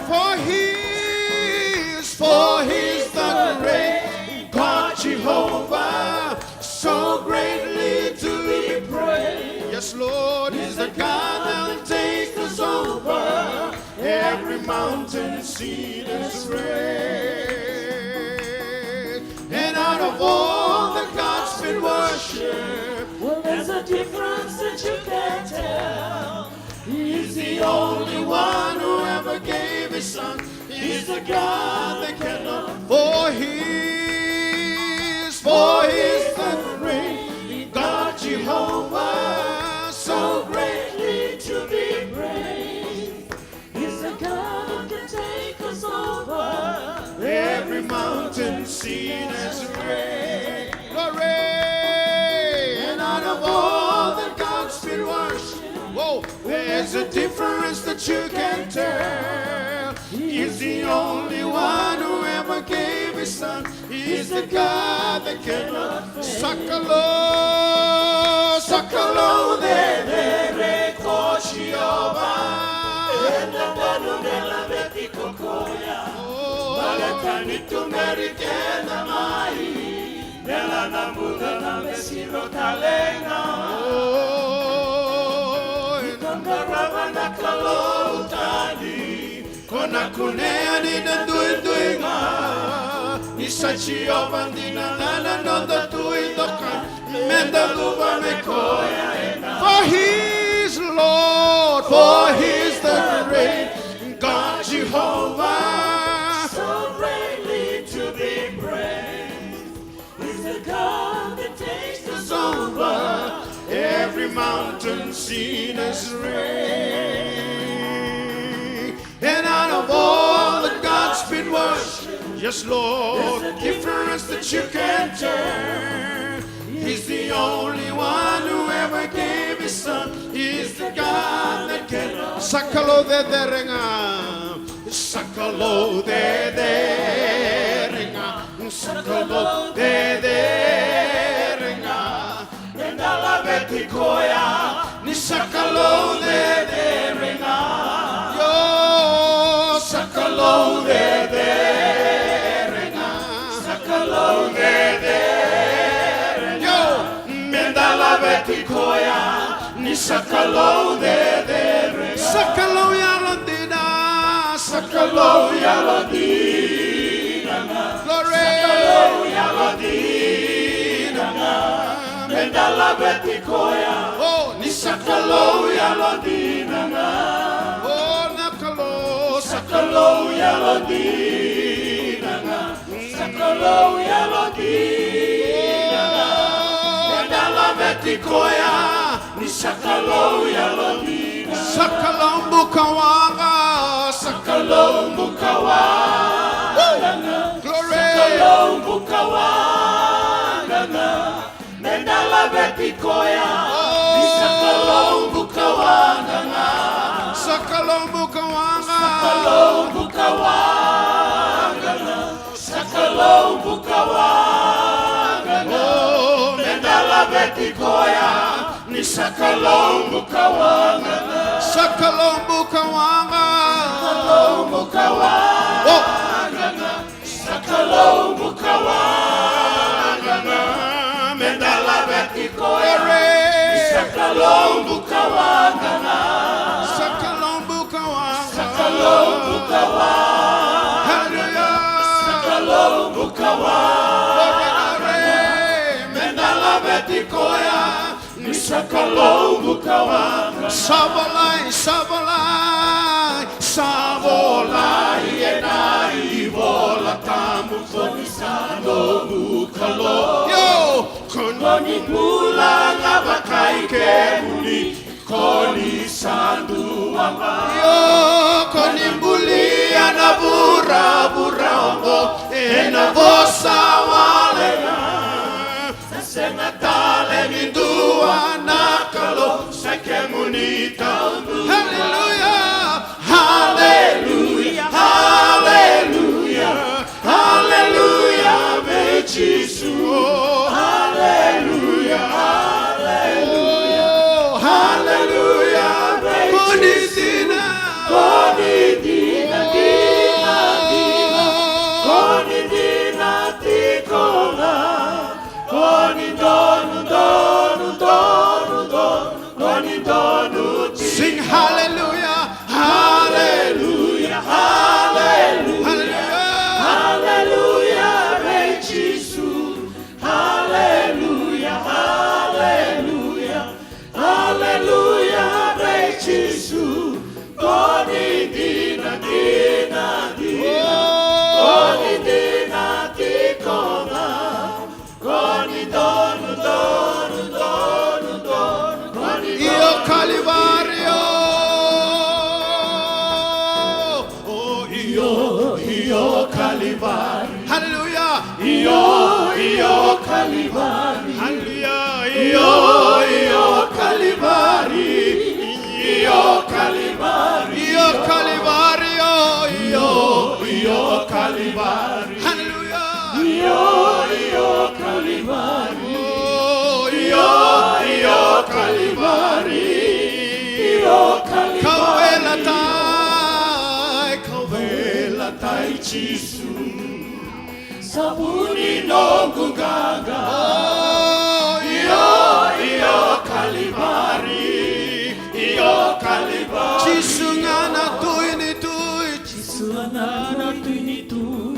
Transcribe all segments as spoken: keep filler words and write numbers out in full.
For he is, for he is the great God Jehovah, so greatly to be praised. Yes, Lord, is the God that takes us over every mountain, sea, and great. And out of all the gods we worship, well, there's a difference that you can tell. He's the only one who ever gave his son. He's the God that cannot. For he is, for he is the great God Jehovah, so greatly to be praised. He's the God who can take us over every mountain, sea, and great. Glory! And out of all the gods we worship, whoa, there's a difference that you can tell. He's the only one who ever gave his son. He's the God that cannot fail. Sa Kalou, sa Kalou cecere ko Jiova. Eda donu me laveti ko koya. Baleta ni tuberi keda mai. Bela na bula na me siro tale ga. Oi. Ni ko qarava na Kalou tani. Ko na kunea ni da duidui ga. Ni sa Jiova dina na noda Tui Dokai. Meda luva me koya ena. For he is Lord, for he is the great God Jehovah. So greatly to be praised. He's the God that takes us over every mountain, sea, and great. And out of all the gods we worship, yes, Lord, there's a difference that you can turn. He's the only one who ever gave his son. He's the God that can. Sa Kalou cecere ga. Sa Kalou cecere ga. Sa Kalou cecere ga. Meda laveti koya. Ni sa Kalou cecere ga. Io, sa Kalou cecere ga. Sa Kalou cecere ga. Io, meda laveti koya. Ni sa Kalou cecere. Sa Kalou yalodina. Sa Kalou yalodina. Glory. Sa Kalou yalodina. Meda laveti koya. Oh, ni sa Kalou yalodina. Oh, na Kalou. Sa Kalou yalodina. Sa Kalou yalodina. Meda laveti koya. Ni sa Kalou yalodina. Sa Kalou bukawaqa. Sa Kalou bukawaqa. Glory. Sa Kalou bukawaqa. Meda laveti koya. Ni sa Kalou bukawaqa. Sa Kalou bukawaqa. Sa Kalou bukawaqa. Sa Kalou bukawaqa. Meda laveti koya. Ni sa Kalou bukawaqa. Sa Kalou bukawaqa. Kalou bukawaqa. Sa Kalou bukawaqa. Meda laveti koya. Ni sa Kalou bukawaqa. Sa Kalou bukawaqa. Sa Kalou bukawaqa. Hallelujah. Sa Kalou bukawaqa. Meda laveti koya. Ni sa Kalou bukawaqa. Sa volai, sa volai, sa volai ena iVola Tabu, ko ni sa noqu Kalou. Io, ko ni bula ga vakai kemuni, ko ni sa dua ga. Io, ko ni bulia na vuravura oqo ena vosa wale ga. Sa sega tale ni dua na Kalou, sa kemuni taucoko. Hallelujah, hallelujah, hallelujah, hallelujah, vei Jisu. Hallelujah, hallelujah, hallelujah, vei Jisu. Ko ni dina, ko ni dina, Io Kalivari. Haleluya. Io, io Kalivari. Haleluya. Io, io Kalivari. Io Kalivari. Io Kalivari. Io, io Kalivari. Haleluya. Io, io Kalivari. Io, io Kalivari. Io Kalivari. Kauveilatai, kauveilatai Jisu. Sa vu ni noqu qaqa. Io, io Kalivari. Io Kalivari. Jisu ga na Tui ni tui. Jisu ga na Tui ni tui.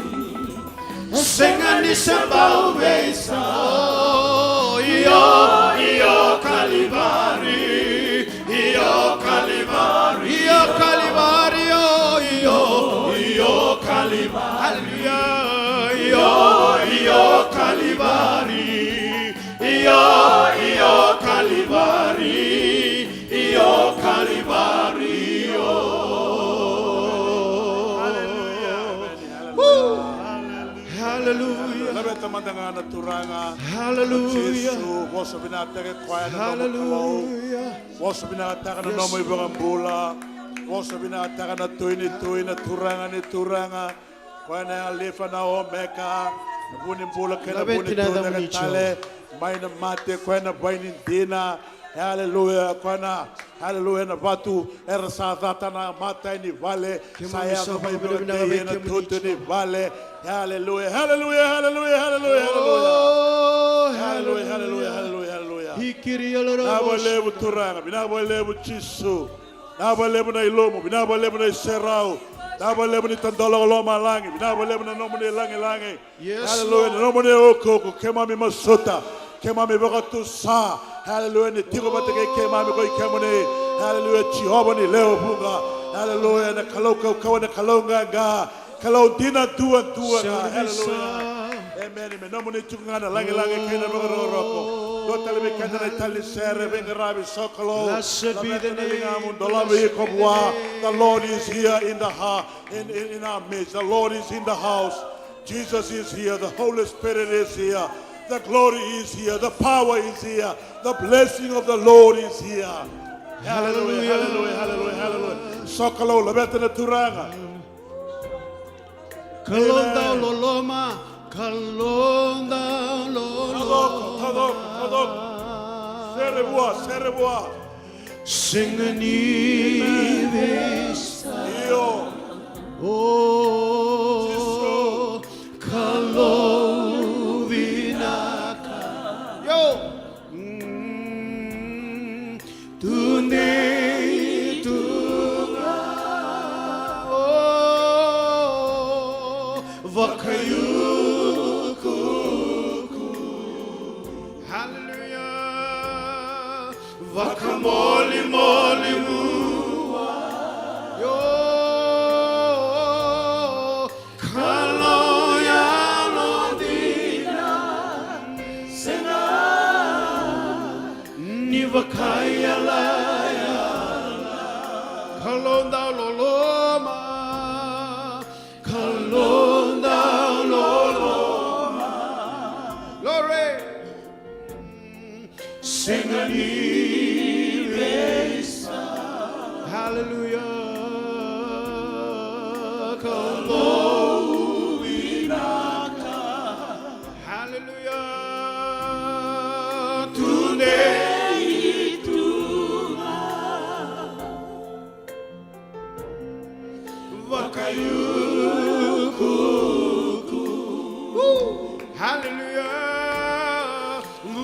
Sega ni se bau veisau. Io, io Kalivari. Io Kalivari. Io Kalivari, io, io, io Kalivari. Haleluya. Io, io Kalivari. Io, io Kalivari. Io Kalivari, io. Haleluya. Haleluya. Laveta mada ga na Turaga. Haleluya. Jisu, vosa vinakataka o koya na nomu Kalou. Haleluya. Vosa vinakataka na nomu iVakabula. Vosa vinakataka na Tui ni tui, na Turaga ni turaga. Koya na Alifa na Omeka, na vu ni bula kei na vu ni tucake tale mai na mate, koya na vaini dina. Haleluya. Koya na, haleluya, na vatu era sa cata na matai ni vale, sa yaco mai vei ira na itutu ni vale. Haleluya, haleluya, haleluya, haleluya, haleluya. Haleluya, haleluya, haleluya, haleluya. Vinaka vakalevu Turaga, vinaka vakalevu Jisu. Vinaka vakalevu na ilumu, vinaka vakalevu na iserau. Vinaka vakalevu ni tadola ko lomalagi, vinaka vakalevu na nomuni lagilagi. Haleluya, na nomuni ukuuku, keimami masuta, keimami vakatusa. Haleluya, ni tiko vata kei keimami ko i kemuni. Haleluya, Jiova ni lewe vuqa. Haleluya, na Kalou kaukauwa, na Kalou qaqa. Kalou dina duadua ga. Haleluya. Emeni. Me nomuni tiko ga na lagilagi kei na vakarokoroko. Dua tale vei keda na itali ni sere, veiqaravi, sokalou. Laveta na ligamu, dolavi iko vua. The Lord is here in the heart, in, in, in our midst. The Lord is in the house. Jesus is here. The Holy Spirit is here. The glory is here. The power is here. The blessing of the Lord is here. Haleluya, haleluya, haleluya, haleluya. Sokalou, laveta na Turaga. Kalou dau loloma, Kalou dau loloma. Tacoko, tacoko, tacoko. Sere vua, sere vua. Sega ni veisau. Io. O Jisu. Kalou vinaka. Io. Mm, tudei tu ga o vakaiukuuku. Haleluya. Vakamolimoli vua. Io. Kalou yalodina, sega ni vakaiyalayala. Kalou dau loloma, Kalou dau loloma. Glory. Sega ni veisau. Haleluya. Kalou vinaka. Haleluya. Tudei tu ga. Vakaiukuuku. Haleluya.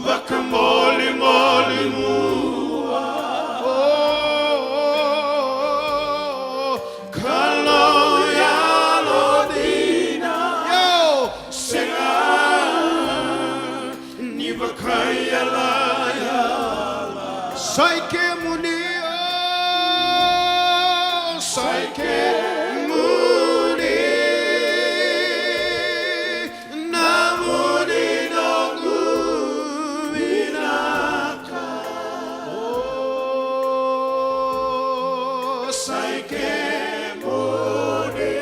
Vakamolimoli vua. O, Kalou yalodina. Io. Sega ni vakaiyalayala. Sa i kemuni, o, sa i kemuni. Nomuni noqu vinaka. O, sa i kemuni.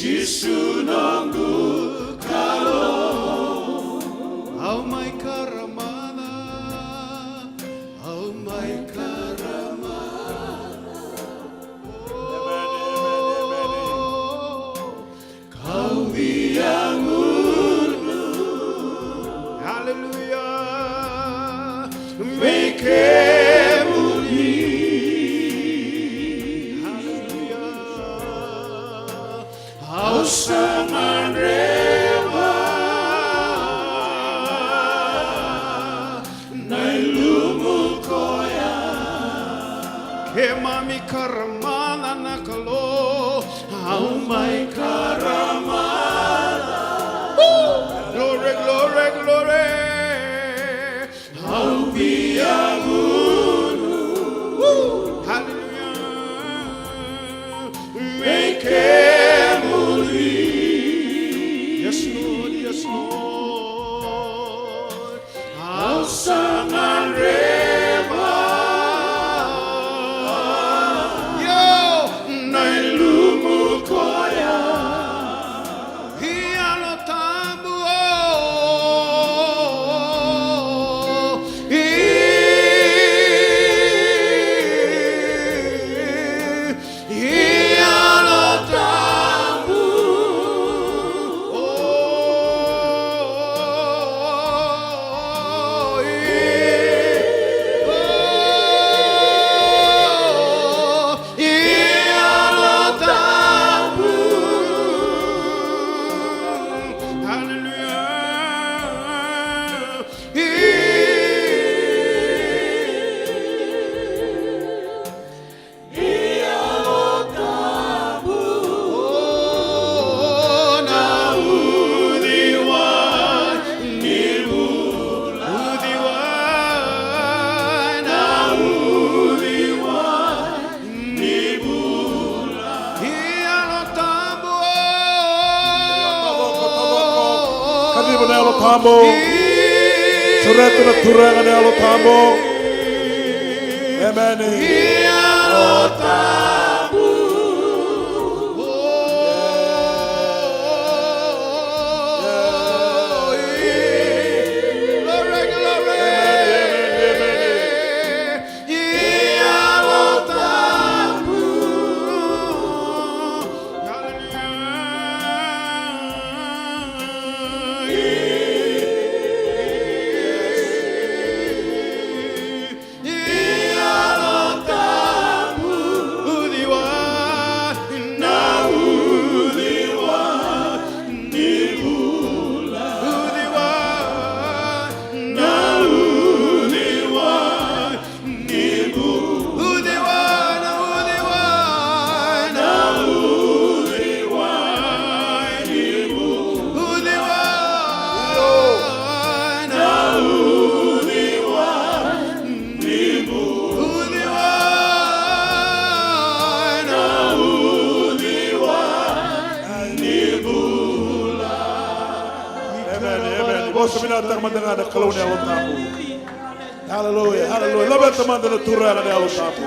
Jisu noqu Kalou. Au mai karamana, au mai karamana. Amen, amen, amen, amen. Kau via gunu. Haleluya. Vei kemuni. Haleluya. Au sa gadreva na ilumu koya. Keimami karamana na Kalou, au mai karamana. Glory, glory, glory. Au via gunu. Hallelujah. Vei kemuni. Yes, Lord, yes, Lord. Au sa gadreva. Io, na ilumu koya. Yalo Tabu, oh, i, i Yalo Tabu, oh, i, oh, Yalo Tabu. Hallelujah. Yalo Tabu. Oh, na uciwai ni bula. Uciwai, na uciwai. Ni bula. Yalo Tabu. Kaciva na Yalo Tabu. Sureta na Turaga na Yalo Tabu. Emeni. Yalo Tabu. Glory, glory. Emeni, emeni, emeni. Yalo Tabu. Hallelujah. Yalo Tabu. Uciwai, na uciwai ni bula. Uciwai, na uciwai. Ni bu-, uciwai, na uciwai, na uciwai, ni bu-, uciwai, na uciwai, ni bu-, uciwai, na uciwai, ni bula. Emeni, emeni. Vosa vinaka mada ga na Kalou na Yalo Tabu. Hallelujah, hallelujah. Laveta mada na Turaga na Yalo Tabu.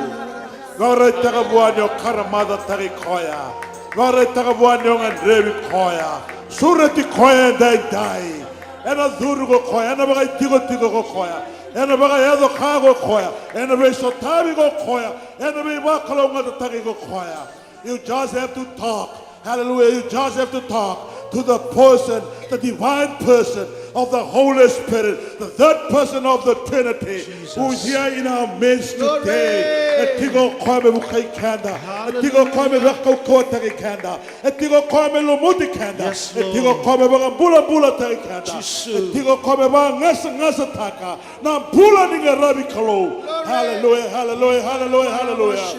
Vakaraitaka vua ni o karamacataki koya. Vakaraitaka vua ni o gadrevi koya. Sureti koya edaidai. Ena curu ko koya, ena vakaitikotiko ko koya, ena vakayaco ka ko koya, ena veisotavi ko koya, ena veivakalougatataki ko koya. You just have to talk. Hallelujah. You just have to talk to the person, the divine person of the Holy Spirit, the third person of the Trinity, who is here in our midst today. E tiko o koya me vukai keda. E tiko o koya me vakaukauwataki keda. E tiko o koya me lumuti keda. E tiko o koya me vakabulabulataki keda. E tiko o koya me vakagasagasataka na bula ni qaravi Kalou. Hallelujah, hallelujah, hallelujah, hallelujah.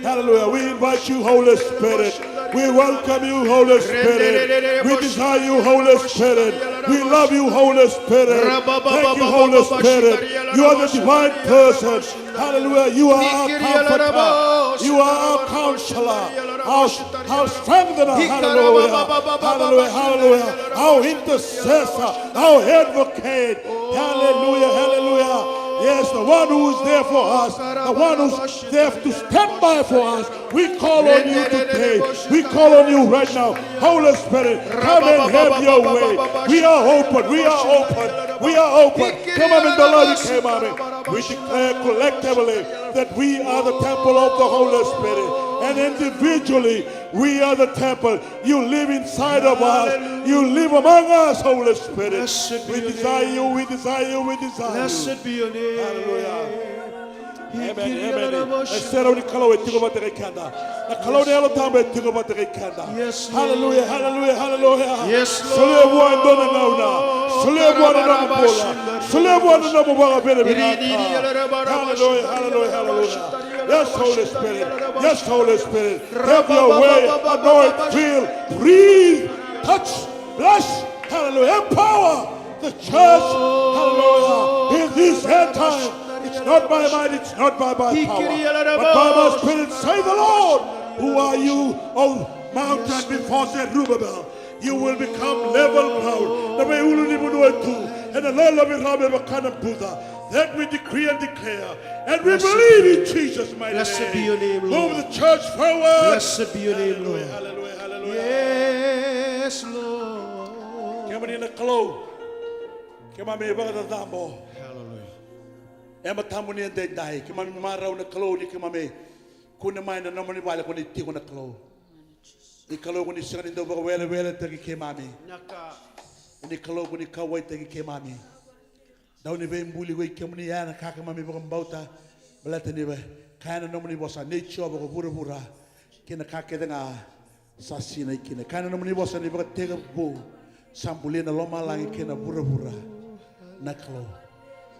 Hallelujah. We invite you, Holy Spirit. We welcome you, Holy Spirit. We desire you, Holy Spirit. We love you, Holy Spirit. Thank you, Holy Spirit. You are the divine person. Hallelujah. You are our comforter. You are our counselor. Our, our strengthener. Hallelujah. Hallelujah. Hallelujah. Our intercessor. Our advocate. Hallelujah. Hallelujah. Yes, the one who is there for us, the one who's there to stand by for us. We call on you today. We call on you right now. Holy Spirit, come and have your way. We are open. We are open. We are open. Come on, in the Lord, come on. We declare collectively that we are the temple of the Holy Spirit. And individually, we are the temple. You live inside of us. You live among us, Holy Spirit. We desire you, we desire you, we desire you. Blessed be your name. Hallelujah. Amen, amen. Na iserau ni Kalou e tiko vata kei keda. Na Kalou na Yalo Tabu e tiko vata kei keda. Hallelujah, hallelujah, hallelujah. Solia vua e dua na gauna. Solia vua na nomu bula. Solia vua na nomu vakavinavinaka. Hallelujah, hallelujah, hallelujah. Yes, Holy Spirit. Yes, Holy Spirit. Have your way. Anoint, fill, breathe, touch, bless. Hallelujah. Empower the church. Hallelujah. In this end time, it's not by might, it's not by my power, but by my spirit, say the Lord. Who are you, O mountain, before Zerubbabel? You will become level ground. Na veiulunivanua e tu ena lolovi rawa me vaka na buca. That we decree and declare. And we believe in Jesus' mighty name. Blessed be your name, Lord. Move the church forward. Blessed be your name, Lord. Hallelujah, hallelujah, hallelujah. Yes, Lord. Kemuni na Kalou. Keimami vakacacabo. Hallelujah. E matamuni edaidai. Keimami marau na Kalou ni keimami kune mai na nomuni vale ko ni tiko na Kalou. Ni Kalou ko ni sega ni dau vakaweleweletaki keimami. Ni Kalou ko ni kauwaitaki keimami. Dau ni veibuli ko i kemuni, ya na ka keimami vakabauta. Baleta ni vei kaya na nomuni vosa, nei Jiova ko vuravura kei na ka kece ga sa sinai kina. Kaya na nomuni vosa ni vakatekivu sa bulia na lomalagi kei na vuravura na Kalou.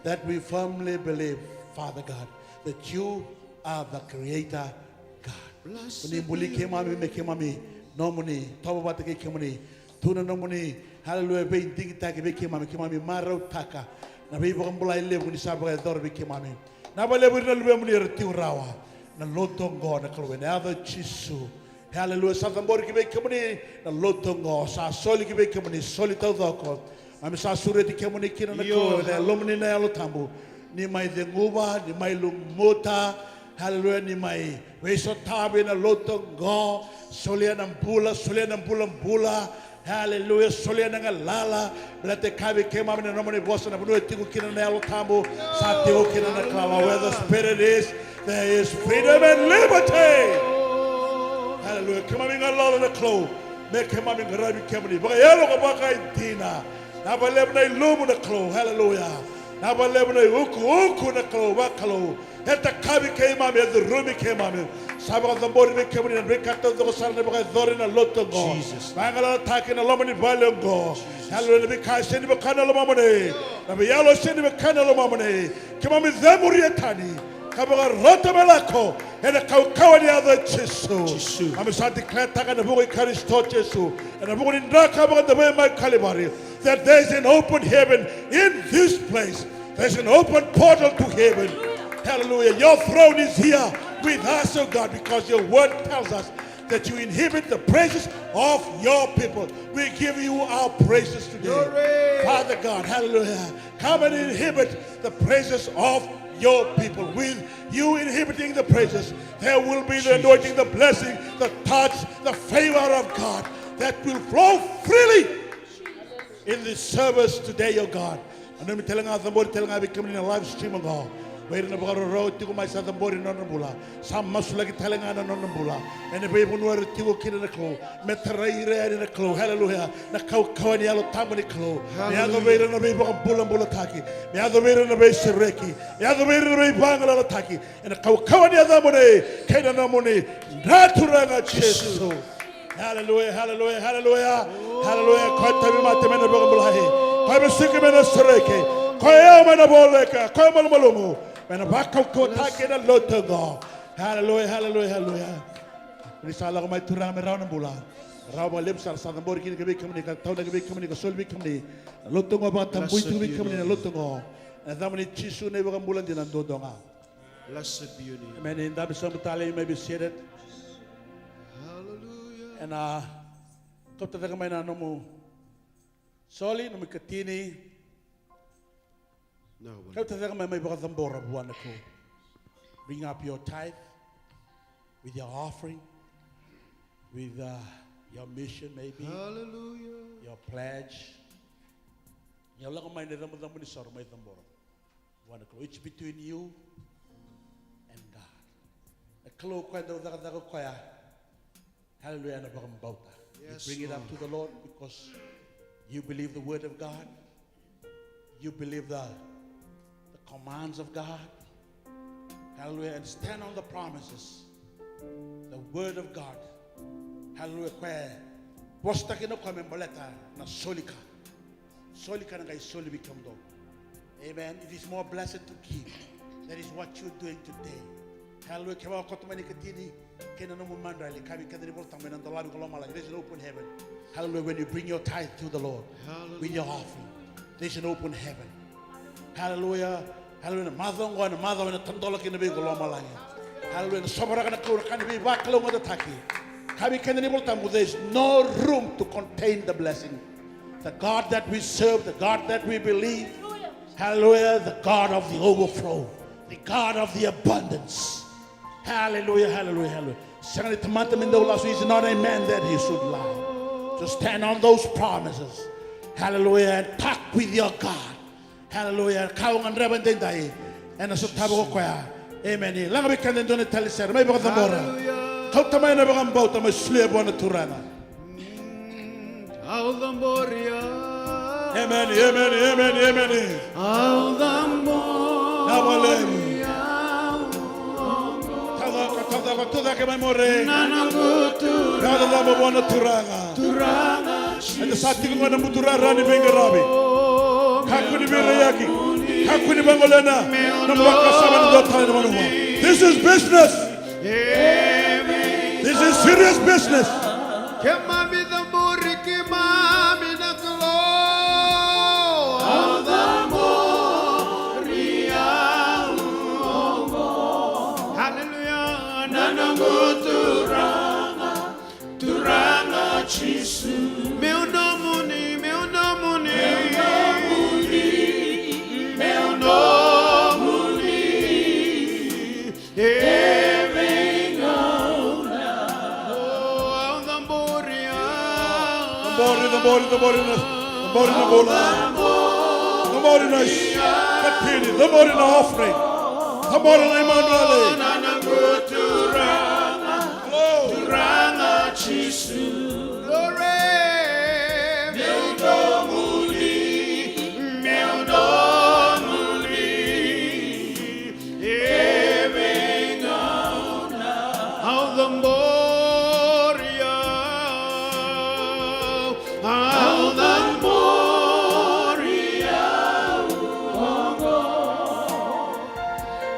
That we firmly believe, Father God, that you are the creator God. Ko ni buli keimami me keimami nomuni, tovo vata kei kemuni. Tu na nomuni, haleluya, veidigitaki vei keimami, keimami marautaka na veivakabulai levu ni sa vakayacora vei keimami. Na vakalevu ira na luvemuni era tiko rawa na lotu oqo na Kalou, ena yaca o Jisu. Haleluya, sa cabori ki vei kemuni na lotu oqo, sa soli ki vei kemuni, soli taucoko. Keimami sa sureti kemuni kina na Kalou, ena Yalomuni na Yalo Tabu. Ni mai ceguva, ni mai lumuta, haleluya, ni mai veisotavi na lotu oqo. Solia na bula, solia na bulabula. Haleluya, solia na galala. Baleta e kaya vei keimami na nomuni vosa, na vanua e tiko kina na Yalo Tabu, sa tiko kina na galala. Where the Spirit is, there is freedom and liberty. Haleluya. Keimami galala na Kalou me keimami qaravi kemuni vakayalo ka vakaidina. Na vakalevu na ilumu na Kalou. Haleluya. Na vakalevu na iukuuku na Kalou, vakalou. E takavi keimami, e curumi keimami. Sa vakacabori vei kemuni na veika taucoko sara na vakayacori na lotu oqo. Vagalalataki na loma ni vale oqo. Haleluya, na veika e sega ni vaka na lomamuni. Na veiyalo e sega ni vaka na lomamuni. Keimami cemuria tani ka vakarota me lako ena kaukauwa ni yaca o Jisu. Keimami sa declare-taka ena vuku i Karisito Jisu, ena vuku ni dra ka vakadavai mai Kalivari, that there is an open heaven in this place. There's an open portal to heaven. Hallelujah. Your throne is here with us, oh God, because your word tells us that you inhabit the praises of your people. We give you our praises today. Father God, hallelujah. Come and inhabit the praises of your people. With you inhabiting the praises, there will be the anointing, the blessing, the touch, the favor of God that will flow freely in this service today, oh God. Na nomuni tale ga, cabori tale ga vei kemuni na live stream oqo. Vei ira na vakaroro tiko mai, sa cabori na nodra bula. Sa masulaki tale ga na nodra bula ena veivanua era tiko kina na Kalou. Me tarai ira yani na Kalou. Haleluya. Na kaukauwa ni Yalo Tabu ni Kalou me yaco vei ira na veivakabulabulataki. Me yaco vei ira na veisereki. Me yaco vei ira na veivagalalataki. Ena kaukauwa ni yacamuni kei na nomuni dra, Turaga Jisu. Haleluya, haleluya, haleluya. Haleluya. Koya tauvimate me na vakabulai. Koya vesuki me na sereki. Koya yawa me na voleka. Koya malumalumu me na vakaukauwataki na lotu oqo. Haleluya, haleluya, haleluya. Ni sa lako mai, Turaga, me rawa na bula. Rawa vakalevu sara, sa cabori kina ki vei kemuni, ka taunaki vei kemuni, ka soli vei kemuni. Na lotu oqo, vakatabui tu vei kemuni na lotu oqo. Na yacamuni Jisu na iVakabula dina duadua ga. Blessed be your name. Amen. Ni dabe sobu tale, you may be seated. Hallelujah. Ena kauta cake mai na nomu soli, nomu ikatini. Kauta cake mai, mai vakacabora vua na Kalou. Bring up your tithe with your offering, with uh, your mission maybe, your pledge. Ia lako mai na icabocabo ni soro, mai cabora vua na Kalou. It's between you and God. Na Kalou koya dau cakacaka koya. Hallelujah, ena vakabauta. You bring it up to the Lord because you believe the word of God. You believe the, the commands of God. Hallelujah, and stand on the promises. The word of God. Hallelujah, koya e vosataki na koya me baleta na soli ka. Soli ka na qai soli vei kemudou. Amen. It is more blessed to give. That is what you're doing today. Hallelujah. Kevaka o koto mai na ikatini kei na nomu madrali, kaya vei keda na iVolatabu ena dolavi ko lomalagi. There's an open heaven. Hallelujah. When you bring your tithe to the Lord with your offering, there's an open heaven. Hallelujah. Hallelujah. Na macawa oqo ena macawa ena tadola kina vei iko lomalagi. Hallelujah. Ena sovaraka na Kalou na ka ni veivakalougatataki. Kaya vei keda na iVolatabu, there's no room to contain the blessing. The God that we serve, the God that we believe, hallelujah, the God of the overflow, the God of the abundance. Hallelujah, hallelujah, hallelujah. Sega ni tamata me dau lasu, he's not a man that he should lie. So stand on those promises. Hallelujah, and talk with your God. Hallelujah. Ka o gadreva edaidai ena sotava ko koya. Amen. Laga vei keda e dua na tali sere, mai vakacabora. Hallelujah. Kauta mai na vakabauta, mai solia vua na Turaga. Au cabori au. Amen, amen, amen, amen. Au cabori au. Na vale. Tacaka, tacaka, tucake mai more. Na noqu Turaga. Vakacacabo vua na Turaga. Turaga. Eda sa tiko ga ena buturara ni veiqaravi. Kakua ni veiraiyaki. Kakua ni vagolea na nomu vakasama ni dua tale na vanua. This is business. This is serious business. Keimami cabori keimami na Kalou. Au cabori au. Hallelujah. Na noqu Turaga. Turaga Jisu. Meu nomuni, meu nomuni. Meu nomuni, meu nomuni. E veigauna. O, au cabori au. Cabori, cabori, cabori na, cabori na bula. Cabori na ikatini, cabori na offering. Cabori na Imanueli. Na noqu Turaga. Hello. Turaga Jisu. Glory. Meu nomuni, meu nomuni. E veigauna. Au cabori au. Au cabori au.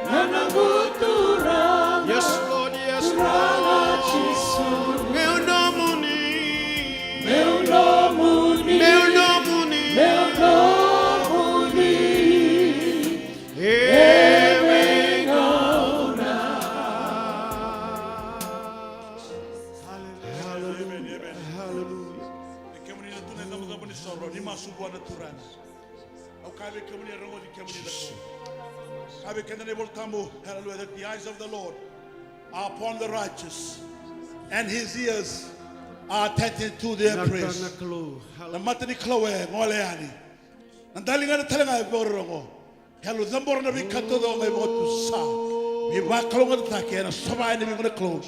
Na noqu Turaga. Yes, Lord, yes, Lord. Turaga Jisu. Meu nomuni. Meu nomuni. Meu nomuni. Meu nomuni. E veigauna. Hallelujah. Hallelujah. Hallelujah. Kemuni na tu ena icabocabo ni soro, ni masu vua na Turaga. Au kaya vei kemuni, e rogoci kemuni na Kalou. Kaya vei keda na iVolatabu, hallelujah, that the eyes of the Lord are upon the righteous, and his ears are attentive to their prayers. Na mata ni Kalou e gole yani. Na daliga tale ga e vakarorogo. Hallelujah, cabora na veika taucoko qai vakatusa. Veivakalougatataki ena sova yani vei iko na Kalou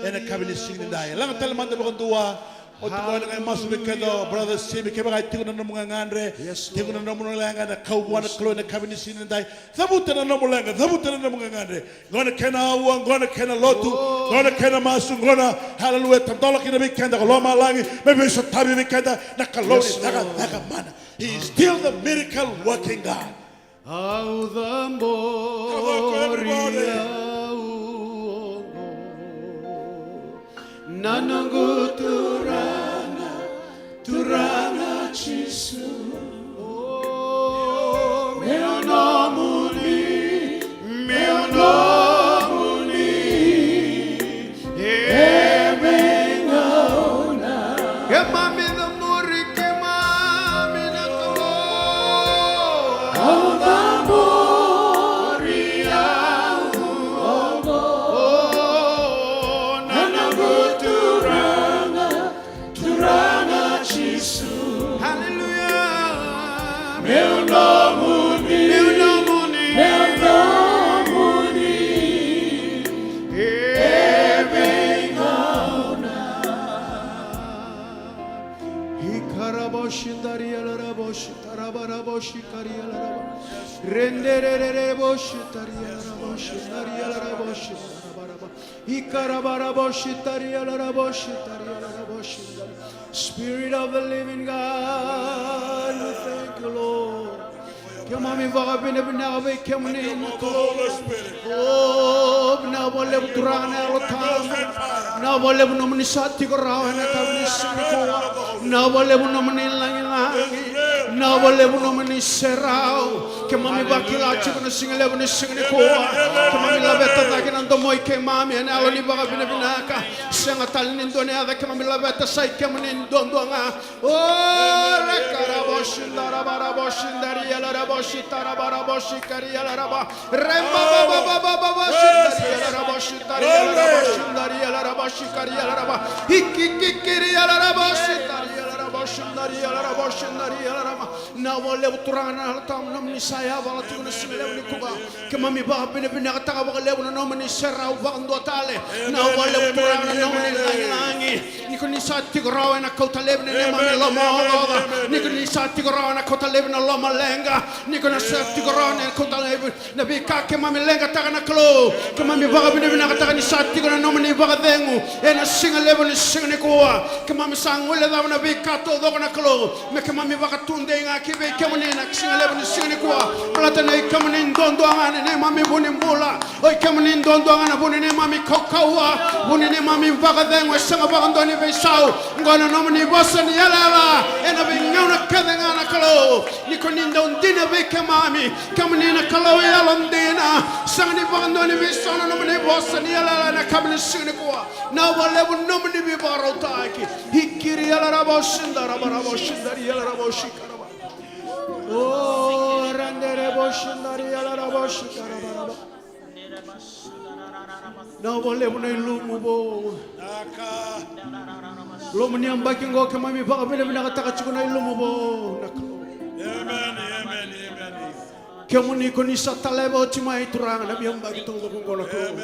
ena yakavi ni siga nidai. Laga tale mada vakadua. O tu qo ena qai masu vei keda o Brother Simi, kevaka e tiko na nomu gagadre, tiko na nomu leqa, na kau vua na Kalou ena yakavi ni siga nidai. Cavuta na nomu leqa, cavuta na nomu gagadre. Qo na kena aua, qo na kena lotu, qo na kena masu, qo na, hallelujah, tadola kina vei keda ko lomalagi me veisotavi vei keda na Kalou ni cakacaka mana. He is still the miracle working God. Au cabori au. Na noqu Turaga, Turaga Jisu. Meu nomuni, meu nomuni. E veigauna. Keimami cabori keimami na Kalou. Au cabori Ikaraboshi darialaraboshi tarabaraboshi karialaraba. Rendererereboshi tarialaraboshi darialaraboshi tarabaraba. Ikarabaraboshi tarialaraboshi tarialaraboshi. Spirit of the living God, we thank you, Lord. Keimami vakavinavinaka vei kemuni na Kalou. O, vinaka vakalevu Turaga na Yalo Tabu. Vinaka vakalevu nomuni sa tiko rawa ena yakavi ni siga nikua. Vinaka vakalevu nomuni lagilagi. Vinaka vakalevu nomuni serau. Keimami vakila tiko na siga levu ni siga nikua. Keimami laveta cake na domo i keimami ena yalo ni vakavinavinaka. Sega tale ni dua na yaca, keimami laveta sa i kemuni duadua ga. O, rekaraboshindarabaraboshindarialaraboshi tarabaraboshi karialaraba. Rembabababababashindarialaraboshi tarialaraboshindarialaraboshi karialaraba. Ikikikirialaraboshindarialaraboshindarialaraboshindarialaraba. Vinaka vakalevu Turaga na Yalo Tabu, nomuni sa yavala tiko na siga levu nikua. Keimami vakavinavinakataka vakalevu na nomuni serau vakadua tale. Vinaka vakalevu Turaga na nomuni lagilagi. Ni ko ni sa tiko rawa ena kauta laivi na neimami lomaocaoca. Ni ko ni sa tiko rawa ena kauta laivi na lomaleqa. Ni ko ni sa tiko rawa ena kauta laivi na veika keimami leqataka na Kalou. Keimami vakavinavinakataka ni sa tiko na nomuni vakacegu ena siga levu ni siga nikua. Keimami sa guilecava na veika taucoko na Kalou. Me keimami vakatudei ga ki vei kemuni na siga levu ni siga nikua. Baleta ni o i kemuni duadua ga na neimami vu ni bula. O i kemuni duadua ga na vu ni neimami kaukauwa. Vu ni neimami vakacegu e sega vakadua ni veisau. Oqo na nomuni vosa ni yalayala ena veigauna kece ga na Kalou. Ni ko ni dau dina vei keimami. Kemuni na Kalou e yalodina. Sega ni vakadua ni veisau na nomuni vosa ni yalayala ena yakavi ni siga nikua. Vinaka vakalevu nomuni veivakarautaki. Ikirialaraboshindarabaraboshindaria. O, randereboshindarialaraboshikarabaraba. Vinaka vakalevu na ilumu vou. Loma ni yabaki oqo keimami vakavinavinakataka tiko na ilumu vou na Kalou. Amen, amen, amen. Kemuni ko ni sa taleva oti mai Turaga na veiyabaki taucoko oqo na Kalou.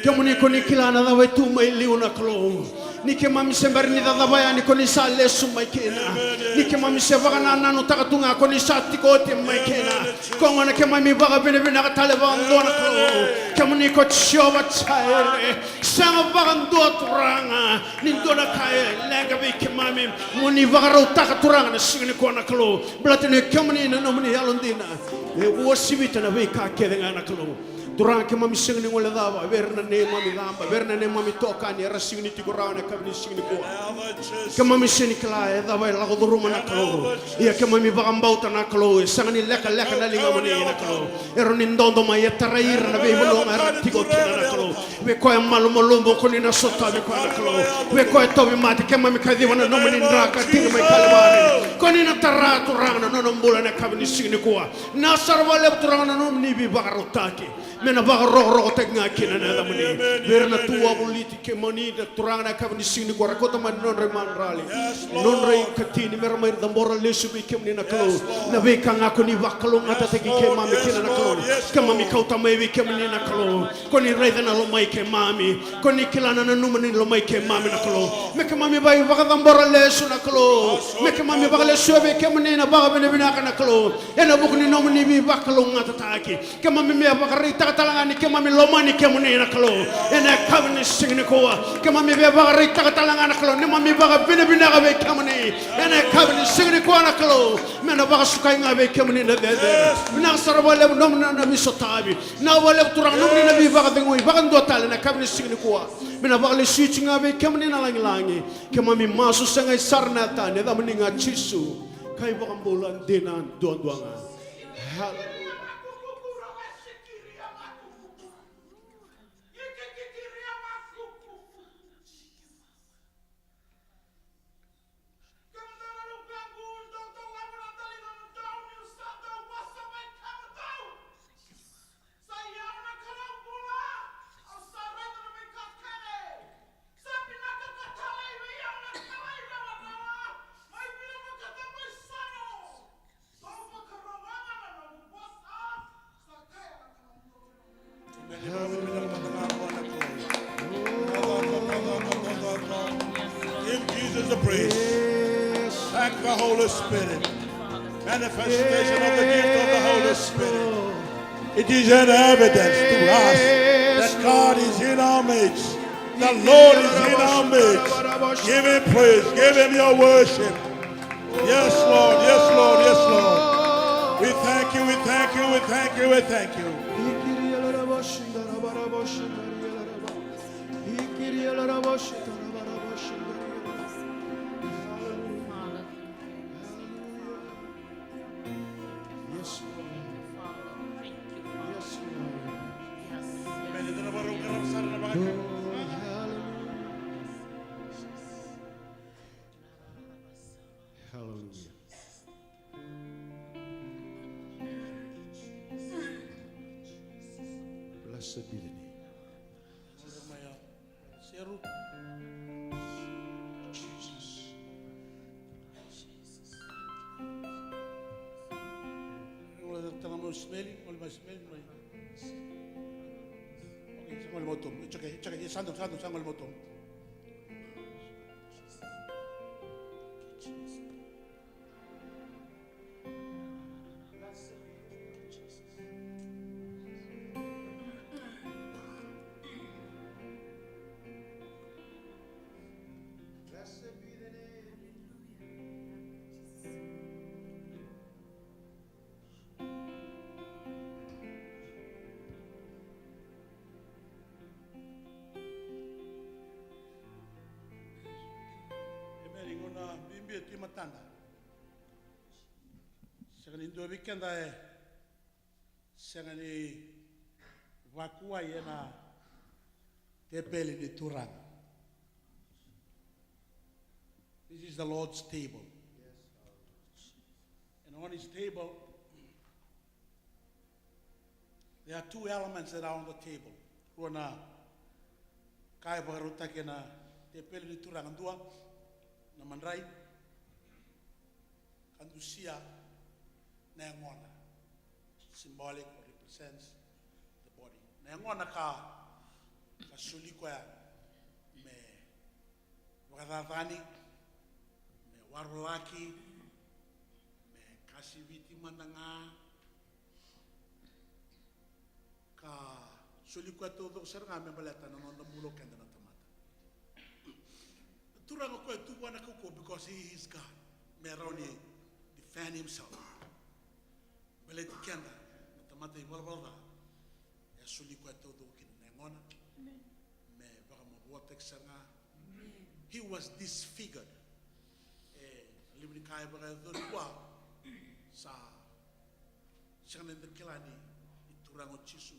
Kemuni ko ni kila na cava e tu mai liu na Kalou. Ni keimami se bera ni cacava yani ko ni sa lesu mai kina. Ni keimami se vakanananutaka tu ga ko ni sa tiko oti mai kina. Ko gona keimami vakavinavinaka tale vakadua na Kalou. Kemuni ko Jiova Jaire. Sega vakadua Turaga ni dua na ka e leqa vei keimami. Mo ni vakarautaka Turaga na siga nikua na Kalou. Baleta ni kemuni na nomuni yalodina e uasivita na veika kece ga na Kalou. Turaga keimami sega ni guilecava vei ira na neimami caba, vei ira na neimami itokani era sega ni tiko rawa ena yakavi ni siga nikua. Keimami sega ni kila e cava e lako curuma na Kalou. Ia keimami vakabauta na Kalou e sega ni lekaleka na ligamuni na Kalou. E rawa ni dodo mai e tarai ira na veivanua ga era tiko kina na Kalou. Vei koya e malumalumu ko ni na sotavi koya na Kalou. Vei koya e tauvimate keimami kaciva na nomuni dra ka tini mai Kalivari. Ko ni na tara Turaga na nona bula ena yakavi ni siga nikua. Vinaka sara vakalevu Turaga na nomuni veivakarautaki. Me na vakarokorokotaki ga kina na yacamuni. Vei ira na tu wavoliti kemuni na Turaga na yakavi ni siga nikua ra kauta mai na nodra imadrali. Nodra ikatini me ra mai cabora lesu vei kemuni na Kalou. Na veika ga ko ni vakalougatataki keimami kina na Kalou. Keimami kauta mai vei kemuni na Kalou. Ko ni raica na loma i keimami. Ko ni kila na nanuma ni loma i keimami na Kalou. Me keimami vei vakacabora lesu na Kalou. Me keimami vakalesuya vei kemuni na vakavinavinaka na Kalou. Ena vuku ni nomuni veivakalougatataki. Keimami me vakaraitaka tale ga ni keimami lomani kemuni na Kalou. Ena yakavi ni siga nikua. Keimami me vakaraitaka tale ga na Kalou. Neimami vakavinavinaka vei kemuni. Ena yakavi ni siga nikua na Kalou. Me na vakasukai ga vei kemuni na cecere. Vinaka sara vakalevu nomuni na veisotavi. Vinaka vakalevu Turaga nomuni na veivakacegui vakadua tale na yakavi ni siga nikua. Me na vakalesui tiko ga vei kemuni na lagilagi. Keimami masu sega i sara na yacani, yacamuni ga Jisu. Ka iVakabula dina duadua ga. Haleluya. Kemudou na luvequ, dou dolava na taliga mudou, niu sa dau vosa mai kemudou. Sa i au na Kalou bula, au sa raica na veika kece. Sa vinaka ka talai vei au na kalai rawarawa, mai vei au na ka tamai sano. Dou vakarogoca na noqu vosa. The Holy Spirit. Manifestation of the gift of the Holy Spirit. It is an evidence to us that God is in our midst. The Lord is in our midst. Give him praise. Give him your worship. Yes, Lord. Yes, Lord. Yes, Lord. We thank you. We thank you. We thank you. We thank you. Yes, Lord. Yes, Lord. Hallelujah. Hallelujah. Blessed be the name. Seru. Jesus. Gole tale mai o Simeli, gole mai Simeli mai. Okay, sa gole mai o Tom. It's okay, it's okay. Sa donu, sa donu, sa gole mai o Tom. Emeni. Gauna bibi e tu e matada. Sega ni dua vei keda e sega ni vakuai ena tepeli ni Turaga. This is the Lord's table. And on his table, there are two elements that are on the table. Rua na ka e vakarautaki ena tepeli ni Turaga. Dua, na madrai, ka dusia na yagona. Symbolic or represents the body. Na yagona ka, ka soli koya me vakacacani, me warolaki, me kasiviti mada ga, ka soli koya taucoko sara ga me baleta na noda bula o keda na tamata. Na Turaga o koya e tu vua na kaukauwa because he is God. Me rawa ni defend himself. Baleti keda na tamata ivalavala ca, e soli koya taucoko kina na yagona me vakamavoataki sara ga. He was disfigured. E levu ni ka e vakayacori vua sa sega ni da kila ni Turaga o Jisu.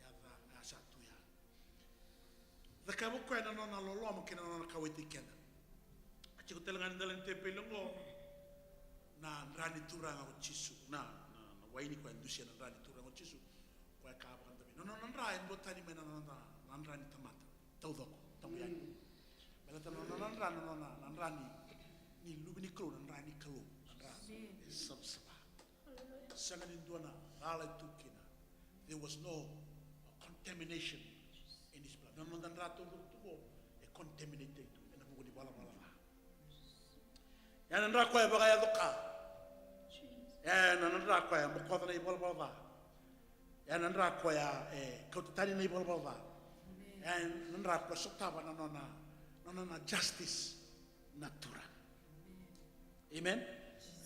E a ca, e a sa tu ya. Cakava o koya na nona loloma kei na nona kauwaitaki keda. A tiko tale ga ni dela ni tepeli oqo na dra ni Turaga o Jisu, na, na, na waini koya e dusia na dra ni Turaga o Jisu. Koya ka vakadavei na nona dra e duatani mai na nona, na dra ni tamata taucoko, tabu yani. Baleta na nona dra, na nona, na dra ni, ni luve ni Kalou, na dra ni Kalou, na dra e savasava. Sega ni dua na cala e tu kina. There was no contamination in his blood. Na noda dra taucoko tu qo e contaminate tu ena vuku ni valavala ca. Ya na dra koya e vakayaco ka. Ya na dra koya e bokoca na ivalavala ca. Ya na dra koya e kauta tani na ivalavala ca. Ya na dra koya e sotava na nona, na nona justice na Turaga. Amen.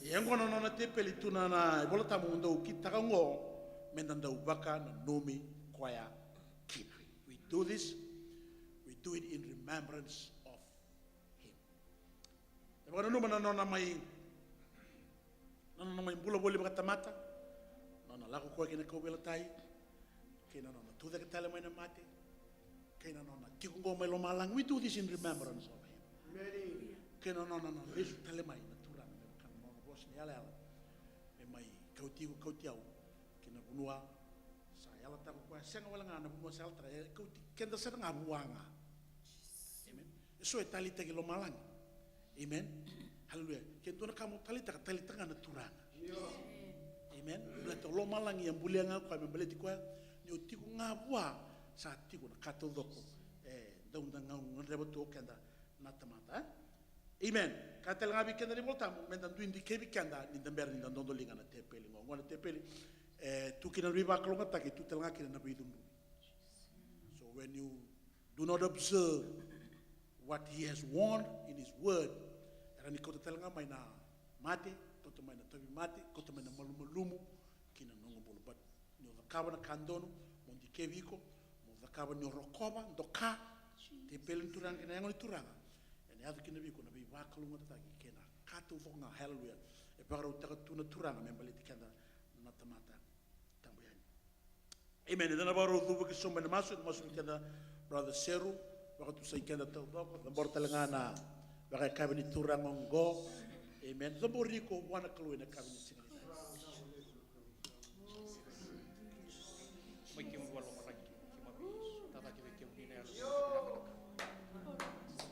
Ia oqo na nona tepeli tu na, na iVolatabu mo dau kitaka oqo, me da dau vakananumi koya kina. We do this, we do it in remembrance of him. E vakananuma na nona mai, na nona mai bula voli vakatamata, na nona lako koya ki na kauveilatai, kei na nona tucake tale mai na mate, kei na nona tiko qo mai lomalagi. We do this in remembrance of him. Amen. Kei na nona na lesu tale mai na Turaga me vaka na nona vosa ni yalayala, me mai kauti iko, kauti au ki na vanua sa yalataka o koya. Sega wale ga na vanua sa yalataka, e kauti keda sara ga vua ga. Amen. Eso e taleitaki lomalagi. Amen. Haleluya. Ke dua na ka mo taleitaka, taleitaka ga na Turaga. Amen. Baleta o lomalagi e bulia ga o koya me baleti koya. Ni o tiko ga vua, sa tiko na ka taucoko e dau da gadreva tu o keda na tamata, e? Amen. Ka tale ga vei keda na iVolatabu, meda dui dikevi keda ni da bera ni da dodoliga na tepeli qo. Qo na tepeli, e, tu kina na veivakalougatataki, tu tale ga kina na veicudruvi. So when you do not observe what he has warned in his word, e rawa ni kauta tale ga mai na mate, kauta mai na tauvimate, kauta mai na malumalumu ki na nomu bula. But ni o cakava na ka donu, mo dikevi iko, mo cakava ni o rokova, doka tepeli ni Turaga kei na yago ni Turaga, ena yaco kina vei iko na veivakalougatataki kei na ka taucoko ga. Hallelujah. E vakarautaka tu na Turaga me baleti keda na tamata tabu yani. Amen. Eda na vakarau cuva ki sobu ena masu, ena masu vei keda, brother Seru, vakatusai keda taucoko, cabora tale ga na vakayakavi ni Turaga oqo. Amen. Cabori iko vua na Kalou ena yakavi ni siga nikua. Mai keimami vakalomalagi, keimami tacake vei kemuni na yalo.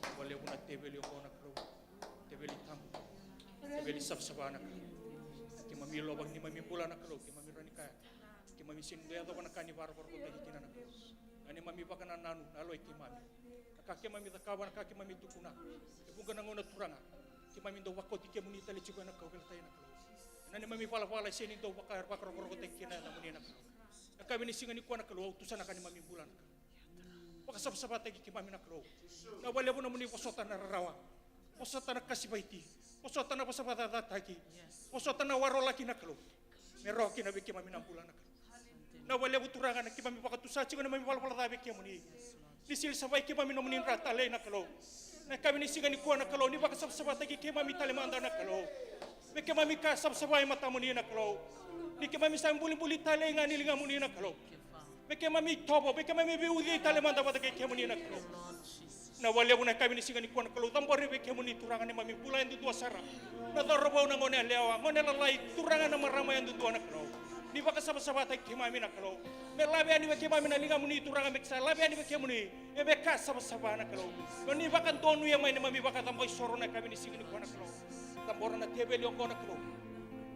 Vakalevu na teveli oqo na Kalou, teveli tabu, teveli savasava na Kalou. Keimami lova ni neimami bula na Kalou, keimami rawa ni kaya, keimami sega ni dau yacova na ka ni vakarokorokotaki kina na Kalou. Na neimami vakanananu, na yalo i keimami, na ka keimami cakava, na ka keimami tukuna. E vuqa na gauna Turaga, keimami dau vakoti kemuni tale tiko ena kauveilatai na Kalou. Na neimami valavala e sega ni dau vaka, vakarokorokotaki kina na yacamuni na Kalou. Na yakavi ni siga nikua na Kalou, au tusanaka neimami bula na Kalou. Vakasavasavataki keimami na Kalou. Na vakalevu nomuni vosota na rarawa, vosota na kasivaiti, vosota na vosavakacacataki, vosota na warolaki na Kalou. Me rawa kina vei keimami na bula na Kalou. Na vakalevu Turaga na keimami vakatusa tiko neimami valavala ca vei kemuni. Ni sili savai keimami nomuni dra talei na Kalou. Na yakavi ni siga nikua na Kalou, ni vakasavasavataki keimami tale mada na Kalou. Me keimami ka savasava e matamuni na Kalou. Ni keimami sa bulibuli talei ga ni ligamuni na Kalou. Me keimami tovo, me keimami veiucui tale mada vata kei kemuni na Kalou. Na vakalevu na yakavi ni siga nikua na Kalou, cabori vei kemuni Turaga neimami bula yadudua sara. Na cauravou, na gone yalewa, gone lalai, turaga, na marama yadudua na Kalou. Ni vakasavasavataki keimami na Kalou. Me lave yani vei keimami na ligamuni Turaga, me sa lave yani vei kemuni. Me veika savasava na Kalou. Mo ni vakadonuya mai neimami vakacabo isoro na yakavi ni siga nikua na Kalou. Cabora na teveli oqo na Kalou.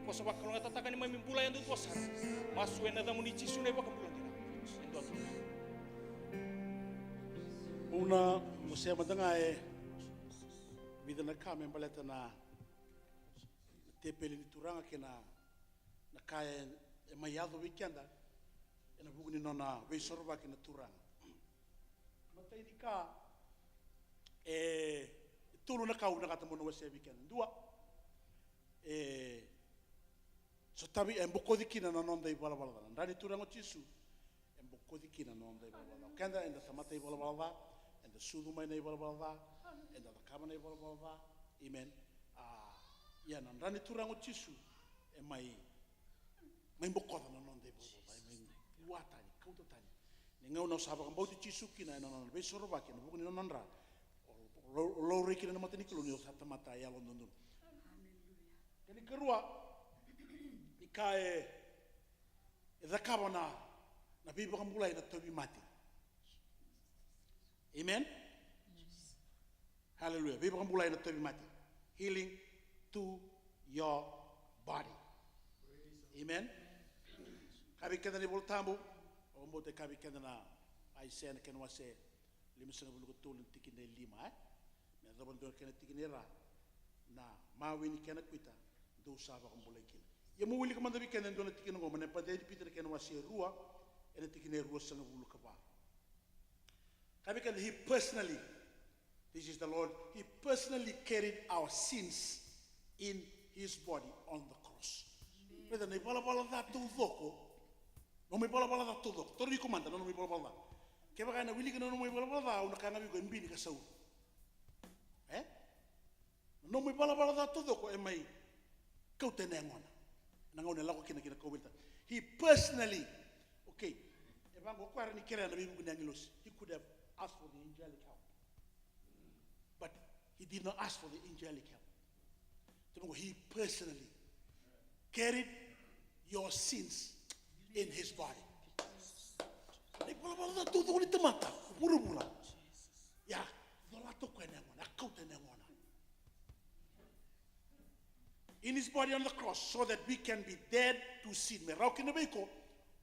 Vosa vakalougatataka neimami bula yadudua sara. Masu ena yacamuni Jisu na iVakabula dina. E dua tu. Au na wasea mada ga e vica na ka me baleta na, na tepeli ni Turaga kei na, na ka e, e mai yaco vei keda ena vuku ni nona veisorovaki na Turaga. Matai ni ka, e, e tolu na ka au vinakata meu na wasea vei keda. Dua, e sotavi, e bokoci kina na noda ivalavala ca. Na dra ni Turaga o Jisu e bokoci kina na noda ivalavala ca. O keda eda tamata ivalavala ca, eda sucu mai na ivalavala ca, eda cakava na ivalavala ca. Amen. A, ia na dra ni Turaga o Jisu e mai, mai bokoca na noda ivalavala ca, e mai vua tani, kauta tani. Ni gauna o sa vakabauti Jisu kina ena nona veisorovaki ena vuku ni nona dra, o, o, o laurai kina na mata ni Kalou ni o sa tamata yalododonu. Kena ikarua ni ka e, e cakava na, na veivakabulai na tauvimate. Amen. Hallelujah. Veivakabulai na tauvimate. Healing to your body. Amen. Kaya vei keda na iVola Tabu, au vakabauta e kaya vei keda na Aisea na kena wase limasagavulu ka tolu na tikina e lima, e? Me yacova dua na kena tikina e ra, na mawe ni kena kuita, dou sa vakabulai kina. Ia mo wilika mada vei keda e dua na tikina oqo, mai na Epiteli ni Pita na kena wase e rua, ena tikina e ruasagavulu ka va. Kaya vei keda, he personally, this is the Lord, he personally carried our sins in his body on the cross. Raica na ivalavala ca taucoko, nomu ivalavala ca taucoko. Tarogi iko mada na nomu ivalavala ca. Kevaka ena wiliki na nomu ivalavala ca, au na kaya ga vei iko e bini ka sauru. E? Na nomu ivalavala ca taucoko e mai kauta ena yagona. Na gauna e lako kina ki na kauveilatai. He personally, okay, e vaqo o koya e rawa ni kerea na veivuke ni agilosi. He could have asked for the angelic help. But he did not ask for the angelic help. He personally carried your sins in his body. Na ivalavala ca taucoko ni tamata vuravura. Ia, cola toka ena yagona, a kauta ena yagona. In his body on the cross, so that we can be dead to sin. Me rawa kina vei iko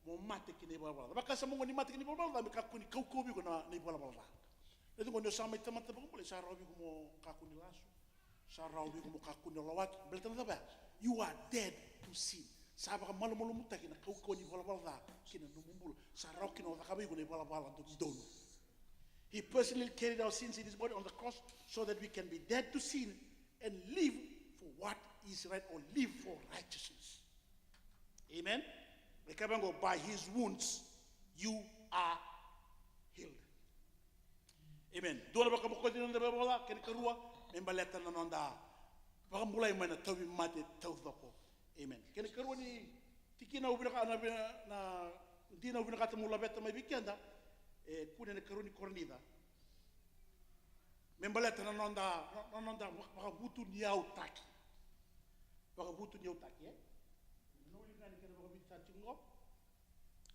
mo mate ki na ivalavala ca. Vakasama oqo ni mate ki na ivalavala ca, me kakua ni kaukauwa vei iko na, na ivalavala ca. Raica oqo, ni o sa mai tamata vakabulai, sa rawa vei iko mo kakua ni lasu. Sa rawa vei iko mo kakua ni lawaki. Baleta na cava? You are dead to sin. Sa vakamalumalumutaki na kaukauwa ni valavala ca ki na nomu bula. Sa rawa kina o cakava iko na ivalavala dodonu. He personally carried our sins in his body on the cross so that we can be dead to sin and live for what is right or live for righteousness. Amen. E kaya vaqo, by his wounds you are healed. Amen. Dua na vakabokoci na noda ivalavala ca, kena ikarua, me baleta na noda vakabulai mai na tauvimate taucoko. Amen. Kena ikarua ni tikina au vinaka-, na, na, na dina au vinakata meu laveta mai vei keda, e kune na ikarua ni Korinica. Me baleta na noda, na, na noda vaka-, vakavutuniyautaki. Vakavutuniyautaki, e? Nau lika ni kena vakaviti sa tiko qo.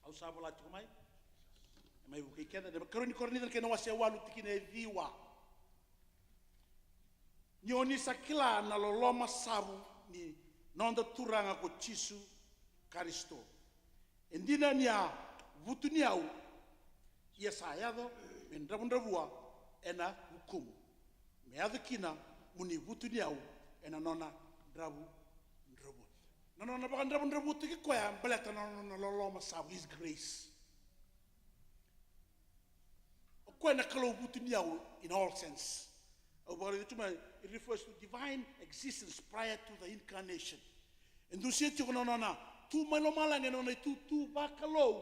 Au sa vola tiko mai. E mai vukei keda. Na ikarua ni Korinica na kena wase e walu tikina e ciwa. Ni oni sa kila na loloma savu ni noda Turaga ko Jisu Karisito. E dina ni a vutuniyau, ia sa yaco me dravudravua ena vukumu. Me yaco kina mo ni vutuniyau ena nona dravudravua. Na nona vakadravudravutaki koya baleta na nona loloma savu, his grace. O koya na Kalou vutuniyau in all sense. Au vakaraica tu mai, it refers to divine existence prior to the incarnation. E dusia tiko na nona tu mai lomalagi, na nona itutu vakalou.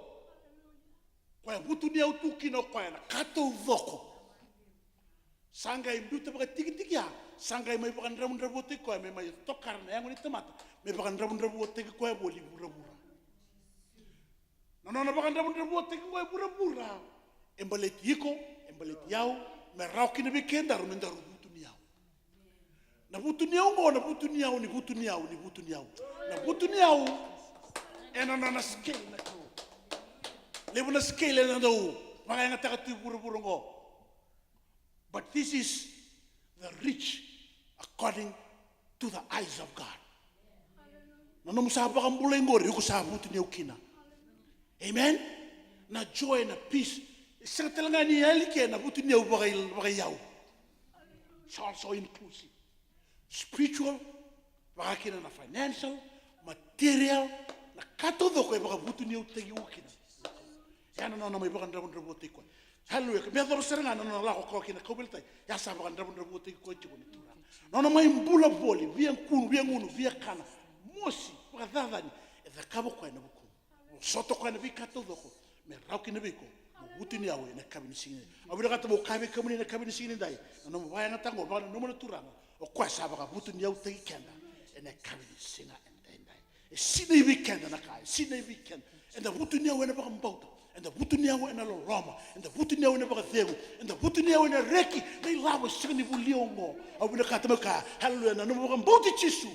Koya vutuniyau tu kina o koya na ka taucoko. Sa qai biuta vakatikitiki ya, sa qai mai vakadravudravutaki koya me mai tokara na yago ni tamata, me vakadravudravutaki koya voli vuravura. Na nona vakadravudravutaki qo e vuravura, e baleti iko, e baleti au, me rawa kina vei kedaru me daru vutuniyau. Na vutuniyau qo, na vutuniyau, ni vutuniyau, ni vutuniyau. Na vutuniyau, ena nona scale na Kalou. Levu na scale ena dau vakayagataka tu i vuravura qo. But this is the rich according to the eyes of God. Na nomu sa vakabulai qori, iko sa vutuniyau kina. Amen? Na joy, na peace. E sega tale ga ni yali ke na vutuniyau vaka-, vakaiyau. It's also inclusive. Spiritual, vaka kina na financial, material, na ka taucoko e vakavutuniyautaki iko kina. Ya na nona mai vakadravudravutaki koya. Hallelujah. Me yacova sara ga na nona lako koya kina kauveilatai, ya sa vakadravudravutaki koya tiko ni Turaga. Nona mai bula voli, via gunu, via gunu, via kana, mosi, vakacacani, e cakava koya na vukumu. Mo sota koya na veika taucoko, me rawa kina vei iko mo vutuniyau ena yakavi ni siga nidai. Au vinakata meu kaya vei kemuni ena yakavi ni siga nidai, na nomu vakayagataka qo, vakananuma na Turaga, o koya sa vakavutuniyautaki keda ena yakavi ni siga edaidai. E sinai vei keda na ka, e sinai vei keda. Eda vutuniyau ena vakabauta, eda vutuniyau ena loloma, eda vutuniyau ena vakacegu, eda vutuniyau ena reki na ilavo e sega ni volia oqo. Au vinakata meu kaya, haleluya, na nomu vakabauti Jisu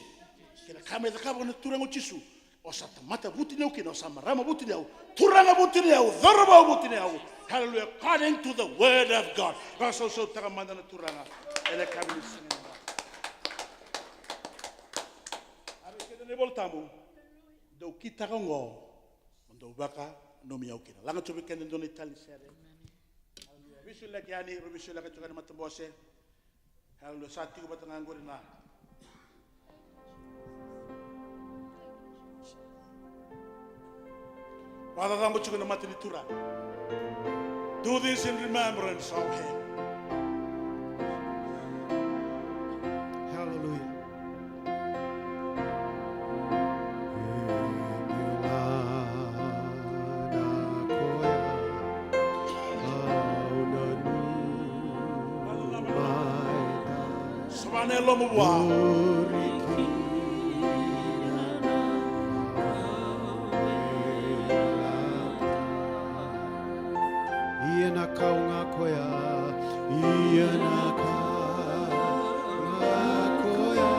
kei na ka mai cakava na Turaga o Jisu, o sa tamata vutuniyau kina, o sa marama vutuniyau, turaga vutuniyau, cauravou vutuniyau. Hallelujah, according to the word of God. Vakasausautaka mada na Turaga ena yakavi ni siga nidai. A vei keda na iVola Tabu, dou kitaka oqo, mo dou vakananumi au kina. Laga tu vei keda e dua na itali ni sere. Hallelujah. Veisoliyaki yani, rau veisoliyaka tiko yani matabose. Hallelujah. Sa tiko vata ga qori na vakacacabo tiko na mata ni Turaga. Do this in remembrance of him. Hallelujah. Savana e loma vua. Ia na kau ga koya, ia na kau ga koya,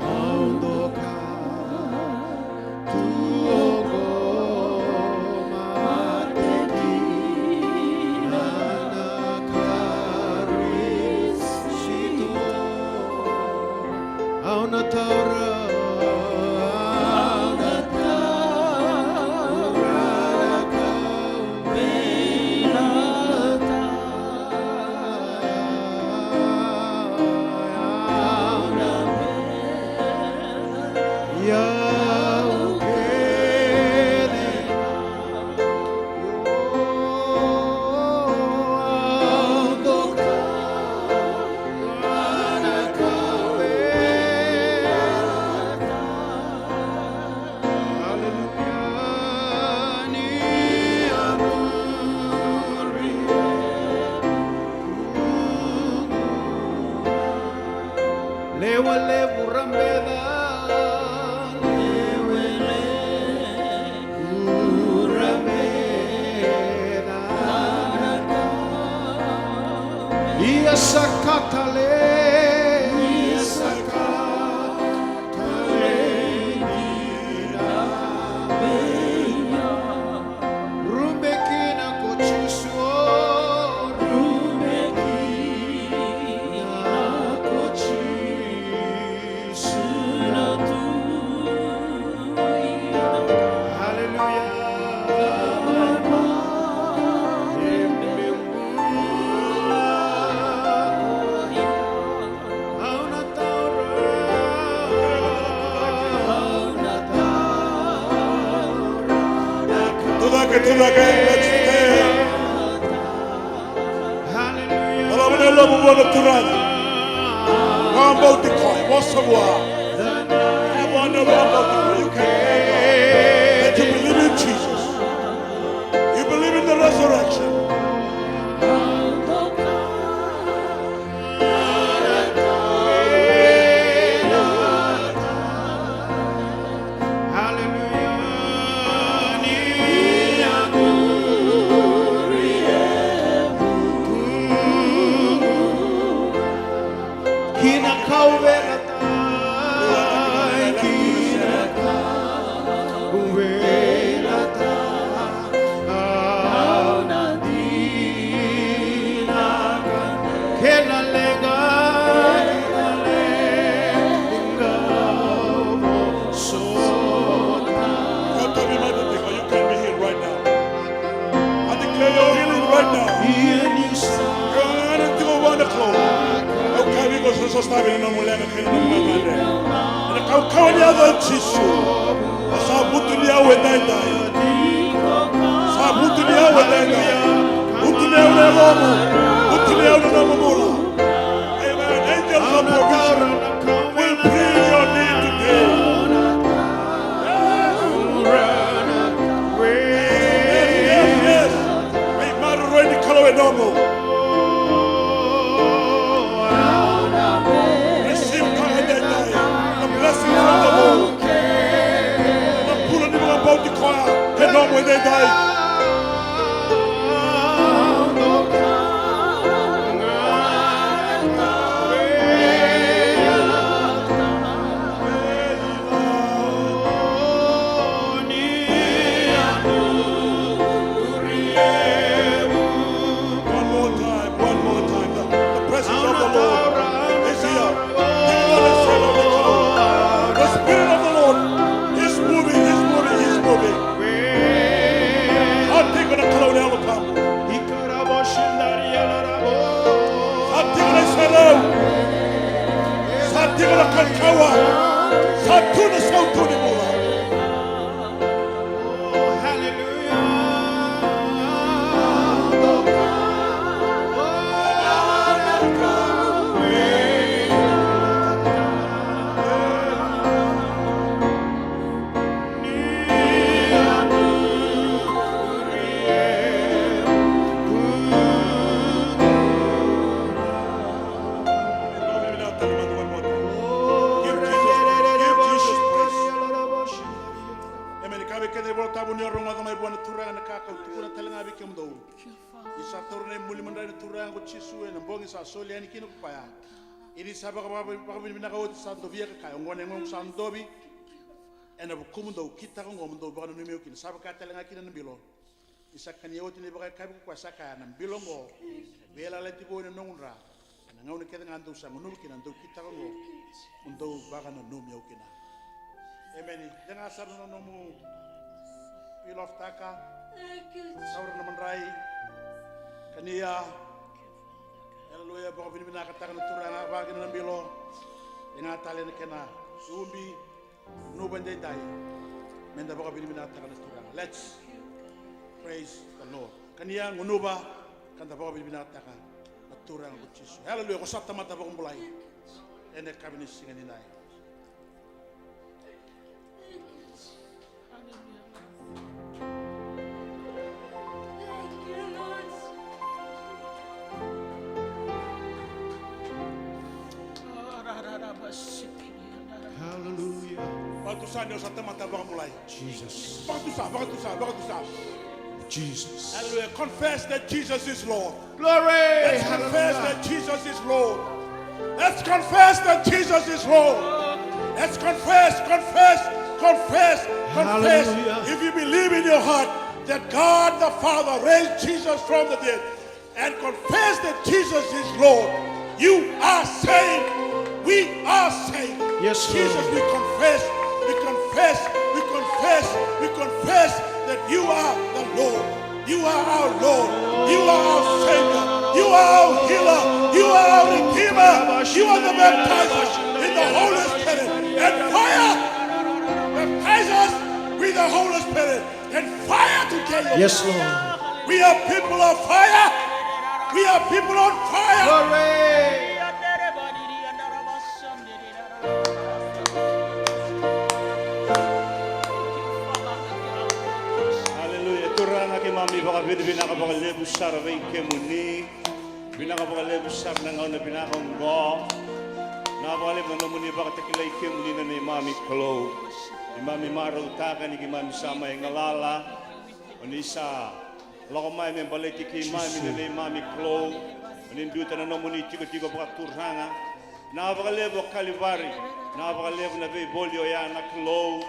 au doka tu oqo, mate kina na Karisito. Au na taura, au na taura na kau vei na ta. Levu rabeta, levu levu rabeta. Ia sa katale, ia sa katale, ia Rube kina ko Jisu, rube kina ko Jisu na Tui. Haleluya. Tucake, tucake, let's stay. Hallelujah. Dolava na yalomu vua na Turaga. Vakabauti koya, vosa vua. Vua na vakabauti koya. You can tell God that you believe in Jesus. You believe in the resurrection. Kina kauveilatai, kina kauveilatai. Au na dinaka kena leqa, kena leqa vosota. Kau tavi mai na tiko, you can be healed right now. I declare your healing right now. Ia ni sa. Kau na tiko vua na Kalou. Au kaya vei iko sa sotavi na nomu leqa kei na nomu leqa. Ena kaukauwa ni yaca o Jisu. Sa vutuniyau edaidai. Sa vutuniyau edaidai. Vutuniyau na yalomu. Vutuniyau na nomu bula. Amen. Angels of provision will bring your need today. Yes. Yes, yes, yes. Veimaroroi ni Kalou e nomu. Receive God edaidai. The blessings of the Lord. Na bula ni vakabauti koya e nomu edaidai. One more time, one more time. The, the presence of the Lord is here. The Spirit of the Lord is moving, is moving, is moving. Sa tiko na Kalou na Yalo Tabu. Sa tiko na iserau. Sa tiko na kaukauwa. Sa tu na sautu ni bula. Give Jesus, give Jesus praise. Amen. Ka vei keda iVolatabu ni o rogoca mai vua na Turaga na ka kau tukuna tale ga vei kemudou. Ni sa taura na imuli madrai na Turaga ko Jisu ena bogi sa soli yani kina ko koya. Ia ni sa vaka, vaka, vakavinavinaka oti sa dovia ka kaya, oqo na yagoqu sa dovi ena vukumudou, kitaka oqo mo dou vakananumi au kina. Sa vaka tale ga kina na bilo. Ni sa kania oti na ivakayakavi ko koya sa kaya, na bilo oqo e veiyalayalati vou ena noqu dra. Ena gauna kece ga dou sa gunuva kina dou kitaka oqo mo dou vakananumi au kina. Emeni. De ga sara na nomu veiloftaka. Saura na madrai. Kania. Aleluya. Vakavinavinakataka na Turaga, vaka kina na bilo. De ga tale na kena ubi. Gunuva edaidai. Meda vakavinavinakataka na Turaga. Let's praise the Lord. Kania, gunuva, ka da vakavinavinakataka na Turaga ko Jisu. Aleluya, ko sa tamata vakabulai. Ena yakavi ni siga nidai. Hallelujah. Vakatusa ni o sa tamata vakabulai. Jesus. Vakatusa, vakatusa, vakatusa. Jesus. Hallelujah. Confess that Jesus is Lord. Glory. Let's confess that Jesus is Lord. Let's confess that Jesus is Lord. Let's confess, confess, confess, confess. Hallelujah. If you believe in your heart that God the Father raised Jesus from the dead, and confess that Jesus is Lord, you are saved. We are saved. Yes, Lord. Jesus, we confess, we confess, we confess, we confess that you are the Lord. You are our Lord. You are our Savior. You are our healer. You are our Redeemer. You are the baptizer in the Holy Spirit. And fire! Baptize us with the Holy Spirit. And fire today, Lord. Yes, Lord. We are people of fire. We are people on fire. Glory. Hallelujah. Turaga, keimami vakavinavinaka vakalevu sara vei kemuni. Vinaka vakalevu sara na gauna vinaka oqo. Vinaka vakalevu na nomuni vakatakilai kemuni na neimami Kalou. Keimami marautaka ni keimami sa mai galala. O ni sa lako mai me baleti keimami na neimami Kalou. O ni biuta na nomuni tikotiko vakaturaga. Vinaka vakalevu o Kalivari. Vinaka vakalevu na veivoli oya na Kalou.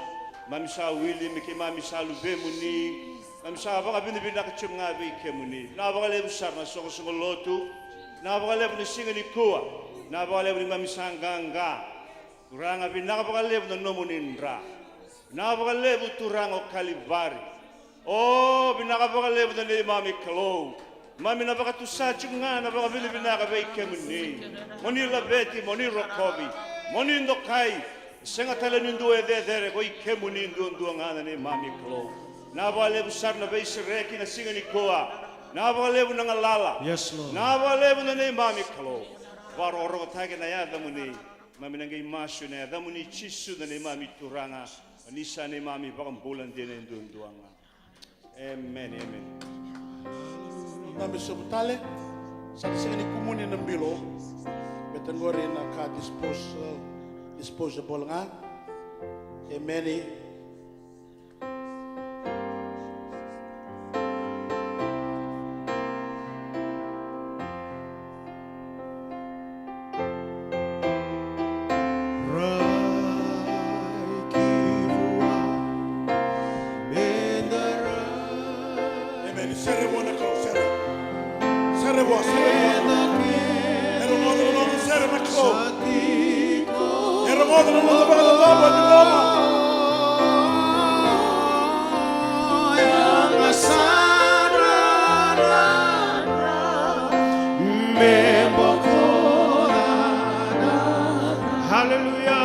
Keimami sa wili me keimami sa luvemuni. Keimami sa vakavinavinaka tiko ga vei kemuni. Vinaka vakalevu sara na soqosoqo lotu. Vinaka vakalevu na siga nikua. Vinaka vakalevu ni keimami sa qaqa. Turaga, vinaka vakalevu na nomuni dra. Vinaka vakalevu Turaga o Kalivari. O, vinaka vakalevu na neimami Kalou. Keimami na vakatusa tiko ga na vakavinavinaka vei kemuni. Mo ni laveti, mo ni rokovi, mo ni dokai. Sega tale ni dua e cecere, ko i kemuni duadua ga na neimami Kalou. Vinaka vakalevu sara na veisereki na siga nikua. Vinaka vakalevu na galala. Yes, Lord. Vinaka vakalevu na neimami Kalou. Vakarokorokotaki na yacamuni. Keimami na qai masu ena yacamuni Jisu na neimami Turaga. O ni sa neimami Vakabula dina e duadua ga. Emeni, emeni. Dabe sobu tale. Sa na sega ni kumuni na bilo. Baleta qori na ka disposal, disposable ga. Emeni. Emeni. Sere vua na Kalou, sere. Sere vua, sere vua. E rogoca na noda sere na Kalou. E rogoca na noda vakacacabo, e loloma. Hallelujah.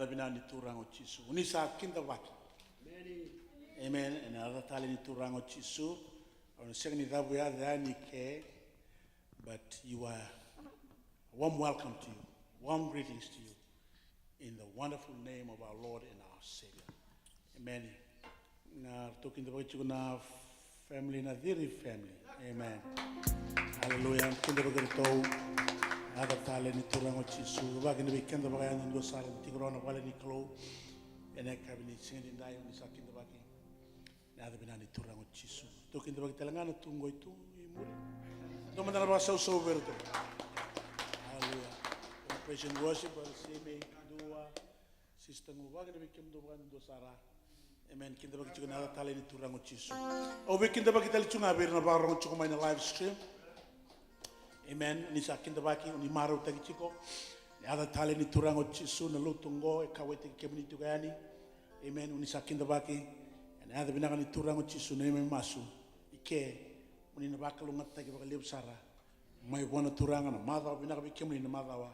Vinaka ni Turaga o Jisu. Ni sa kidavaki. Amen. Ena yaca talei ni Turaga o Jisu. Au na sega ni cavuyaca yani ke, but you are warm welcome to you. Warm greetings to you. In the wonderful name of our Lord and our Savior. Amen. Na ratou kidavaki tiko na family, na Ciri family. Amen. Hallelujah. Kidavaki ratou. Yaca talei ni Turaga o Jisu. Vaka kina vei keda vakayago dua sara tiko rawa na vale ni Kalou. Ena yakavi ni siga ni dai, ni sa kidavaki. Na yaca vinaka ni Turaga o Jisu. Ratou kidavaki tale ga na tu qo i tu i muri. Dua mada na vakasausau vei ratou. Hallelujah. Praise and worship, brother Simi, Dua. Sister Gu, vaka kina vei kemudou vakayago dua sara. Amen. Kidavaki tiko na yaca talei ni Turaga o Jisu. Au via kidavaki tale tiko ga vei ira na vakarorogo tiko mai na live stream. Amen. Ni sa kidavaki, ni marautaki tiko. Na yaca talei ni Turaga o Jisu, na lotu oqo e kauwaitaki kemuni tiko yani. Amen. Ni sa kidavaki. Ena yaca vinaka ni Turaga o Jisu, na neimami masu. I ke, mo ni na vakalougatataki vakalevu sara. Mai vua na Turaga, na macawa vinaka vei kemuni na macawa.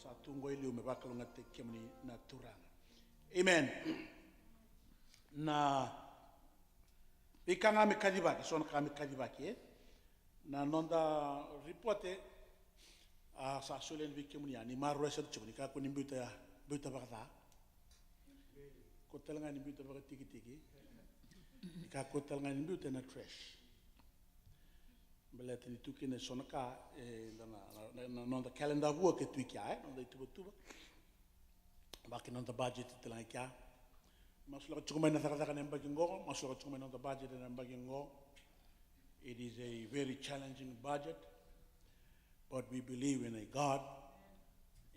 Sa tu qo e liu me vakalougatataki kemuni na Turaga. Amen. Na veika ga me kacivaki, so na ka me kacivaki, e? Na noda ripote, a, sa solia yani vei kemuni ya, ni maroroya sara tiko, ni kakua ni biuta, biuta vakaca. Kakua tale ga ni biuta vakatikitiki. Ni kakua tale ga ni biuta ena trash. Baleta ni tu kina e so na ka, e, da na, na, na, na noda calendar of work e tu i kea, e, noda ituvatuva. Vaka kina noda budget e tale ga i kea. Masulaka tiko mai na cakacaka na yabaki qo, masulaka tiko mai na noda budget na yabaki qo. It is a very challenging budget, but we believe in a God.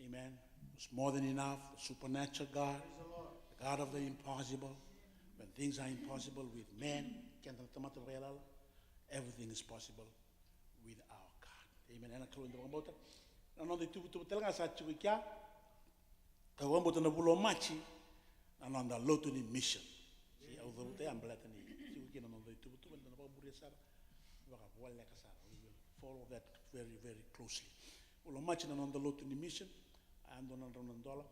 Amen. Who's more than enough, the supernatural God, the God of the impossible. When things are impossible with men, keda na tamata vakaiyalayala, everything is possible with our God. Amen. Ena Kalou eda vakabauta. Na noda ituvatuva tale ga sa tiko i kea. Au vakabauta na vula o Maji, na noda lotu ni mission. Sa au cavuta ya baleta ni tiko kina na noda ituvatuva, eda na vakamuria sara vakavoleka sara. We will follow that very, very closely. Vula o Maji na noda lotu ni mission, a dua na drau na dola,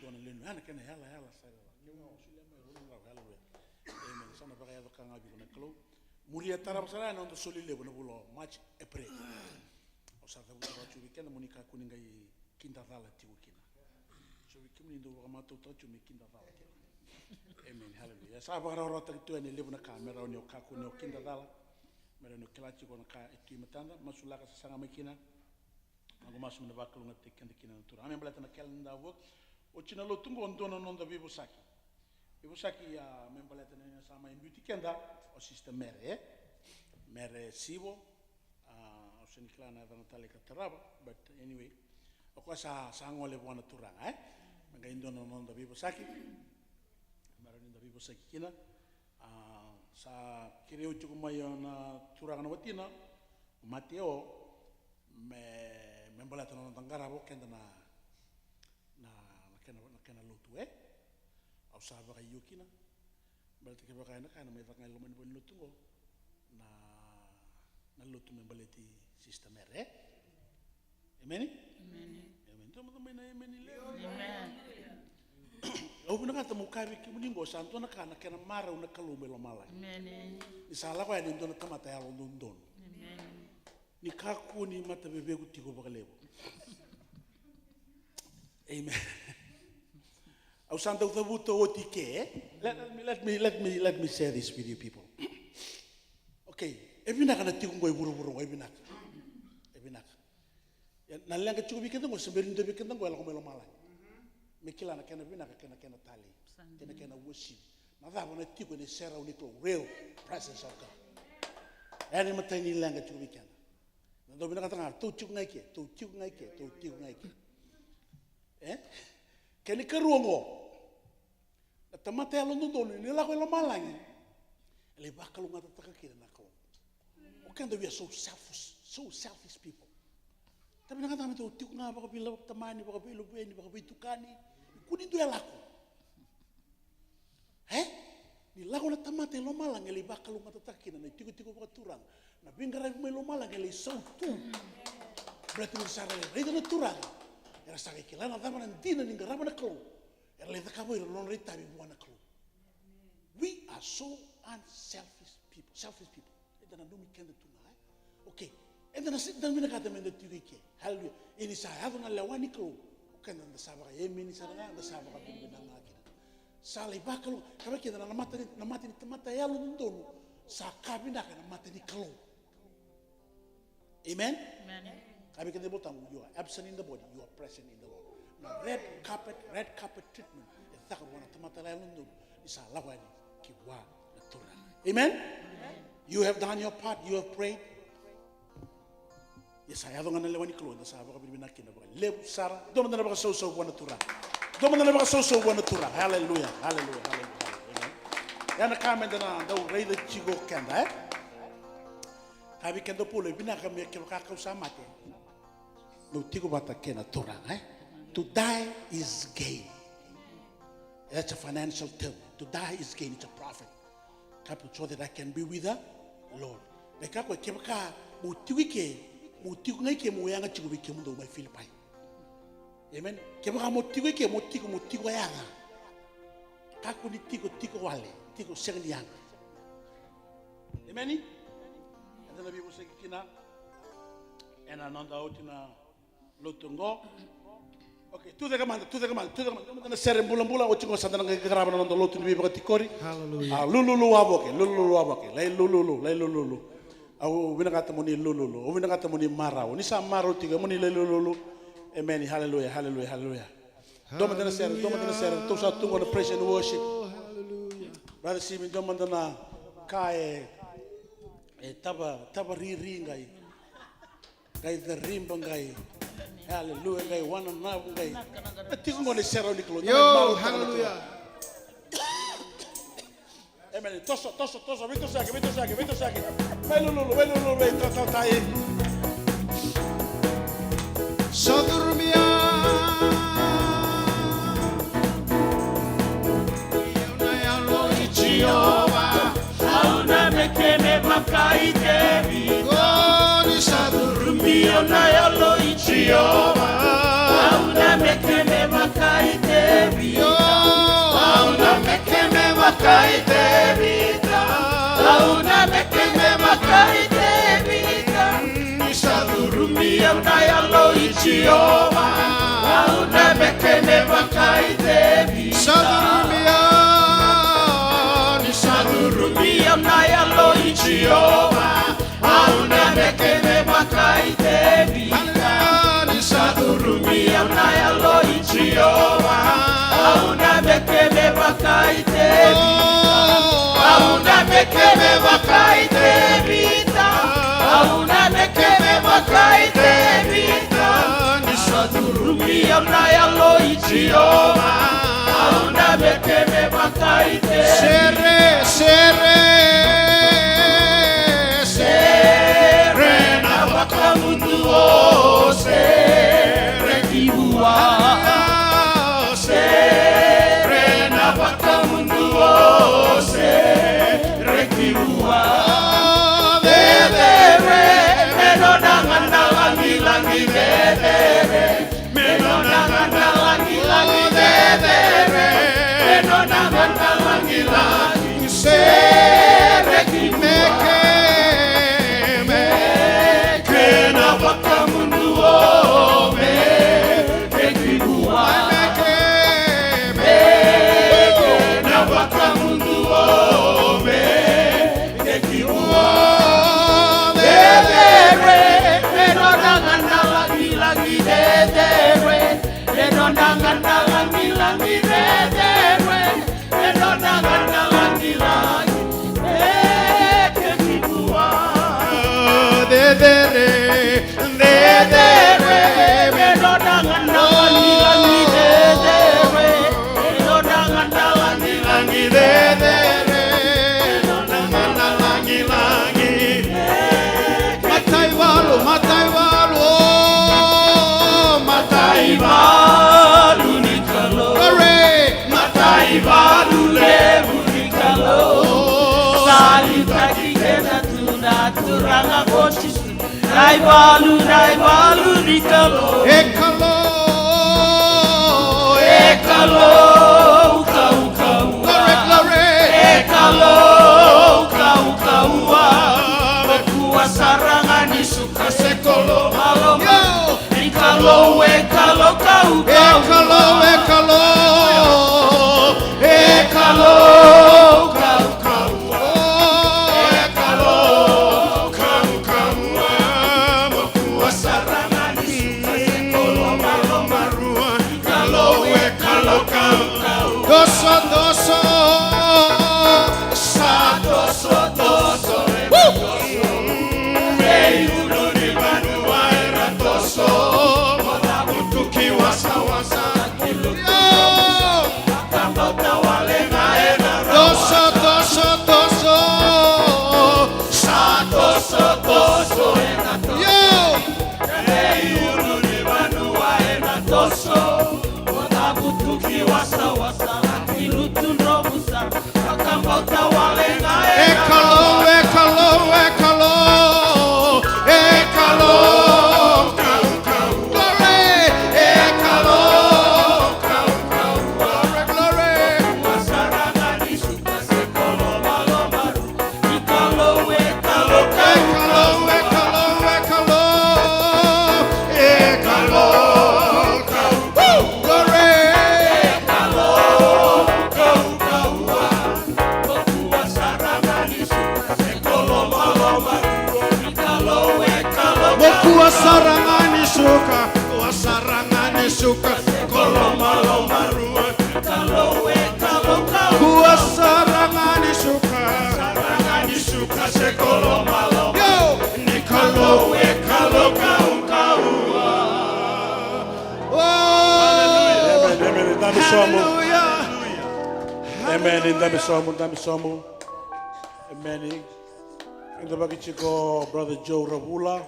dua na lewe ni, a na kena yalayala sara. Keu ga au solia mai rua na drau, hallelujah. Amen. Sa na vakayaco ka ga vei iko na Kalou. Muria tarava sara na noda soli levu na vula o Maji, April. Au sa cavuta vaka tiko vei keda mo ni kakua ni qai kidacala tiko kina. So vei kemuni dou vakamatautaka tiko me kidacala tiko. Amen, hallelujah. Sa vakarawarawataki tu yani e levu na ka me rawa ni o kakua ni o kidacala. Me rawa ni o kila tiko na ka e tu e matada, masulaka sasaga mai kina. Noqu masu me na vakalougatataki keda kina na Turaga. Me baleta na calendar of work. Oti na lotu qo dua na noda veivosaki. Veivosaki, a, me baleta na sa mai biuti keda o Sister Mere, e? Mere Sivo, a, au sega ni kila na yacana tale ka tarava, but anyway. O koya sa, sa gole vua na Turaga, e? Me qai dua na noda veivosaki. Me rawa ni da veivosaki kina. A, sa kerei au tiko mai o na turaga na watina, Mateo, me, me baleta na noda qarava o keda na, na, na kena, na kena lotu, e? Au sa vakaio kina, baleta kevaka ena ka ena mai caka ga e loma ni valenilotu qo, na, na lotu me baleti Sister Mere, e? Emeni? Emeni. Emeni. Dua mada mai na emeni levu. Amen. Au vinakata meu kaya vei kemuni qo, sa dua na ka na kena marau na Kalou mai lomalagi. Emeni. Ni sa lako yani e dua na tamata yalododonu. Emeni. Ni kakua ni mataveveku tiko vakalevu. Amen. Au sa dau cavuta oti ke, e? Let, let me, let me, let me, let me share this with you people. Okay, e vinaka na tiko qo e vuravura qo, e vinaka. E vinaka. Ia, na leqa tiko vei keda qo, se bera ni dua vei keda qo e lako mai lomalagi. Me kila na kena vinaka, kena, kena talei. Kena, kena uasivi. Na cava na tiko ena iserau ni Kalou, real presence of God. Ena imatai ni leqa tiko vei keda. Na dau vinakata ga, tou tiko ga i ke, tou tiko ga i ke, tou tiko ga i ke. E? Kena ikarua qo. Na tamata yalododonu ni lako e lomalagi, e lai vakalougatataka kina na Kalou. O keda, we are so selfish, so selfish people. Tavinakataka me tou tiko ga vakaveitamani, vakaveiloveni, vakaveitukani. Ni kua ni dua e lako. E? Ni lako na tamata e lomalagi, e lai vakalougatataka kina na itikotiko vakaturaga. Na veiqaravi mai lomalagi e lai sautu. Baleta ni sa raica na Turaga. Era sa qai kila na cava na dina ni qarava na Kalou. Era lai cakava o ira na nodra itavi vua na Kalou. We are so unselfish people, selfish people. Eda nanumi keda tu ga, e? Okay. Eda na, eda na vinakata meda tiko i ke. Hallelujah. Ia ni sa yaco na lewa ni Kalou, o keda da sa vakaemeni sara ga, da sa vakavinavinaka ga kina. Sa lai vakalou, ka vei keda na mata ni, na mata ni tamata yalododonu sa ka vinaka na mata ni Kalou. Amen? Amen. Ka vei keda, iVolatabu, you are absent in the body, you are present in the Lord. Na red carpet, red carpet treatment e caka vua na tamata yalododonu ni sa lako yani ki vua na Turaga. Amen? You have done your part, you have prayed. Ia sa yaco ga na lewa ni Kalou, eda sa vakavinavinaka kina vakalevu sara. Dua mada na vakasausau vua na Turaga. Dua mada na vakasausau vua na Turaga. Hallelujah, hallelujah, hallelujah, hallelujah. Amen. Ia na ka meda na dau raica tiko keda, e? Ka vei keda, Paula, e vinaka me kevaka kau sa mate, meu tiko vata kei na Turaga, e? To die is gain. That's a financial term. To die is gain, it's a profit. Ka, so that I can be with the Lord. Na ka koya, kevaka mo tiko i ke, mo tiko ga i ke, mo yaga tiko vei kemudou mai Filipai. Amen. Kevaka mo tiko i ke, mo tiko, mo tiko yaga. Kakua ni tiko, tiko wale, tiko sega ni yaga. Amen. Eda na veivosaki kina ena noda oti na lotu oqo. Okay, tucake mada, tucake mada, tucake mada. Dua mada na sere bulabula, oti qo sa da na qai qarava na noda lotu ni veivakatikori. Hallelujah. A, lululu wavoki, lululu wavoki. Lai lululu, lai lululu. Au vinakata mo ni lululu, au vinakata mo ni marau. Ni sa marau tiko, mo ni lai lululu. Amen. Hallelujah, hallelujah, hallelujah. Dua mada na sere, dua mada na sere. Tou sa tu qo na praise and worship. Hallelujah. Brother Simi, dua mada na ka e, e tava, tava riri qai. Qai cariba qai. Hallelujah, qai wananavu qai. E tiko qo na iserau ni Kalou. Yo, hallelujah. Amen. Toso, toso, toso, veitosoyaki, veitosoyaki, veitosoyaki. Mai lululu, mai lululu, mai tatatai. Sa curumia. Au na Yalo i Jiova. Au na meke me vaka i Tevita. Ni sa curumi au na Yalo i Jiova. Au na meke me vaka i Tevita. Au na meke me vaka i Tevita. Au na meke me vaka i Tevita. Ni sa curumi au na Yalo i Jiova. Au na meke me vaka i Tevita. Sa curumi au. Ni sa curumi au na Yalo i Jiova. Au na meke me vaka i Tevita. Ni sa curumi au na Yalo i Jiova. Au na meke me vaka i Tevita. Au na meke me vaka i Tevita. Au na meke me vaka i Tevita. Ni sa curumi au na Yalo i Jiova. Au na meke me vaka i Tevita. Sere, sere, sere na vakamuduo, sere ki vua. Sere na vakamuduo, sere ki vua. Cecere me nona gana lagilagi, cecere me nona gana lagilagi, cecere me nona gana lagilagi. Sere ki vua. Meke, meke na vakamuduo, meke ki vua. Meke, meke na vakamuduo, meke ki vua. Cecere me nona gana lagilagi, cecere me nona gana lagilagi, cecere me nona gana lagilagi, meke ki vua. Cecere, cecere me nona gana lagilagi, cecere me nona gana lagilagi, cecere me nona gana lagilagi. Mataivalu, mataivalu, o, mataivalu ni Kalou. Glory. Mataivalu levu ni Kalou. Sa liutaki keda tu na Turaga ko Jisu. Na ivalu, na ivalu ni Kalou. E Kalou. Kalou kaukauwa. Glory, glory. E Kalou kaukauwa. Mo kua sara ga ni suka se kolo malomalo. Yo. Ni Kalou e Kalou kaukauwa. E Kalou, e Kalou, e Kalou kaukauwa. E Kalou kaukauwa. Mo kua sara ga ni suka se kolo malomalo. Kalou e Kalou kaukauwa. Doso, doso. Sa doso, doso, e doso. Veiulu ni vanua era doso. Mo cavutu ki wasawasa. Yo. Vakabauta wale ga era doso, doso, doso. Sa doso, doso, era doso. Yo. Veiulu ni vanua era doso. Mo cavutu ki wasawasa, ki lutu dromu sara. Vakabauta wale ga e Kalou, e Kalou, e Kalou, e Kalou. Glory, e Kalou. Glory, glory. Sara ga ni suka se kolo malomalo. Ni Kalou e Kalou, e Kalou, e Kalou, e Kalou, e Kalou. Woo! Glory! E Kalou, Kalou, Kalou. Mo kua sara ga ni suka se kolo malomalo. Ni Kalou e Kalou, mo kua sara ga ni suka, kua sara ga ni suka se kolo malomalo. Kua sara ga ni suka. Sara ga ni suka se kolo malomalo. Yo. Ni Kalou e Kalou kaukauwa. Oh. Emeni, emeni. Dabe sobu. Hallelujah. Emeni, dabe sobu, dabe sobu. Emeni. Kidavaki tiko Brother Joe Ravula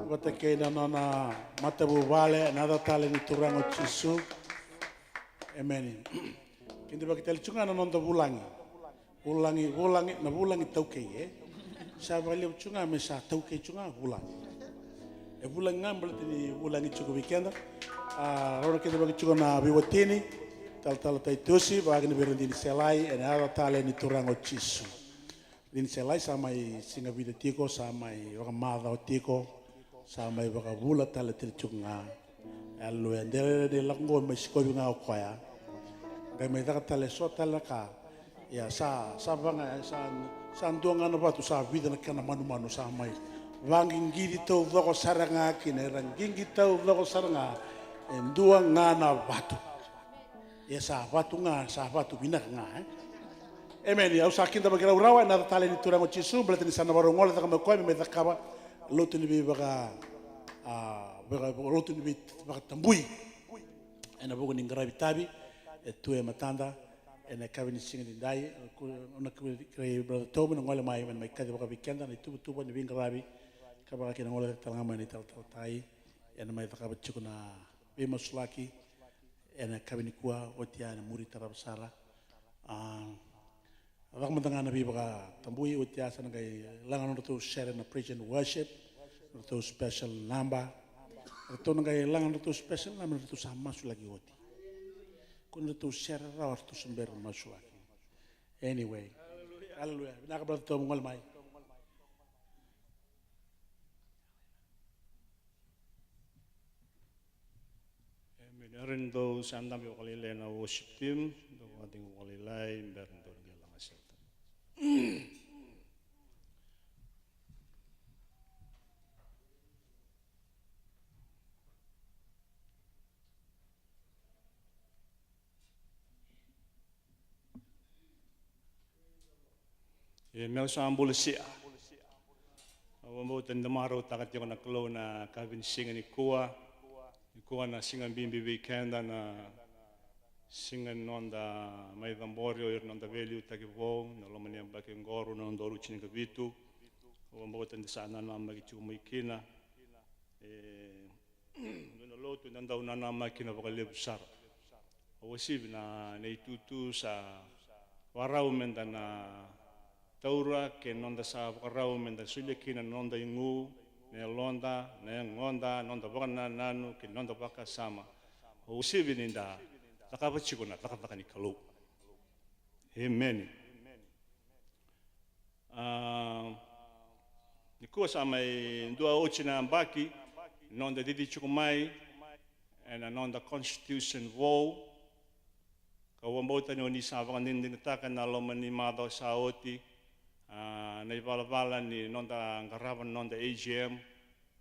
vata kei na nona matavuvale ena yaca talei ni Turaga o Jisu. Emeni. Kidavaki tale tiko ga na noda vulagi. Vulagi, vulagi, na vulagi taukei, e? Sa vakalevu tiko ga me sa taukei tiko ga vulagi. E vulagi ga baleta ni vulagi tiko vei keda. A, rawa ni kidavaki tiko na veiwatini, Talatala Taitosi, vaka kina vei ira na dina ni selai, ena yaca talei ni Turaga o Jisu. Dina ni selai sa mai siga vica tiko, sa mai vakamacawa tiko, sa mai vakavula tale tiko ga. Aleluya. Dela ni lako qo mai sikovi ga o koya. Qai mai caka tale so tale na ka. Ia sa, sa vaga, sa, sa dua ga na vatu, sa vica na kena manumanu sa mai. Vaqiqi taucoko sara ga kina, era qiqi taucoko sara ga. E dua ga na vatu. Ia sa vatu ga, sa vatu vinaka ga, e? Emeni. Au sa kidavaki rau rawa ena yaca talei ni Turaga o Jisu, baleta ni sa na vakarau gole cake mai o koya me mai cakava lotu ni veivaka, a, vaka, lotu ni veivakatabui. Ena vuku ni qaravi tavi e tu e matada ena yakavi ni siga nidai. Au na kerei Brother Tom me na gole mai, me na mai kaci vaka vei keda na ituvatuva ni veiqaravi, ka vaka kina gole tale ga mai na italatala Tai, ena mai cakava tiko na veimasulaki ena yakavi nikua, oti ya ena muri tarava sara. A, caka mada ga na veivakatabui, oti ya sa na qai laga nodratou sere na praise and worship, nodratou special number. Ratou na qai laga nodratou special number, nodratou sa masulaki oti. Ko nodratou sere rawa, ratou sa bera masulaki. Anyway. Hallelujah. Vinaka, Brother Tom, gole mai. Emeni. Era ni dou sa dabe vakalailai na worship team, dou vakadigi vakalailai, bera ni dou qai laga sere. E, meu sa bula sia. Au vakabauta ni da marautaka tiko na Kalou na yakavi ni siga nikua. Nikua na siga bibi vei keda, na siga ni noda mai cabori o ira na noda veiliutaki vou, na loma ni yabaki oqo, rua na udolu tinikavitu. Au vakabauta ni da sa nanamaki tiko mai kina. E, dua na lotu eda dau nanamaki kina vakalevu sara. Au uasivi na, na itutu sa vakarau meda na taura, kei na noda sa vakarau meda solia kina na noda igu, na yaloda, na yagoda, na noda vakanananu kei na noda vakasama. Au uasivi ni da cakava tiko na cakacaka ni Kalou. Emeni. A, nikua sa mai dua oti na yabaki noda cici tiko mai ena noda constitution vou. Kau vakabauta ni o ni sa vakadinadinataka ena loma ni macawa sa oti, a, na ivalavala ni noda qarava na noda A G M,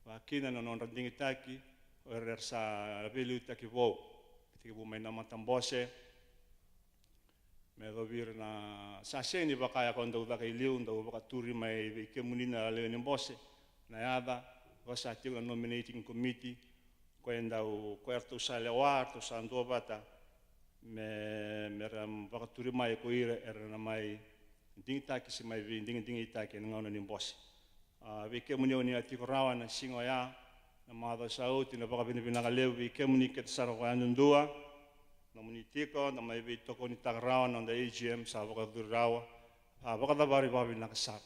vakakina na nodra digitaki o ira era sa veiliutaki vou, tekivu mai na matabose, me yacovi ira na sa sega ni vaka ya kau dau caka i liu, dau vakaturi mai vei kemuni na lewe ni bose, na yaca, ko sa tiko na nominating committee, ko e dau, ko eratou sa lewa, eratou sa duavata, me, me ra vakaturi mai ko ira era na mai digitaki se mai veidigidigitaki ena gauna ni bose. A, vei kemuni o ni a tiko rawa ena siga oya, na macawa sa oti, na vakavinavinaka levu vei kemuni kece sara vakayadudua. Nomuni tiko, na mai veitokonitaka rawa na noda A G M sa vakacuri rawa, sa vakacavari vakavinaka sara.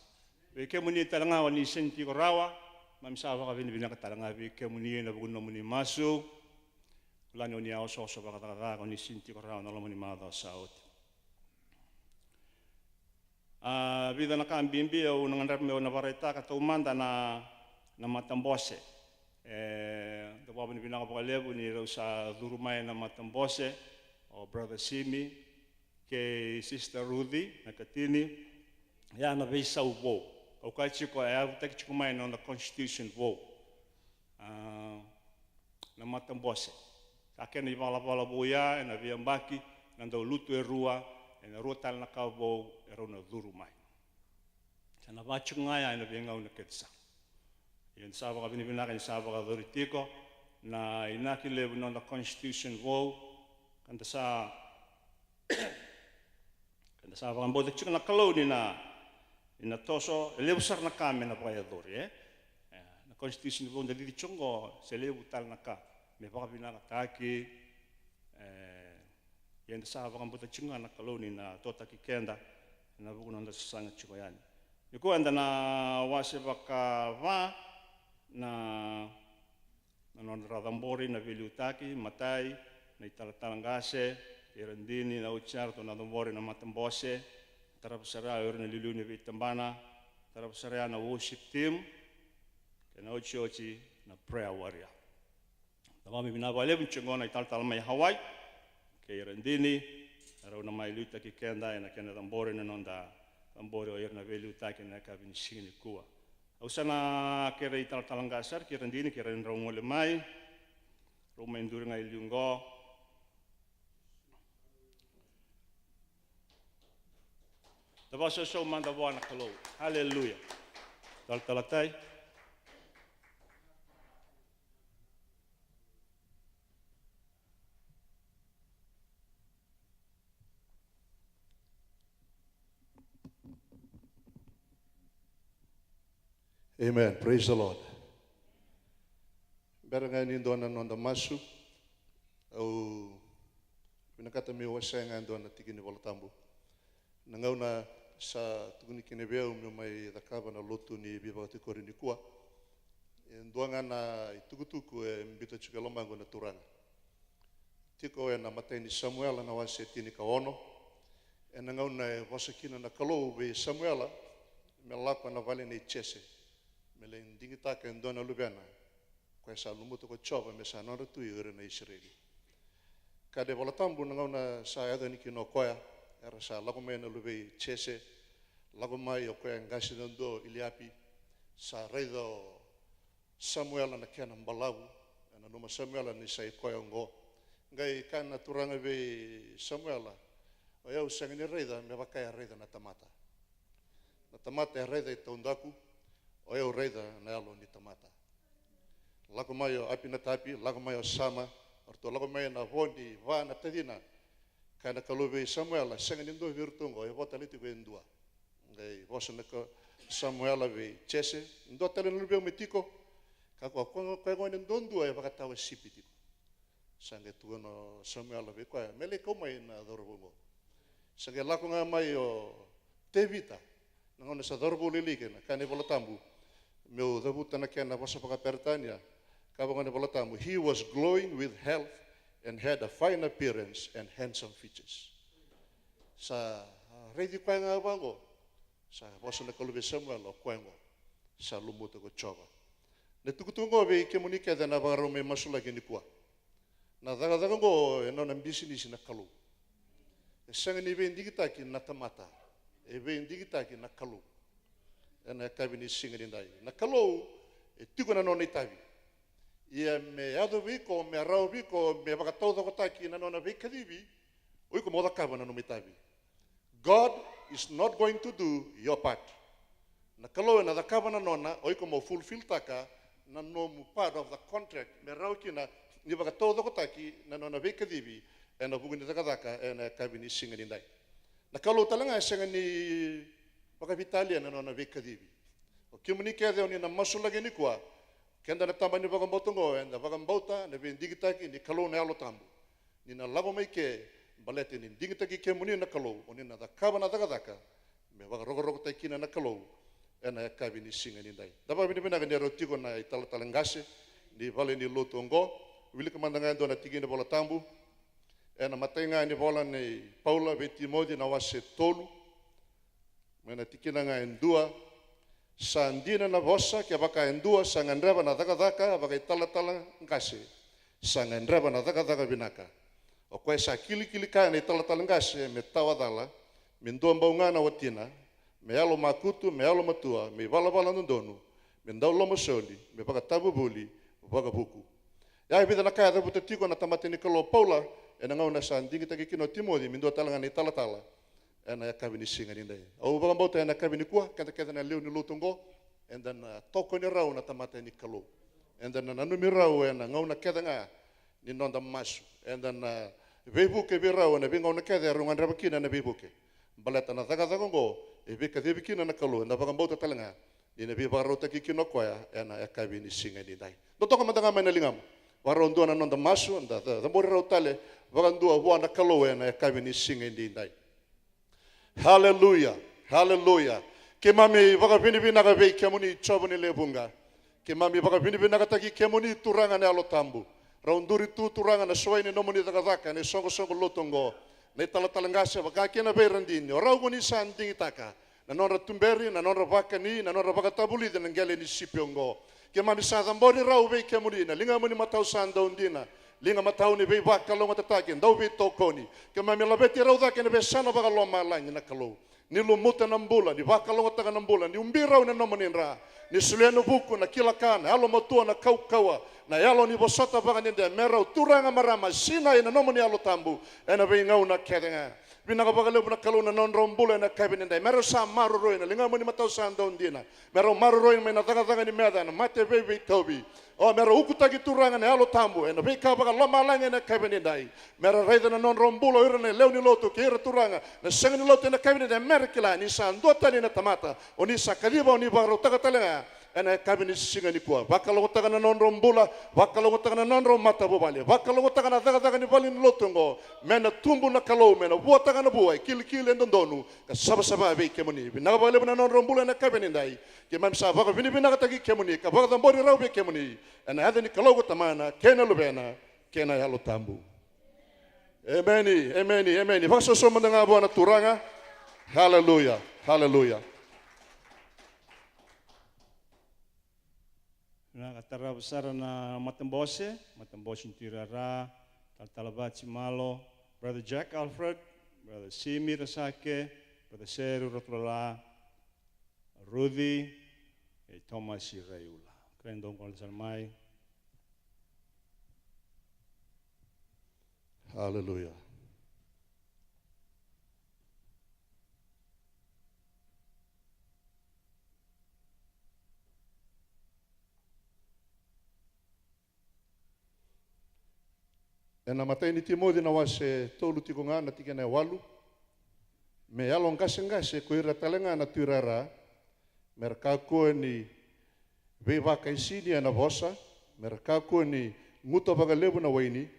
Vei kemuni tale ga o ni sega ni tiko rawa, mami sa vakavinavinaka tale ga vei kemuni ena vuku ni nomuni masu. Kila ni o ni a osooso vakacakacaka, o ni sega ni tiko rawa ena loma ni macawa sa oti. A, vica na ka bibi au na gadreva meu na vakaraitaka taumada na, na matabose. E, da vakavinavinaka vakalevu ni rau sa curu mai na matabose, o Brother Simi kei Sister Ruthi na katini. Ia na veisau vou, au kaya tiko, e yavutaki tiko mai na noda constitution vou. A, na matabose. Sa kena ivalavala vou ya, ena veiyabaki, na dau lutu e rua, ena rua tale na ka vou, e rau na curu mai. Sa na va tiko ga ya ena veigauna kece sara. Ia ni sa vakavinavinaka, ni sa vakayacori tiko na inaki levu ni noda constitution vou, ka da sa Ka da sa vakabauta tiko na Kalou ni na, ni na toso, e levu sara na ka me na vakayacori, e? E, na constitution vou da cici tiko qo, se levu tale na ka me vakavinakataki, e, ia da sa vakabauta tiko ga na Kalou ni na totaki keda, ena vuku ni noda sasaga tiko yani. Nikua eda na wase vakava na Na nodra cabori na veiliutaki, matai, na italatala qase, kei Radini, na oti ya ratou na cabori na matabose, tarava sara ya o ira na iliuliu ni veitabana, tarava sara ya na worship team, kei na otioti na prayer warrior. Da vakavinavinaka vakalevu ni tiko qo na italatala mai Hawaii, kei Radini, rau na mai liutaki keda ena kena cabori na noda cabori o ira na veiliutaki ena yakavi ni siga nikua. Au sa na kerei talatala qase sara, kei Radini, kei Radini rau gole mai. Rau mai duri ga i liu qo. Da vakasausau mada vua na Kalou. Aleluya. Talatala Tai. Amen. Praise the Lord. Bera ga ni dua na noda masu, au vinakata meu wasea ga e dua na tiki ni Vola Tabu. Na gauna sa tukuni kina vei au meu mai cakava na lotu ni veivakatikori nikua, e dua ga na itukutuku e biuta tiko e lomaqu na Turaga. Tiko ena imatai ni Samuela na wase tinikaono, ena gauna e vosa kina na Kalou vei Samuela me lako ena vale nei Jese, me lai digitaka e dua na luvena, koya sa lumuta ko Jiova me sa nodra tui o ira na Isireli. Kaya na iVola Tabu, na gauna sa yaco yani kina o koya, era sa lako mai na luvei Jese, lako mai o koya e qase na dua o Iliapi, sa raica o Samuela na kena balavu, e nanuma Samuela ni sa i koya oqo. Qai kaya na Turaga vei Samuela, o yau sega ni raica me vaka e raica na tamata. Na tamata e raica e taudaku, o yau raica na yalo ni tamata. Lako mai o Apinatapi, lako mai o Sama, o ratou lako mai na vo ni va na tacina. Kaya na Kalou vei Samuela, sega ni dua vei iratou oqo, e vo tale tiko e dua. Qai vosa na ka Samuela vei Jese, dua tale na luvemu me tiko, ka koya, koya gone duadua e vakatawa sipi tiko. Sa qai tukuna o Samuela vei koya, me lai kau mai na cauravou oqo. Sa qai lako ga mai o Tevita, na gauna sa cauravou lailai kina, kaya na iVola Tabu, meu cavuta na kena vosa vakaperitania, ka vaka na iVola Tabu, he was glowing with health and had a fine appearance and handsome features. Sa raici koya ga vaqo. Sa vosa na Kalou vei Samuela, o koya qo. Sa lumuta ko Jiova. Na tukutuku qo vei kemuni kece na vakarau mai masulaki nikua. Na cakacaka qo e nona bisinisi na Kalou. E sega ni veidigitaki na tamata. E veidigitaki na Kalou. Ena yakavi ni siga nidai. Na Kalou e tiko na nona itavi. Ia me yaco vei iko, me rawa vei iko, me vakataucokotaki na nona veikacivi, o iko mo cakava na nomu itavi. God is not going to do your part. Na Kalou ena cakava na nona, o iko mo fulfilltaka na nomu part of the contract, me rawa kina ni vakataucokotaki na nona veikacivi ena vuku ni cakacaka ena yakavi ni siga nidai. Na Kalou tale ga e sega ni vakavitalia na nona veikacivi. O kemuni kece o ni na masulaki nikua, keda na tabana ni vakabauta oqo, eda vakabauta na veidigitaki ni Kalou na Yalo Tabu. Ni na lako mai ke, baleta ni digitaki kemuni na Kalou, o ni na cakava na cakacaka me vakarokorokotaki kina na Kalou ena yakavi ni siga nidai. Da vakavinavinaka ni rau tiko na italatala qase ni vale ni lotu oqo. Wilika mada ga e dua na tikina ni Vola Tabu ena imatai ga ni vola nei Paula vei Timoci na wase tolu, mai na tikina ga e dua. Sa dina na vosa, kevaka e dua sa gadreva na cakacaka vakaitalatala qase, sa gadreva na cakacaka vinaka. O koya sa kilikili kaya na italatala qase me tawa cala, me dua bau ga na watina, me yalo makutu, me yalo matua, me ivalavala dodonu, me dau lomasoli, me vakatavuvuli vakavuku. Ia e vica na ka e cavuta tiko na tamata ni Kalou o Paula ena gauna sa digitaki kina o Timoci me dua tale ga na italatala ena yakavi ni siga nidai. Au vakabauta ena yakavi nikua, keda kece na lewe ni lotu oqo, eda na tokoni rau na tamata ni Kalou. Eda na nanumi rau ena gauna kece ga ni noda masu. Eda na veivuke vei rau ena veigauna kece erau gadreva kina na veivuke. Baleta na cakacaka oqo e veikacivi kina na Kalou, eda vakabauta tale ga ni na veivakarautaki kina o koya ena yakavi ni siga nidai. Dou toka mada ga mai na ligamu. Vakarau dua na noda masu, da ca-, cabori rau tale vakadua vua na Kalou ena yakavi ni siga nidai. Haleluya, haleluya. Keimami vakavinavinaka vei kemuni Jiova ni lewe vuqa. Keimami vakavinavinakataki kemuni Turaga na Yalo Tabu. Rau duri tu Turaga na suai ni nomuni cakacaka ena isoqosoqo lotu oqo. Na italatala qase vaka kina vei Radini, o rau ko ni sa digitaka na nodra tuberi, na nodra vakani, na nodra vakatavulici na qele ni sipi oqo. Keimami sa cabori rau vei kemuni na ligamuni matau sa dau dina, liga matau ni veivakalougatataki, dau veitokoni. Keimami laveti rau cake ena veiyasana vakalomalagi na Kalou. Ni lumuta na bula, ni vakalougatataka na bula, ni ubi rau ena nomuni dra. Ni solia na vuku, na kila ka, na yalomatua, na kaukauwa, na yalo ni vosota vakadede, me rau Turaga, marama, sinai ena nomuni Yalo Tabu ena veigauna kece ga. Vinaka vakalevu na Kalou na nodrau bula ena yakavi nidai. Me rau sa maroroi na ligamuni matau sa dau dina. Me rau maroroi mai na cakacaka ni meca, na mate veiveitauvi. O, me rau ukutaki Turaga na Yalo Tabu ena veika vakalomalagi ena yakavi nidai. Me ra raica na nodrau bula o ira na lewe ni lotu kei ira Turaga na sega ni lotu ena yakavi nidai, me ra kila ni sa dua tani na tamata o ni sa kaciva, o ni vakarautaka tale ga ena yakavi ni siga nikua. Vakalougatataka na nodrau bula, vakalougatataka na nodrau matavuvale, vakalougatataka na cakacaka ni vale ni lotu oqo. Me na tubu na Kalou, me na vuataka na vua e kilikili, e dodonu ka savasava vei kemuni. Vinaka vakalevu na nodrau bula ena yakavi nidai. Keimami sa vakavinavinakataki kemuni ka vakacabori rau vei kemuni, ena yaca ni Kalou ko Tamana kei na Luvena kei na Yalo Tabu. Emeni, emeni, emeni. Vakasausau mada ga vua na Turaga. Haleluya, haleluya. Na ka tarava sara na matabose, matabose ni Tui Rara, Talatala Vaji Malo, Brother Jack Alfred, Brother Simi Rasake, Brother Seru Rotulala, Ruci, e Tomasi Raiula. Kere dou gole sara mai. Haleluya. Ena imatai ni Timoci na wase tolu tiko ga na tikina e walu. Me yalo qaseqase ko ira tale ga na tuirara, me ra kakua ni veivakaisini ena vosa, me ra kakua ni guta vakalevu na waini,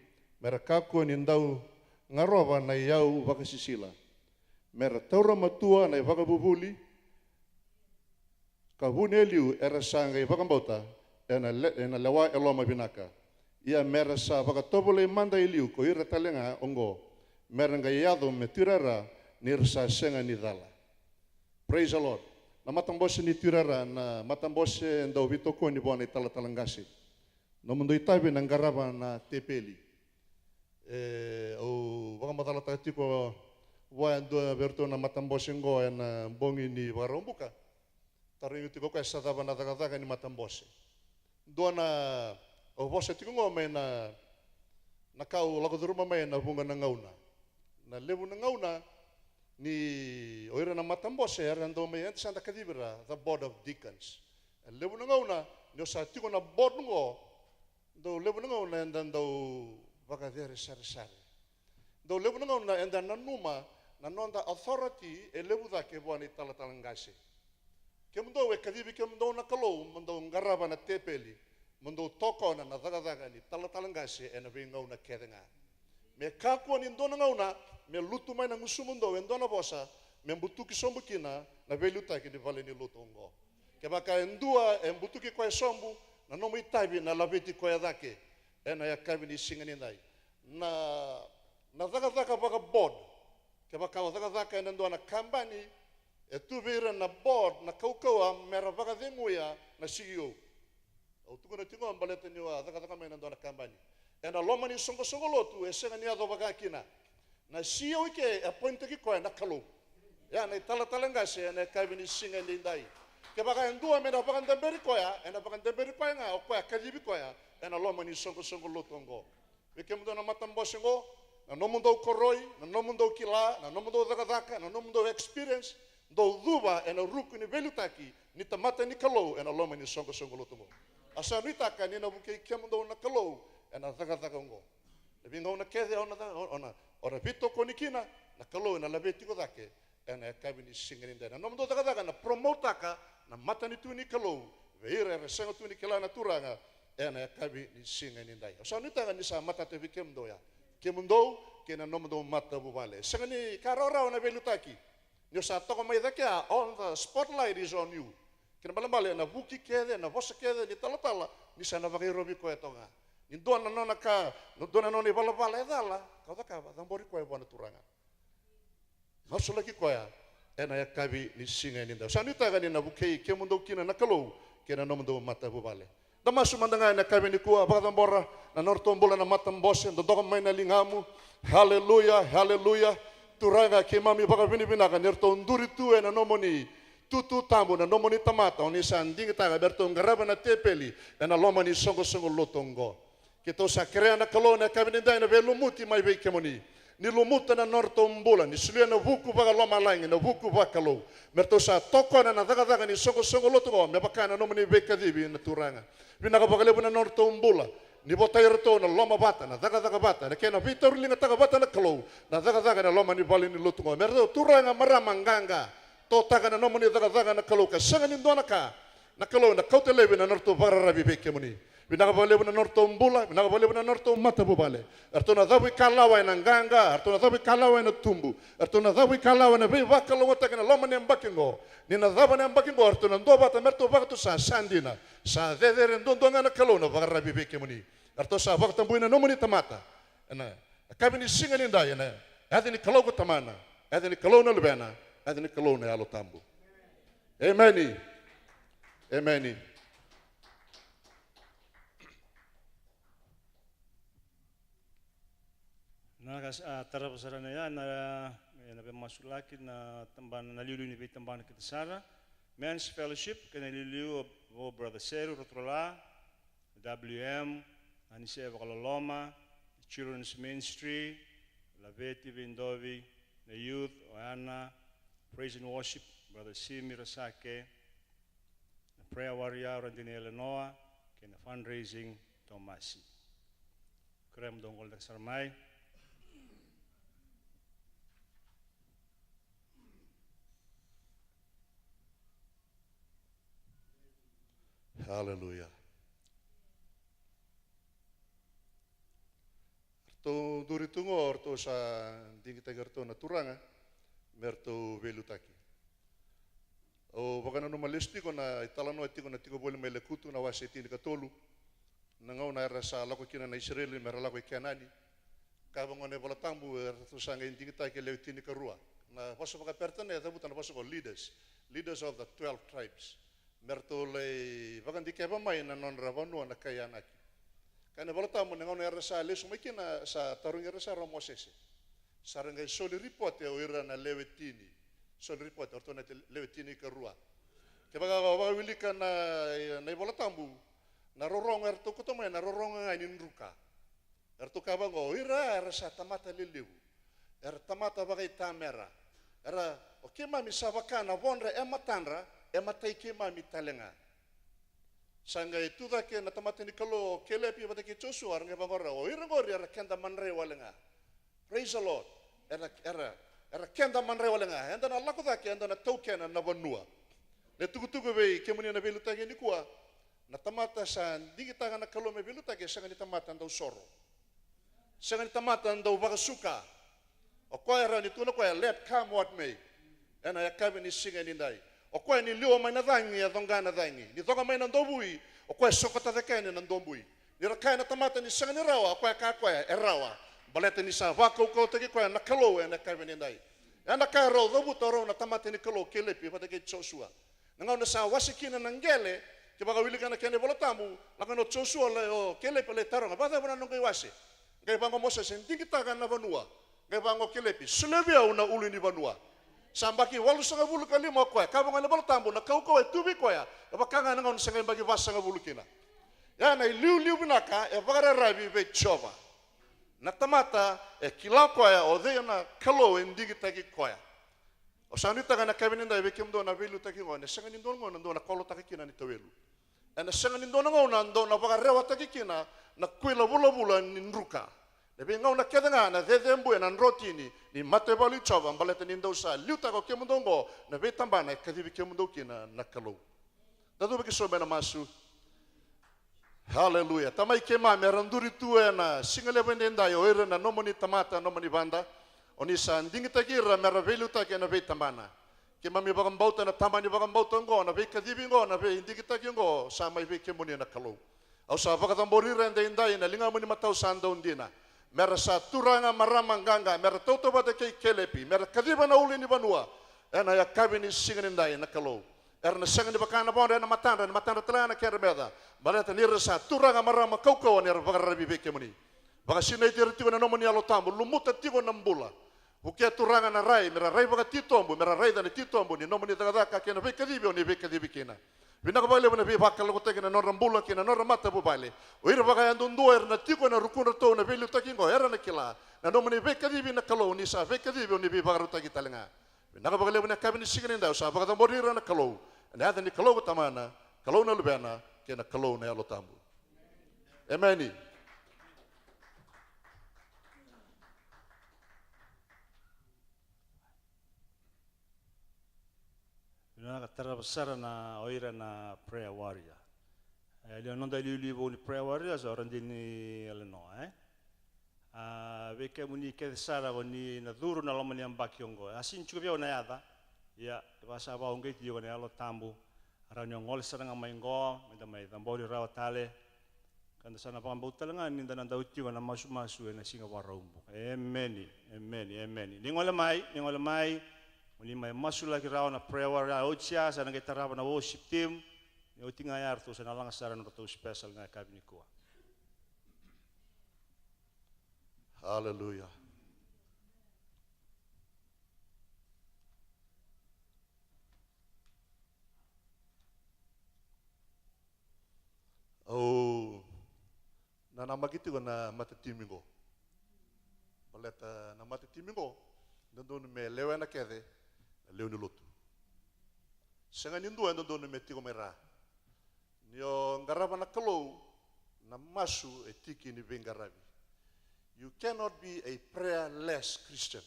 me ra kakua ni dau garova na iyau vakasisila, me ra taura matua na ivakavuvuli, ka vuni e liu era sa qai vakabauta ena le-, ena lewa e loma vinaka. Ia me ra sa vakatovolei mada e liu ko ira tale ga oqo, me ra qai yaco me tuirara ni ra sa sega ni cala. Praise the Lord. Na matabose ni tuirara, na matabose e dau veitokoni vua na italatala qase. Nomudou itavi na qarava na tepeli. E, au vakamacalataka tiko vua e dua vei iratou na matabose oqo ena bogi ni Vakaraubuka. Tarogi tiko o koya sa cava na cakacaka ni matabose. Dua na, au vosa tiko oqo mai na, na ka au lako curuma mai ena vuqa na gauna. Na levu na gauna ni o ira na matabose era dau mai, eda sa da kacivi ira the board of deacons. E levu na gauna ni o sa tiko na board oqo, dau levu na gauna eda dau vakacere saresare. Dau levu na gauna eda nanuma na noda authority e levu cake vua na italatala qase. Kemudou e kacivi kemudou na Kalou mo dou qarava na tepeli, mo dou tokona na cakacaka ni talatala qase ena veigauna kece ga. Me kakua ni dua na gauna me lutu mai na gusumudou e dua na vosa me butuki sobu kina na veiliutaki ni vale ni lotu oqo. Kevaka e dua e butuki koya sobu, na nomu itavi na laveti koya cake ena yakavi ni siga nidai. Na, na cakacaka vaka board, kevaka o cakacaka ena dua na kabani, e tu vei ira na board na kaukauwa me ra vakaceguya na C E O. Au tukuna tiko baleta niu a cakacaka mai na dua na kabani. Ena loma ni soqosoqo lotu e sega ni yaco vaka kina. Na C E O i ke e appointaki koya na Kalou. Ia na italatala qase ena yakavi ni siga edaidai. Kevaka e dua me na vakadaberi koya, ena vakadaberi koya ga o koya kacivi koya ena loma ni soqosoqo lotu oqo. Vei kemudou na matabose oqo, na nomudou koroi, na nomudou kila, na nomudou cakacaka, na nomudou experience, dou cuva ena ruku ni veiliutaki ni tamata ni Kalou ena loma ni soqosoqo lotu oqo. Au sa nuitaka ni na vukei kemudou na Kalou ena cakacaka oqo. Na veigauna kece o na ca-, o na, o na veitokoni kina, na Kalou ena laveti iko cake ena yakavi ni siga nidai. Na nomudou cakacaka na promote-taka na matanitu ni Kalou vei ira era sega tu ni kila na Turaga ena yakavi ni siga nidai. Au sa nuitaka ni sa matata vei kemudou ya, kemudou kei na nomudou matavuvale. Sega ni ka rawarawa na veiliutaki. Ni o sa toka mai cake ya, all the spotlight is on you. Kena balebale na vuki kece, na vosa kece ni talatala, ni sa na vakairovi koya toka ga. Ni dua na nona ka, dua na nona ivalavala e cala, ka o cakava, cabori koya vua na Turaga. Masulaki koya ena yakavi ni siga nidai. Au sa nuitaka ni na vukei kemudou kina na Kalou kei na nomudou matavuvale. Da masu mada ga ena yakavi nikua, vakacabora na nodratou bula na matabose, dodoka mai na ligamu. Haleluya, haleluya. Turaga, keimami vakavinavinaka ni ratou duri tu ena nomuni tutu tabu na nomuni tamata, o ni sa digitaka me ratou qarava na tepeli ena loma ni soqosoqo lotu oqo. Keitou sa kerea na Kalou na yakavi nidai na veilumuti mai vei kemuni. Ni lumuta na nodratou bula, ni solia na vuku vakalomalagi, na vuku vakalou. Me ratou sa tokona na cakacaka ni soqosoqo lotu oqo, me vaka na nomuni veikacivi na Turaga. Vinaka vakalevu na nodratou bula. Ni votai iratou na loma vata, na cakacaka vata, na kena veitauriligataka vata na Kalou, na cakacaka ena loma ni vale ni lotu oqo. Me ratou Turaga, marama qaqa. Totaka na nomuni cakacaka na Kalou, ka sega ni dua na ka. Na Kalou ena kauta laivi na nodratou vakararavi vei kemuni. Vinaka vakalevu na nodratou bula, vinaka vakalevu na nodratou matavuvale. Eratou na cavuikalawa ena qaqa, eratou na cavuikalawa ena tubu, eratou na cavuikalawa ena veivakalougatataki ena loma ni yabaki oqo. Ni na cava na yabaki oqo, eratou na duavata me ratou vakatusa, sa dina. Sa cecere duadua ga na Kalou na vakararavi vei kemuni. Eratou sa vakatabui na nomuni tamata. Ena yakavi ni siga nidai, ena yaca ni Kalou ko Tamana, yaca ni Kalou na Luvena, yaca ni Kalou na Yalo Tabu. Emeni. Emeni. Na ka sa, a, tarava sara na ya, na, e, na veimasulaki, na tabana, na liuliu ni veitabana kece sara. Men's Fellowship, kei na liuliu o, o Brother Seru Rotorola, W M, Anise Vakaloloma, Children's Ministry, Laveti Veidovi, na Youth, o Ana, Praise and Worship, Brother Simi Rasake, na Prayer Warrior, Radini Elenoa, kei na Fundraising, Tomasi. Kerea mo dou golitaka sara mai. Haleluya. Ratou duri tu qo, ratou sa digitaki ratou na Turaga me ratou veiliutaki. Au vakananuma lesu tiko na italanoa tiko na tiko voli mai Lekutu na wase tinikatolu. Na gauna era sa lako kina na Isireli me ra lako i Kenani. Ka vaqo na iVola Tabu, eratou sa qai digitaki e lewe tinikarua. Na vosa vakaperitania e cavuta na vosa ko leaders, leaders of the twelve tribes. Me ratou lai vakadikeva mai na nodra vanua na kai Anaki. Kaya na iVola Tabu na gauna era sa lesu mai kina, sa tarogi ira sara o Mosese. Sa ra qai soli ripote o ira na lewe tini. Soli ripote o ratou na lewe tinikarua. Kevaka o vakawilika na, na iVola Tabu, na rorogo eratou kauta mai na rorogo ga ni druka. Eratou kaya vaqo, o ira era sa tamata lelevu. Era tamata vakaitamera. Era, o keimami sa vaka na vodra e matadra, e matai keimami tale ga. Sa qai tu cake na tamata ni Kalou o Kelepi vata kei Josua, era qai vaqo, o ira qori era keda madrai wale ga. Praise the Lord. Era, era, era keda madrai wale ga. Eda na lako cake, eda na taukena na vanua. Na itukutuku vei kemuni na veiliutaki nikua, na tamata sa digitaka na Kalou me veiliutaki e sega ni tamata dau soro. Sega ni tamata dau vakasuka. O koya e rawa ni tukuna o koya, let come what may. Ena yakavi ni siga nidai. O koya ni liwa mai na cagi e coqa na cagi. Ni coqa mai na dobui, o koya e sokota cake yani na dobui. Ni ra kaya na tamata ni sega ni rawa, o koya e kaya o koya e rawa. Baleta ni sa vakaukauwataki koya na Kalou ena yakavi nidai. Ena ka e rau cavuta o rau na tamata ni Kalou o Kelepi vata kei Josua. Na gauna sa wase kina na qele, ke vakawilika na kena iVola Tabu, lako na o Josua lai o Kelepi lai taroga, vakacava na noqu iwase? Qai vaqo o Mosese, digitaka na vanua. Qai vaqo o Kelepi, solia vei au na ulu ni vanua. Sa baki walusagavulu ka lima o koya, ka vaqo na iVola Tabu, na kaukauwa e tu vei koya, e vaka ga na gauna sa qai baki vasagavulu kina. Ia na iliuliu vinaka e vakararavi vei Jiova. Na tamata e kila o koya o cei na Kalou e digitaki koya. Au sa nuitaka na yakavi nidai vei kemudou na veiliutaki oqo, ena sega ni dua na gauna dou na kolotaka kina ni tauelu. Ena sega ni dua na gauna dou na vakarewataki kina na kuila vulavula ni druka. Na veigauna kece ga na cecebui ena drotini ni mataivalu i Jiova, baleta ni dou sa liutaka o kemudou oqo na veitabana e kacivi kemudou kina na Kalou. Da cuva ki so mai na masu. Haleluya. Tamai keimami, era duri tu ena siga levu edaidai o ira na nomuni tamata, nomuni vada. O ni sa digitaki ira me ra veiliutaki ena veitabana. Keimami vakabauta na taba ni vakabauta oqo, na veikacivi oqo, na veidigitaki oqo, sa mai vei kemuni na Kalou. Au sa vakacabori ira edaidai ena ligamuni matau sa dau dina. Me ra sa turaga, marama, qaqa, me ra tautauvata kei Kelepi, me ra kaciva na ulu ni vanua. Ena yakavi ni siga nidai na Kalou. Era na sega ni vaka na vodra ena matadra, ena matadra tale ga na kedra meca. Baleta ni ra sa turaga, marama, kaukauwa, ni ra vakararavi vei kemuni. Vakasinaiti ira tiko ena nomuni Yalo Tabu, lumuta tiko na bula. Vukea, Turaga, na rai, me ra rai vakatitobu, me ra raica na titobu ni nomuni cakacaka kei na veikacivi o ni veikacivi kina. Vinaka vakalevu na veivakalougatataki ena nodra bula kei na nodra matavuvale. O ira vakayadudua era na tiko ena rukudratou na veiliutaki oqo, era na kila na nomuni veikacivi na Kalou, ni sa veikacivi o ni veivakarautaki tale ga. Vinaka vakalevu na yakavi ni siga nidai, au sa vakacabori ira na Kalou, ena yaca ni Kalou ko Tamana, Kalou na Luvena, kei na Kalou na Yalo Tabu. Emeni. Vinaka, tarava sara na o ira na prayer warrior. E, liu noda liuliu vou ni prayer warriors, o Radini Elenoa, e? A, vei kemuni kece sara ko ni na curu na loma ni yabaki oqo. A sini tiko vei au na yaca. Ia, e vaka sa vakauqeti iko na Yalo Tabu. A rawa ni o gole sara ga mai qo, me da mai cabori rawa tale. Ka da sa na vakabauta tale ga ni da na dau tiko na masumasu ena siga Vakaraubuka. Emeni, emeni, emeni. Ni gole mai, ni gole mai. Mo ni mai masulaki rawa na prayer warrior, a oti ya, sa na qai tarava na worship team. Ni oti ga ya, ratou sa na laga sara na nodratou special ga yakavi nikua. Haleluya. Au nanamaki tiko na matatimi qo. Baleta na matatimi qo, dodonu me lewena kece na lewe ni lotu. Sega ni dua e dodonu me tiko mai ra. Ni o qarava na Kalou, na masu e tiki ni veiqaravi. You cannot be a prayerless Christian.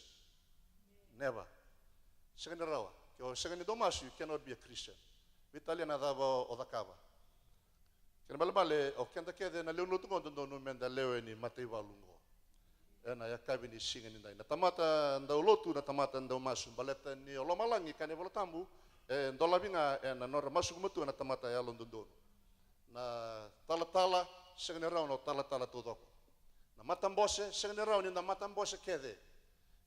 Never. Sega ni rawa. Ke o sega ni dau masu, you cannot be a Christian. Veitalia na cava o cakava. Kena ibalebale, o keda kece na lewe ni lotu qo dodonu meda lewe ni mataivalu qo. Ena yakavi ni siga nidai. Na tamata dau lotu, na tamata dau masu. Baleta ni o lomalagi, kaya na iVola Tabu, e dolavi ga ena nodra masuku matua na tamata yalododonu. Na talatala, Sega ni rawa ni o talatala taucoko. Na matabose, sega ni rawa ni da matabose kece.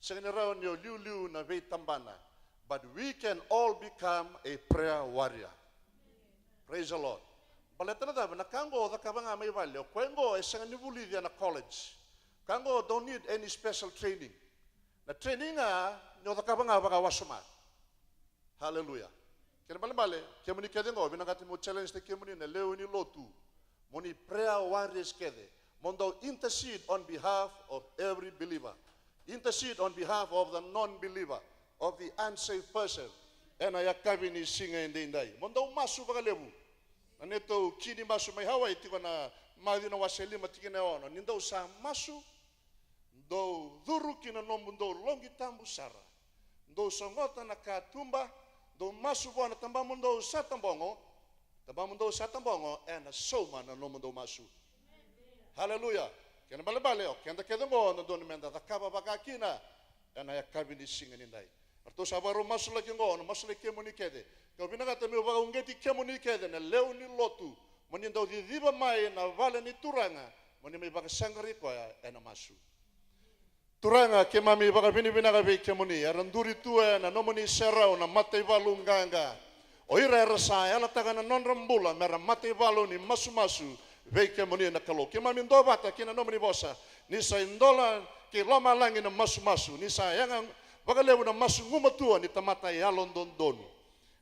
Sega ni rawa ni o liuliu na veitabana. But we can all become a prayer warrior. Praise the Lord. Baleta na cava? Na ka qo o cakava ga mai vale. O koya qo e sega ni vulici ena college. Ka qo don't need any special training. Na training ga ni o cakava ga vakawasoma. Hallelujah. Kena ibalebale, kemuni kece qo, vinakati meu challenge-taki kemuni na lewe ni lotu. Mo ni prayer warriors kece. Mo dau intercede on behalf of every believer. Intercede on behalf of the non-believer, of the unsaved person. Ena yakavi ni siga edaidai. Mo dau masu vakalevu. Na neitou ki ni masu mai Hawaii tiko na Maciu na wase lima tikina e ono. Ni dou sa masu, dou curu ki na nomudou loqi tabu sara. Dou sogota na katuba, dou masu vua na tabamudou sa tabogo, tabamudou sa tabogo, ena sauma na nomudou masu. Haleluya. Kena ibalebale, o keda kece qo, dodonu meda cakava vaka kina, ena yakavi ni siga nidai. Ratou sa vakarau masulaki qo, na masulaki kemuni kece. Kau vinakata meu vakauqeti kemuni kece, na lewe ni lotu. Mo ni dau ciciva mai na vale ni Turaga, mo ni mai vakasaqarai koya ena masu. Turaga, keimami vakavinavinaka vei kemuni, era duri tu ena nomuni serau na mataivalu qaqa. O ira era sa yalataka na nodra bula mera mataivalu ni masumasu vei kemuni na Kalou. Keimami duavata kei na nomuni vosa, ni sa idola kei lomalagi na masumasu, ni sa yaga vakalevu na masu gumatua ni tamata yalododonu.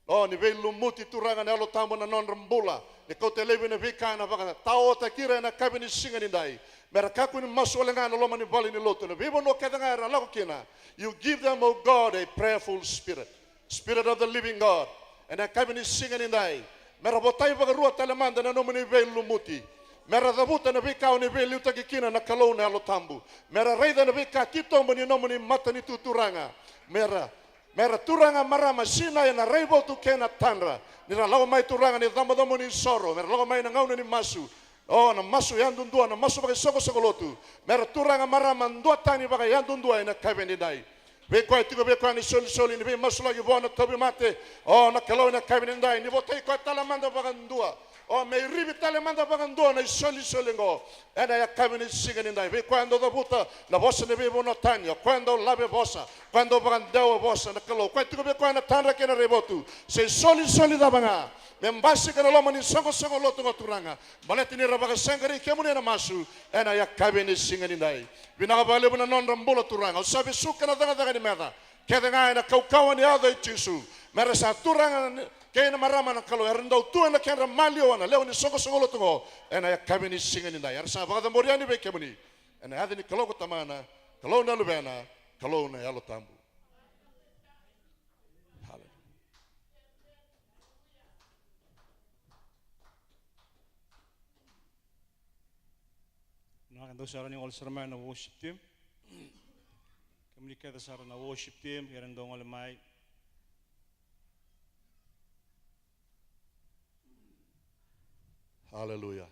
O ni veilumuti, Turaga, na Yalo Tabu na nodra bula. Ni kauta laivi na veika ena vakataotaki ira ena yakavi ni siga nidai. Mera kakua ni masu wale ga ena loma ni vale ni lotu, na veivanua kece ga era lako kina. You give them, O God, a prayerful spirit. Spirit of the living God. Ena yakavi ni siga nidai, mera votai vakarua tale mada na nomuni veilumuti. Mera cavuta na veika o ni veiliutaki kina na Kalou na Yalo Tabu. Mera raica na veika titobu ni nomuni matanitu, Turaga. Mera Mera, Turaga, marama, sinai ena raivotu kei na tadra. Ni ra lako mai, Turaga, ni cabocabo ni soro, mera lako mai na gauna ni masu. O, na masu yadudua, na masu vakaisoqosoqo lotu. Mera, Turaga, marama, duatani vakayadudua ena yakavi nidai. Vei koya e tiko vei koya na isolisoli ni veimasulaki vua na tauvimate. O, na Kalou, ena yakavi nidai, ni votai koya tale mada vakadua. O, me irivi tale mada vakadua na isolisoli oqo. Ena yakavi ni siga nidai, vei koya e dau cavuta na vosa ni veivanua tani, o koya e dau lave vosa, o koya e dau vakadewa vosa, na Kalou, o koya e tiko vei koya na tadra kei na raivotu, se isolisoli cava ga, me basika na loma ni soqosoqo lotu oqo, Turaga, baleta ni ra vakasaqarai kemuni ena masu, ena yakavi ni siga nidai. Vinaka vakalevu na nodra bula, Turaga, au sa vesuka na cakacaka ni meca kece ga ena kaukauwa ni yaca i Jisu. Mera sa, Turaga, kei na marama, na Kalou, era dau tu ena kedra maliwa na lewe ni soqosoqo lotu oqo ena yakavi ni siga nidai. Era sa vakacabori yani vei kemuni ena yaca ni Kalou ko Tamana, Kalou na Luvena, Kalou na Yalo Tabu. Haleluya. Na, dou sa rawa ni gole sara mai na worship team. Kemuni kece sara na worship team, era dau gole mai. Haleluya.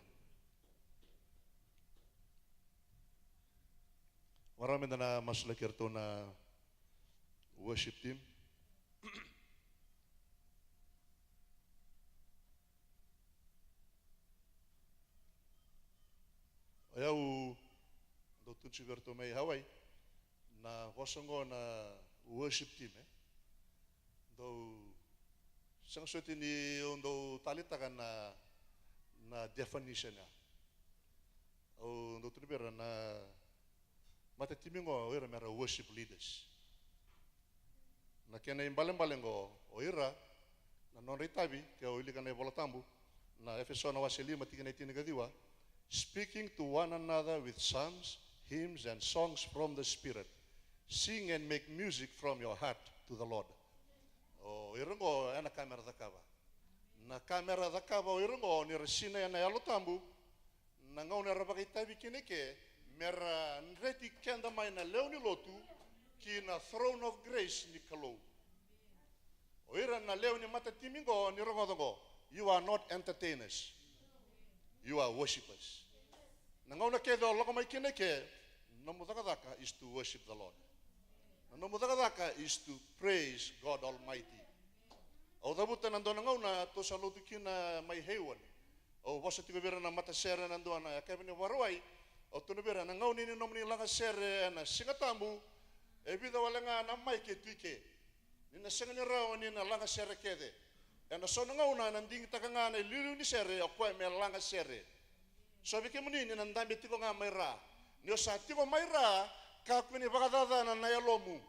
Vakarau meda na masulaki iratou na worship team. O yau dau tukuna tiko vei iratou mai Hawaii, na vosa oqo na worship team, e dau sega soti ni au dau taleitaka na, na definition ya. Au dau tukuna vei ira na matatimi oqo, o ira mera worship leaders. Na kena ibalebale oqo, o ira, na nodra itavi, ke o wilika na iVola Tabu, na Efeso na wase lima tikina e tinikaciwa, speaking to one another with psalms, hymns and songs from the Spirit, sing and make music from your heart to the Lord. O ira oqo, ena ka mera cakava. Na ka mera cakava o ira oqo, ni ra sinai ena Yalo Tabu, na gauna era vakaitavi kina eke, mera dreti keda mai na lewe ni lotu ki na throne of grace ni Kalou. O ira na lewe ni matatimi oqo, ni rogoca oqo, you are not entertainers. You are worshippers. Na gauna kece o lako mai kina eke, nomu cakacaka is to worship the Lord. Na nomu cakacaka is to praise God Almighty. Au cavuta na dua na gauna tou sa lotu kina mai Hayward. Au vosa tiko vei ira na matasere ena dua na yakavi ni Vakarauwai. Au tukuna vei ira, na gauna ni nomuni lagasere ena Siga Tabu, e vica wale ga na maiki e tu i ke. Ni na sega ni rawa ni na lagasere kece. Ena so na gauna ena digitaka ga na iliuliu ni sere o koya me lagasere. So vei kemuni ni na dabe tiko ga mai ra. Ni o sa tiko mai ra, kakua ni vakacacana na yalomu.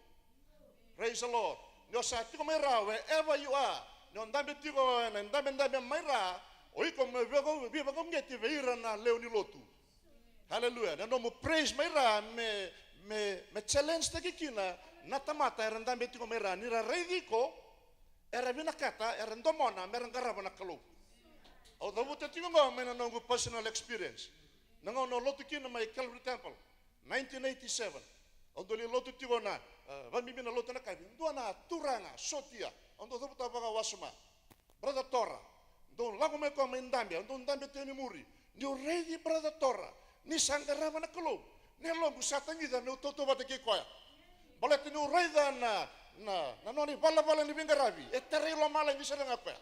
Praise the Lord. Ni o sa tiko mai ra, wherever you are, ni o dabe tiko ena dabedabe mai ra, o iko me veivakau-, veivakauqeti vei ira na lewe ni lotu. Hallelujah. Na nomu praise mai ra me, me, me challenge taki kina na tamata era dabe tiko mai ra. Ni ra raici iko, era vinakata, era domona me ra qarava na Kalou. Au cavuta tiko oqo mai na noqu personal experience. Na gauna au lotu kina mai Calvary Temple, nineteen eighty-seven. Au dau lai lotu tiko na, e, vakabibi na lotu na kavi. Dua na turaga sotia, au dau cavuta vakawasoma. Brother Tora, dou lako mai koya mai dabe, au dau dabe tu e muri. Niu raici Brother Tora ni sa qarava na Kalou, na yaloqu sa tagica meu tautauvata kei koya. Baleta niu raica na, na, na nona ivalavala ni veiqaravi, e tarai lomalagi sara ga koya.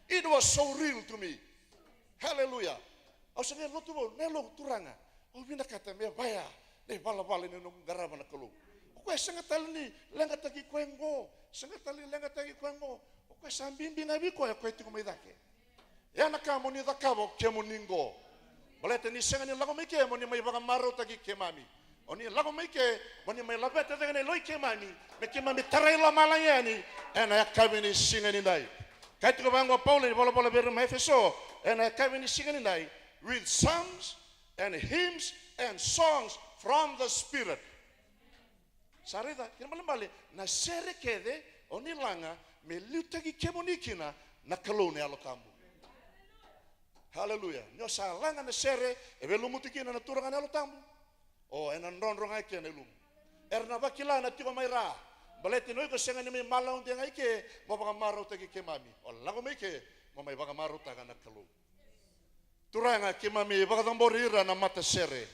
It was so real to me. Hallelujah. Au sa qai lotu vou, na yaloqu, Turaga, au vinakata me vaya na ivalavala ni noqu qarava na Kalou. O koya sega tale ni leqataki koya oqo, sega tale ni leqataki koya oqo. O koya sa bibi ga vei koya, o koya tiko mai cake. Ya na ka mo ni cakava o kemuni oqo. Baleta ni sega ni lako mai ke mo ni mai vakamarautaki keimami. O ni lako mai ke mo ni mai laveta cake na yaloi keimami, me keimami tarai lomalagi yani ena yakavi ni siga nidai. Kaya tiko vaqo o Paula ni volavola vei ira mai Efeso ena yakavi ni siga nidai, with psalms and hymns and songs from the Spirit. Sa raica, kena ibalebale na sere kece o ni laga me liutaki kemuni kina na Kalou na Yalo Tabu. Haleluya. Ni o sa laga na sere e veilumuti kina na Turaga na Yalo Tabu, o ena drodro ga i ke na ilumu. Era na vakila na tiko mai ra. Baleta ni o iko sega ni mai malaude ga i ke mo vakamarautaki keimami. O lako mai ke mo mai vakamarautaka na Kalou. Turaga, keimami vakacabori ira na matasere.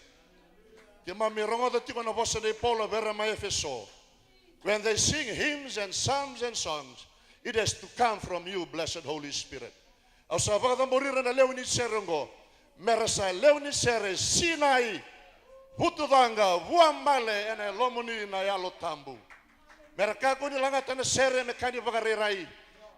Keimami rogoca tiko na vosa nei Paula vei ira mai Efeso. When they sing hymns and psalms and songs, it has to come from you, blessed Holy Spirit. Au sa vakacabori ira na lewe ni sere oqo me ra sa lewe ni sere sinai, vutucaqa, vuabale ena yalomuni na Yalo Tabu. Me ra kakua ni lagata na sere me ka ni vakarairai.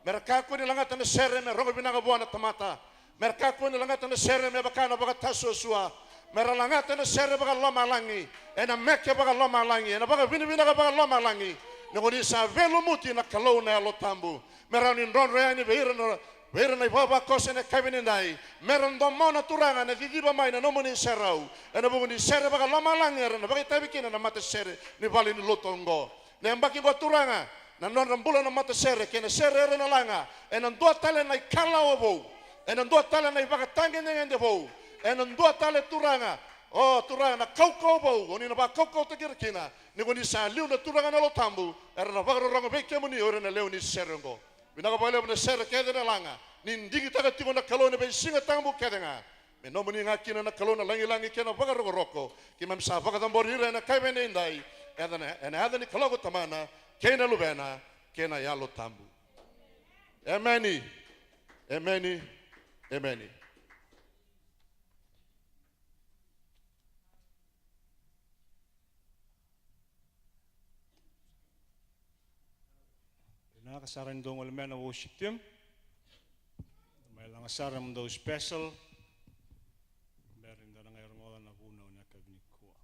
Me ra kakua ni lagata na sere me rogo vinaka vua na tamata. Me ra kakua ni lagata na sere me vaka na vakatasuasua. Me ra lagata na sere vakalomalagi, ena meke vakalomalagi, ena vakavinavinaka vakalomalagi. Ni ko ni sa veilumuti na Kalou na Yalo Tabu. Me rawa ni drodro yani vei ira na, vei ira na ivavakoso ena yakavi nidai. Me ra domona, Turaga, na ciciva mai na nomuni serau ena vuku ni sere vakalomalagi era na vakaitavi kina na matasere ni vale ni lotu oqo. Na yabaki oqo, Turaga, na nodra bula na matasere kei na sere era na laga, ena dua tale na ikalawa vou, ena dua tale na ivakatagedegede vou, ena dua tale, Turaga, o Turaga, na kaukauwa vou o ni na vakaukauwataki ira kina. Ni ko ni sa liu na Turaga na Yalo Tabu, era na vakarorogo vei kemuni o ira na lewe ni sere oqo. Vinaka vakalevu na sere kece na laga, ni digitaka tiko na Kalou ena veisiga tabu kece ga. Me nomuni ga kina na Kalou na lagilagi kei na vakarokoroko. Keimami sa vakacabori ira ena yakavi nidai, ena, ena yaca ni Kalou ko Tamana, kei na Luvena, kei na Yalo Tabu. Emeni. Emeni. Emeni. Vinaka sara ni dou gole mai na worship team. Mai laga sara na dou special. Bera ni da na qai rogoca na vunau ni yakavi nikua.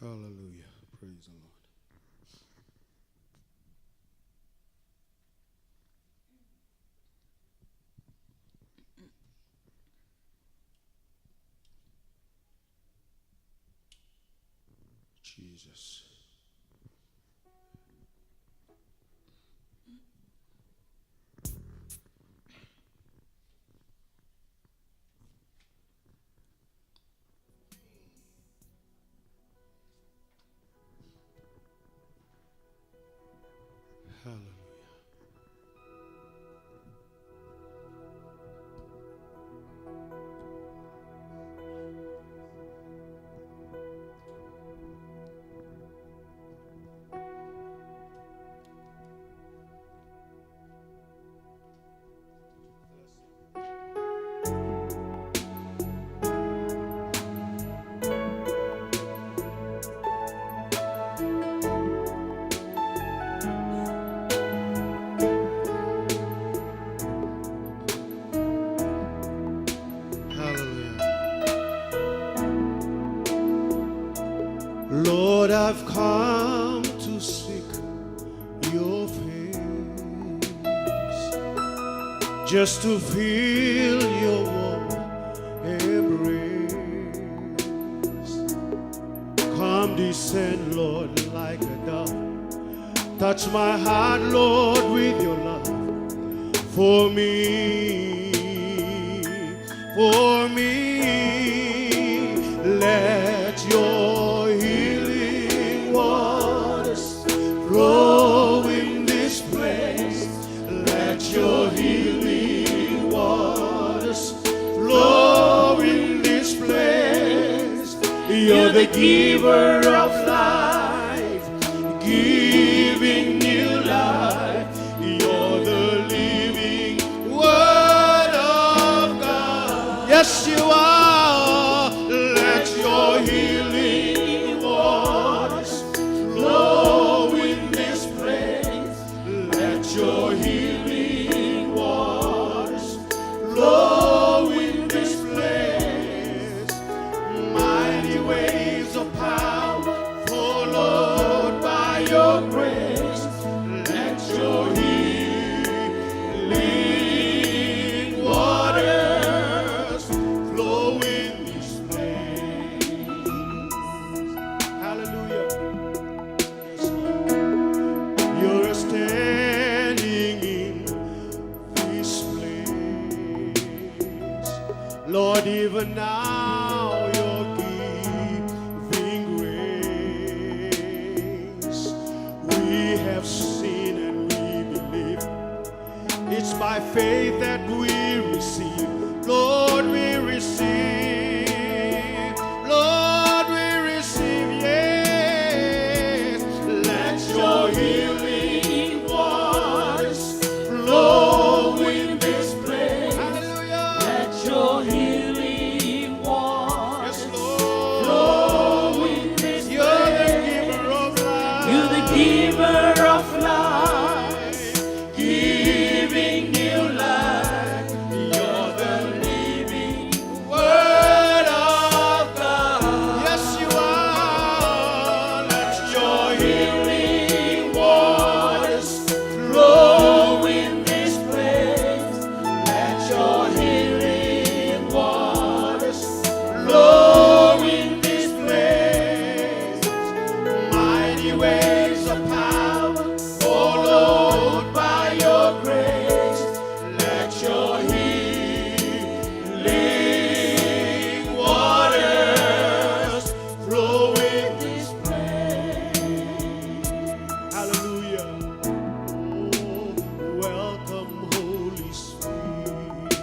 Hallelujah. Praise the Lord. Jesus. Hallelujah. Hallelujah. Lord, I've come to seek your face, just to feel your warm embrace. Come descend, Lord, like a dove. Touch my heart, Lord, with your love for me, for me. Let your healing waters flow in this place. Let your healing waters flow in this place. You're the giver of life, giving new life. You're the living word of God. Yes, you are. Let your healing waters flow in this place. Let your healing waters flow in this place. Mighty waves of power, followed by your grace. Let your healing waters flow in this place. Hallelujah. You're standing in this place. Lord, even now you're giving grace. We have seen and we believe. It's by faith that we receive. Lord, we receive. Lord, we receive. Yes. Let your healing waters flow in this place. Hallelujah. Let your healing waters, yes, Lord, flow in this place. You're the giver of life. You're the giver of life, giving new life. You're the living word of God. Yes, you are. Let your healing waters flow in this place. Let your healing waters flow in this place. Mighty waves of power, followed by your grace. Let your healing waters flow in this place. Hallelujah. Oh, welcome, Holy Spirit.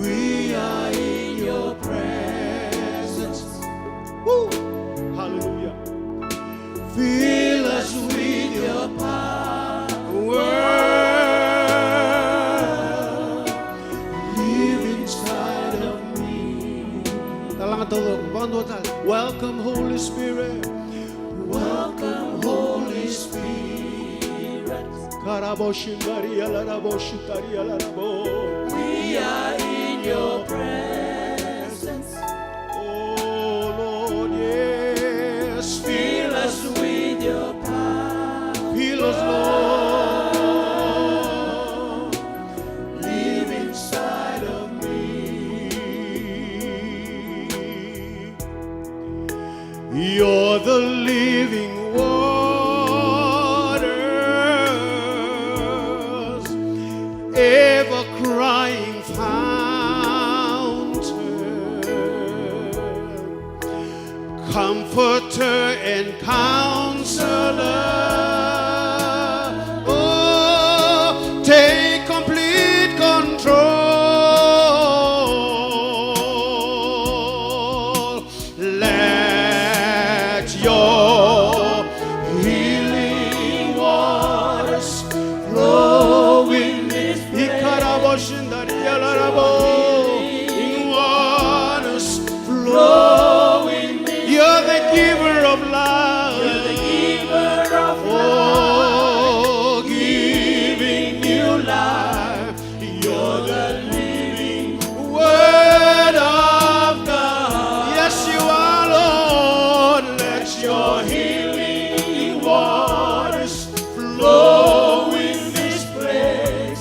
We are in your presence. Woo! Hallelujah. Fill us with your power. Live inside of me. Tala ga taucoko, vakadua tale. Welcome, Holy Spirit. Welcome, Holy Spirit. Karabo shindari alarabo shitari alarabo. We are in your presence. Oh Lord, yes. Fill us with your power. Fill us, Lord. Live inside of me. You're the living waters, ever crying fountain. Comforter and counselor. Oh, take complete control. Let your healing waters flow in this place. Ikarabo shindari yalarabo. Healing waters flow in this place. You're the giver of life. You're the giver of life. Oh, giving new life. You're the living word of God. Yes, you are, Lord. Let your healing waters flow in this place.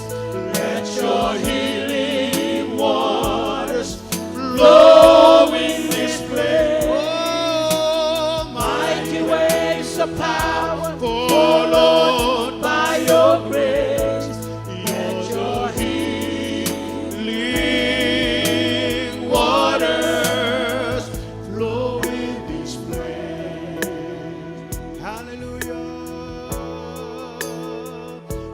Let your healing waters flow in this place. Oh, mighty waves of power, fall, Lord, by your grace. Let your healing waters flow in this place. Hallelujah.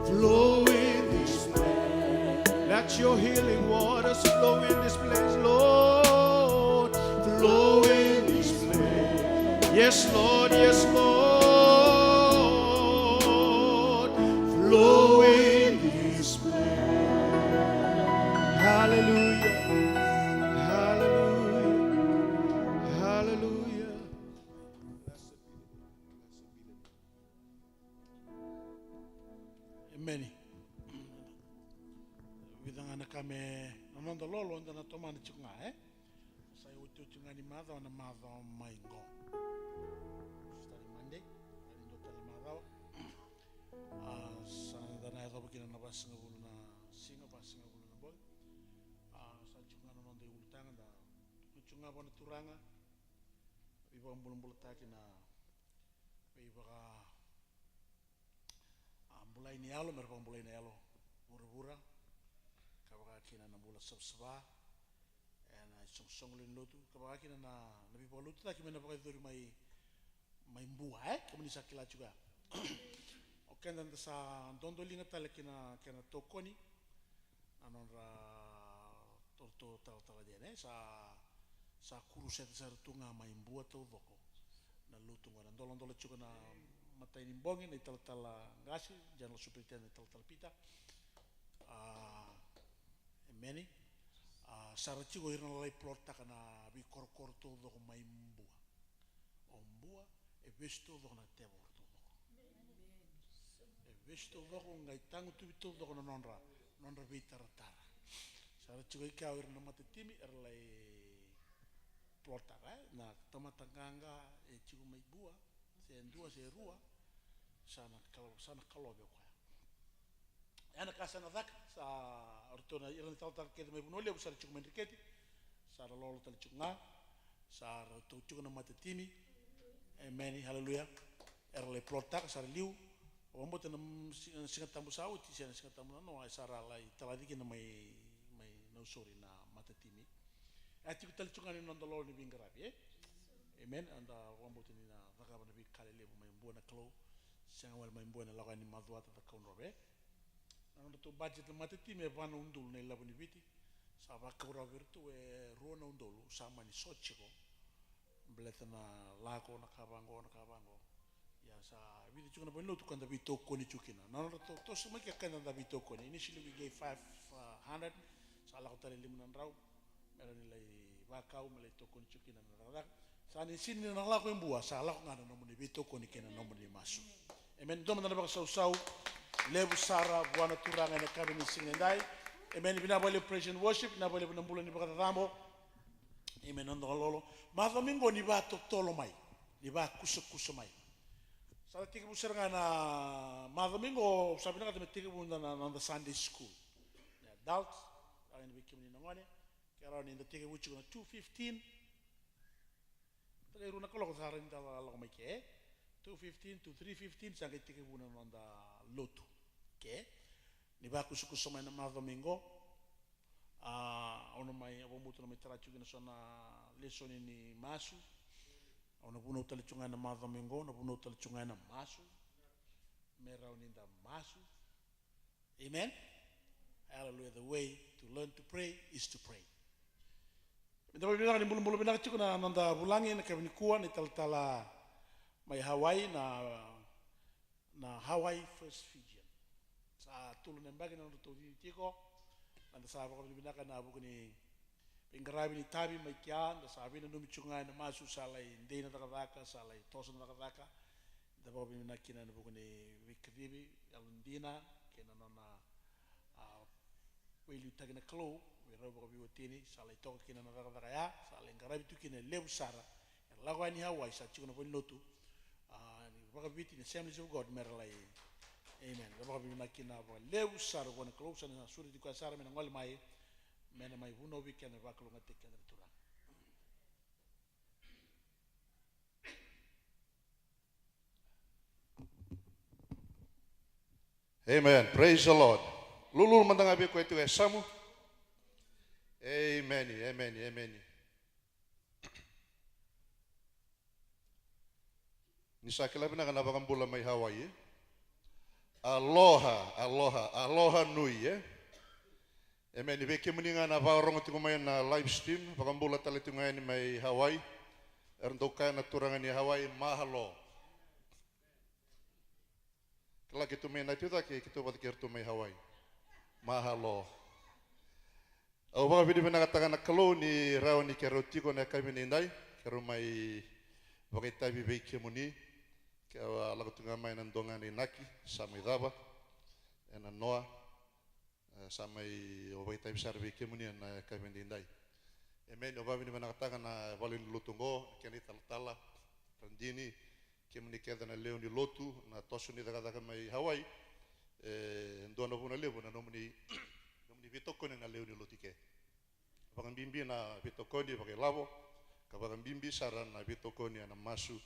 Flow in this place. Let your healing waters flow in this place, Lord. Flow in this place. Yes, Lord. Yes, Lord. Flow in this place. Hallelujah. Hallelujah. Hallelujah. Emeni. Vica ga na ka me na noda lolo, da na tomana tiko ga, e? Sa iotioti ga ni macawa, na macawa mai qo. Sa tale Monday, tale dua tale macawa. A, sa da na yacova kina na vasagavulu na siga, vasagavulu na bogi. A, sa tiko ga na noda iulutaga, da tiko ga vua na Turaga. Veivakabulabulataki na veivaka a bulai ni yalo, me ra vakabulai na yalo vuravura, ka vaka kina na bula savasava ena isoqosoqo lewe ni lotu, ka vaka kina na, na veivakalotutaki me na vakayacori mai, mai Bua, e? Kemuni sa kila tiko ya. O keda da sa dodoliga tale kina kena tokoni na nodra torotoro talatala dina, e? Sa, sa kurusete sara tu ga mai Bua taucoko na lotu qo. Na doladola tiko na matai ni bogi na italatala qase, General Superintendent Talatala Peter. A, emeni. A, sa ra tiko ira na lai plotaka na veikorokoro taucoko mai Bua. O Bua e vesu taucoko na tevoro taucoko. E vesu taucoko, qai tagutuvi taucoko na nodra, nodra veitaratara. Sa ra tiko i ke o ira na matatimi era lai plotaka, e, na tamata qaqa e tiko mai Bua, se dua se rua, sa na kalo-, sa na kalove o koya. Ia na ka sa na caka, sa ratou na, ira na talatala kece mai Vanua Levu sa ra tiko mai Dreketi, sa ra lolo tale tiko ga, sa ratou tiko na matatimi. Emeni, haleluya. Era lai plotaka, sa ra liu. Au vakabauta na, mm, si-, na Siga Tabu sa oti, se na Siga Tabu nanoa, e sa ra lai talaci kina mai, mai Nausori na matatimi. E tiko tale tiko ga ni noda lolo ni veiqaravi, e? Emeni. Eda vakabauta ni na cakava na veika lelevu mai Bua na Kalou. Sega wale mai Bua, ena lako yani Macuata, Cakaudrove, e? Na nodratou budget na matatimi e va na udolu na ilavo ni Viti. Sa vakau rawa vei iratou e rua na udolu, sa mani so tiko. Baleta na lako, na ka vaqo, na ka vaqo. Ia sa vica tiko na valenilotu ka da veitokoni tiko kina. Na nodratou toso mai ke ka da veitokoni. Initially we gave five hundred, sa lako tale lima na drau. Me rawa ni lai vakau, me lai tokoni tiko kina na cakacaka. Sa ni sini na lako e Bua, sa lako ga na nomuni veitokoni kei na nomuni masu. Emeni. Dua mada na vakasausau levu sara vua na Turaga ena yakavi ni siga nidai. Emeni. Vinaka vakalevu praise and worship, vinaka vakalevu na bula ni vakacacabo. Emeni. Noda lolo. Macawa mai qo ni vakatotolo mai, ni vakusakusa mai. Sa da tekivu sara ga na macawa mai qo, sa vinakata me tekivu na, na, na noda Sunday school. Na adults, rawa ni vei kemuni na gone. Ke rawa ni da tekivu tiko na two fifteen. Da qai rua na kaloko sa rawa ni da lako mai ke. Two fifteen to three fifteen sa qai tekivu na noda lotu. Ke ni vakusakusa mai na macawa mai qo. A, au na mai, au vakabauta na mai tara tiko kina so na lesoni ni masu. Au na vunau tale tu ga ena macawa mai oqo, na vunau tale tu ga ena masu. Me rawa ni da masu. Amen. Hallelujah. The way to learn to pray is to pray. Me da vakavinavinaka ni bulabula vinaka tiko na noda vulagi ena yakavi nikua, na italatala mai Hawaii, na na Hawaii First Fijian. Sa tolu na yabaki na nodratou cici tiko. Na da sa vakavinavinaka ena vuku ni veiqaravi ni tavi mai kea, da sa veinanumi tiko ga ena masu, sa lai dei na cakacaka, sa lai toso na cakacaka. Da vakavinavinaka kina ena vuku ni veikacivi yalodina kei na nona, a, veiliutaki na Kalou, me rau vakaveiwatini, sa lai toka kina na cakacaka ya, sa lai qaravi tu kina e levu sara. E lako yani Hawaii, sa tiko na valenilotu, a, ni vakaviti ni Assemblies of God, me ra lai. Amen. Da vakavinavinaka kina vakalevu sara vua na Kalou, sa na sureti koya sara me na gole mai, me na mai vunau vei keda, vakalougatataki keda na Turaga. Amen. Praise the Lord. Lululu mada ga vei koya tiko e yasamu. Amen, amen, amen. Ni sa kila vinaka na vakabula mai Hawaii, e? Aloha, aloha, aloha nui, e? Amen. Vei kemuni ga na vakarogo tiko mai na live stream, vakabula tale tiko ga yani mai Hawaii. Era dau kaya na turaga ni Hawaii, mahalo. Kila keitou mai United cake, keitou vata kei iratou mai Hawaii. Mahalo. Au vakavinavinakataka na Kalou ni rawa ni keirau tiko na yakavi edaidai, keirau mai vakaitavi vei kemuni. Ke a lako tu ga mai na dua ga na inaki, sa mai cava, ena noa, e, sa mai, au vakaitavi sara vei kemuni ena yakavi edaidai. Emeni, au vakavinavinakataka na valenilotu oqo, na kena italatala, radini, kemuni kece na lewe ni lotu, na toso ni cakacaka mai Hawaii, e dua na vuna levu na nomuni, nomuni veitokoni na lewe ni lotu i ke. Vakabibi na veitokoni vakailavo, ka vakabibi sara na veitokoni ena masu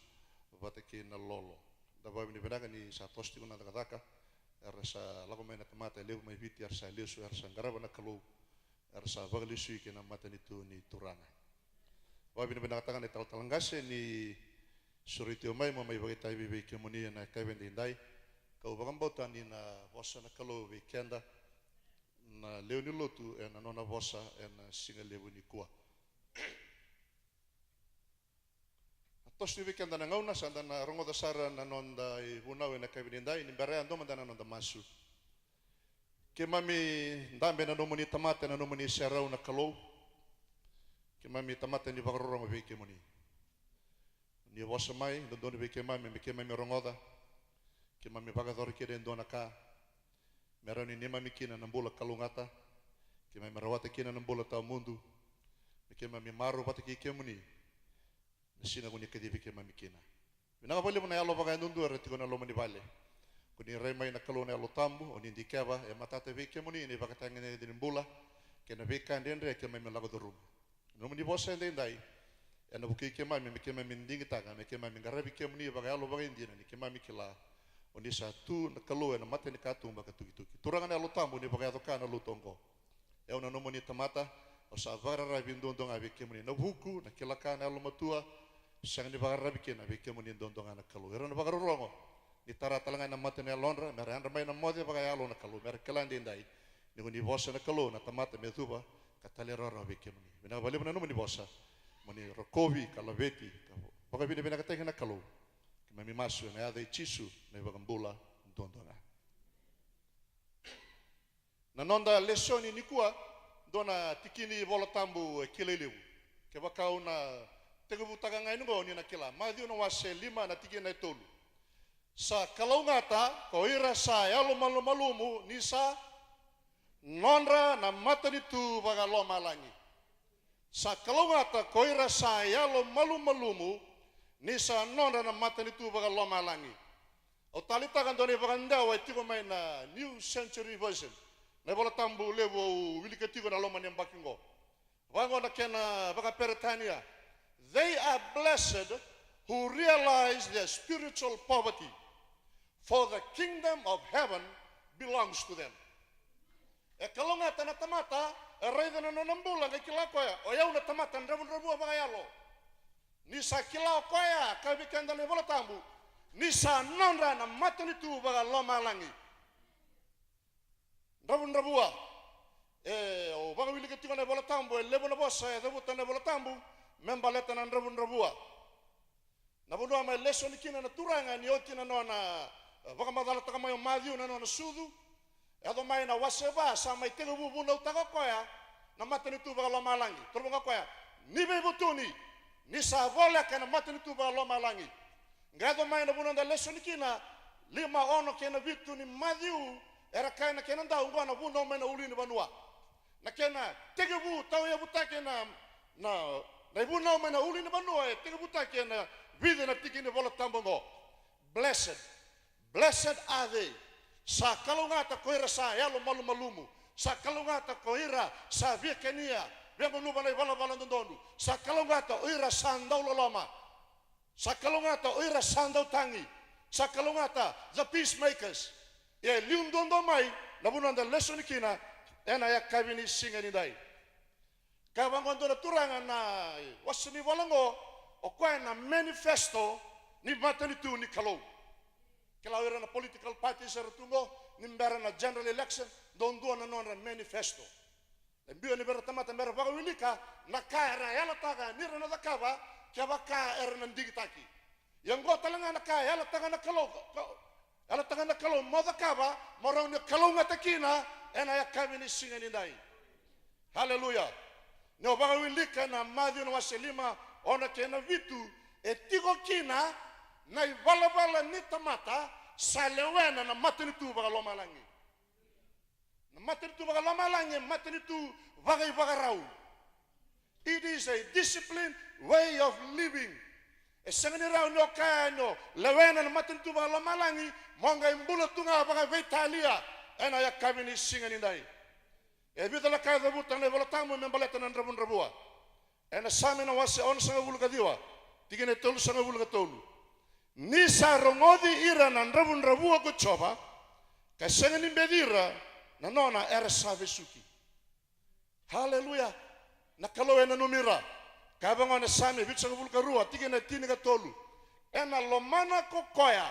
vata kei na lolo. Da vakavinavinaka ni sa toso tiko na cakacaka, era sa lako mai na tamata e levu mai Viti, era sa lesu, era sa qarava na Kalou, era sa vakalesui ki na matanitu ni Turaga. Vakavinavinakataka na italatala qase ni sureti au mai, meu mai vakaitavi vei kemuni ena yakavi edaidai. Kau vakabauta ni na vosa na Kalou vei keda na lewe ni lotu ena nona vosa ena siga levu nikua. Na toso ni vei keda na gauna, sa da na rogoca sara na noda ivunau ena yakavi edaidai, ni bera yadua mada na noda masu. Keimami dabe na nomuni tamata ena nomuni serau na Kalou. Keimami tamata ni vakarorogo vei kemuni. Ni vosa mai dodonu vei keimami, me keimami rogoca. Keimami vakayacora kina e dua na ka me rawa ni neimami kina na bula kalougata. Keimami rawata kina na bula tawamudu. Me keimami marau vata kei kemuni na siga ko ni kacivi keimami kina. Vinaka vakalevu na yalo vakayadudua era tiko ena loma ni vale. Ko ni rai mai na Kalou na Yalo Tabu, o ni dikeva e matata vei kemuni na ivakatagedegede ni bula kei na veika dredre keimami lako curuma. Na nomuni vosa edaidai ena vukei keimami me keimami digitaka, me keimami qaravi kemuni vakayalo vakaidina, ni keimami kila o ni sa tu na Kalou ena mata ni katuba ka tukituki. Turaga na Yalo Tabu, ni vakayaco ka na lotu oqo. E au na nomuni tamata, au sa vakararavi duadua ga vei kemuni. Na vuku, na kila ka, na yalomatua, sega ni vakararavi kina vei kemuni duadua ga na Kalou. Era na vakarorogo, ni tara tale ga na mata ni yalodra, mera yadra mai na moce vakayalo na Kalou, mera kila edaidai ni ko ni vosa na Kalou, na tamata me cuva ka talairawarawa vei kemuni. Vinaka vakalevu na nomuni vosa, mo ni rokovi ka laveti ka vakavinavinakataki na Kalou. Keimami masu ena yaca i Jisu na iVakabula duadua ga. Na noda lesoni nikua, dua na tikini iVola Tabu e kilai levu. Kevaka au na tekivutaka ga yani oqo ni na kila. Maciu na wase lima na tikina e tolu. Sa kalougata ko ira sa yalomalumalumu ni sa nodra na matanitu vakalomalagi. Sa kalougata ko ira sa yalomalumalumu ni sa nodra na matanitu vakalomalagi. Au taleitaka dua na ivakadewa e tiko mai na New Century Version, na iVola Tabu levu au wilika tiko ena loma ni yabaki oqo. Vaqo na kena vakaperetania: They are blessed who realize their spiritual poverty, for the kingdom of heaven belongs to them. E kalougata na tamata e raica na nona bula qai kila koya, o yau na tamata dravudravua vakayalo. Ni sa kila o koya, kaya vei keda na iVola Tabu, ni sa nodra na matanitu vakalomalagi. Dravudravua. E, au vakawilika tiko na iVola Tabu, e levu na vosa e cavuta na iVola Tabu me baleta na dravudravua. Na vanua mai lesoni kina na Turaga ni oti na nona, e, vakamacalataka mai o Maciu na nona sucu. Yaco mai na wase va, sa mai tekivu vunautaka o koya na matanitu vakalomalagi. Toro vaka o koya, ni veivutuni, ni sa voleka na matanitu vakalomalagi. Qai yaco mai na vanua da lesoni kina, lima, ono kei na vitu ni Maciu, era kaya na kena dau, oqo na vunau mai na ulunivanua. Na kena tekivu, tauyavutaki na, na, na ivunau mai na ulunivanua, e tekivutaki ena vica na tiki ni Vola Tabu oqo. Blessed. Blessed are they. Sa kalougata ko ira sa yalomalumalumu. Sa kalougata ko ira sa via kania, via gunuva na ivalavala dodonu. Sa kalougata o ira sa dau loloma. Sa kalougata o ira sa dau tagi. Sa kalougata the peacemakers. E liu duadua mai na vanua da lesoni kina ena yakavi ni siga ni dai. Ka vaqo dua na turaga na wase ni vola oqo, o koya na manifesto ni matanitu ni Kalou. Kila o ira na political parties era tu oqo, ni bera na general election, dodua na nodra manifesto. E biu yani vei ira na tamata mera vakawilika na ka era yalataka ni ra na cakava, kevaka era na digitaki. Ia oqo tale ga na ka e yalataka na Kalou, ka, yalataka na Kalou mo cakava, mo rawa ni kalougata kina ena yakavi ni siga ni dai. Haleluya. Ni o vakawilika na Maciu na wase lima, ono kei na vitu, e tiko kina na ivalavala ni tamata sa lewena na matanitu vakalomalagi. Na matanitu vakalomalagi e matanitu vakaivakarau. It is a disciplined way of living. E sega ni rawa ni o kaya ni o lewena na matanitu vakalomalagi mo qai bula tu ga vakaveitalia ena yakavi ni siga ni dai. E vica na ka e cavuta na iVola Tabu me baleta na dravudravua. Ena Same na wase onosagavulu ka ciwa, tikina e tolusagavulu ka tolu. Ni sa rogoci ira na dravudravua ko Jiova, ka sega ni beci ira na nona era sa vesuki. Haleluya. Na Kalou e nanumi ira. Ka vaqo na Same vitusagavulu ka rua, tikina e tinikatolu. Ena lomana ko koya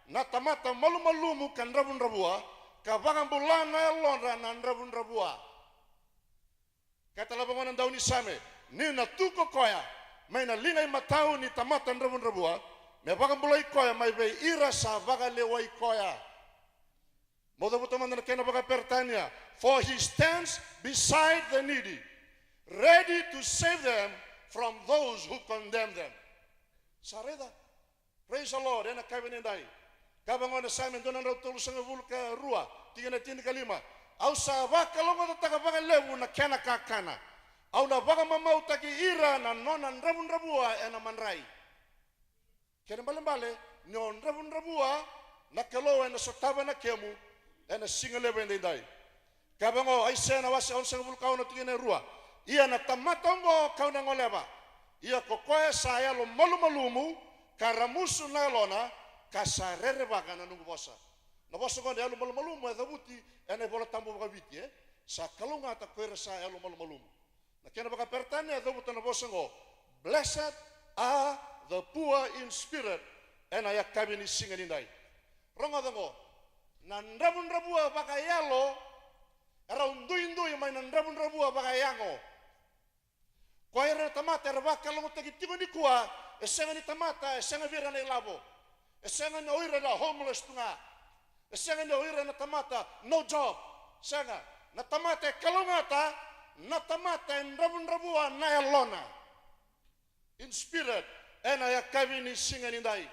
na tamata malumalumu ka dravudravua, ka vakabula na yalodra na dravudravua. Ka tale vaqo na daunisame, ni na tu ko koya mai na liga imatau ni tamata dravudravua, me vakabulai koya mai vei ira sa vakalewai koya. Mo cavuta mada na kena vakaperetania. For he stands beside the needy, ready to save them from those who condemn them. Sa raica? Praise the Lord, ena yakavi ni dai. Ka vaqo na Same dua na drau tolusagavulu ka rua, tikina tinikalima. Au sa vakalougatataka vakalevu na kena kakana. Au na vakamamautaki ira na nona dravudravua ena madrai. Kena ibalebale, ni o dravudravua, na Kalou ena sotava na kemu ena siga levu edaidai. Ka vaqo, Aisea na wase onosagavulu ka ono, tikina e rua. Ia na tamata oqo kau na goleva. Ia ko koya sa yalo malumalumu, ka ramusu na yalona, ka sa rerevaka na noqu vosa. Na vosa oqo na yalo malumalumu e cavuti ena iVola Tabu vakaviti, e? Sa kalougata ko ira sa yalo malumalumu. Na kena vakaperetania e cavuta na vosa oqo, blessed are the poor in spirit, ena yakavi ni siga nidai. Rogoca oqo, na dravudravua vakayalo, e rau duidui mai na dravudravua vakayago. Ko ira na tamata era vakalougatataki tiko nikua, e sega ni tamata, e sega vei ira na ilavo. E sega ni o ira na homeless tu ga. E sega ni o ira na tamata no job. Sega. Na tamata e kalougata, na tamata e dravudravua na yalona. In spirit, ena yakavi ni siga nidai.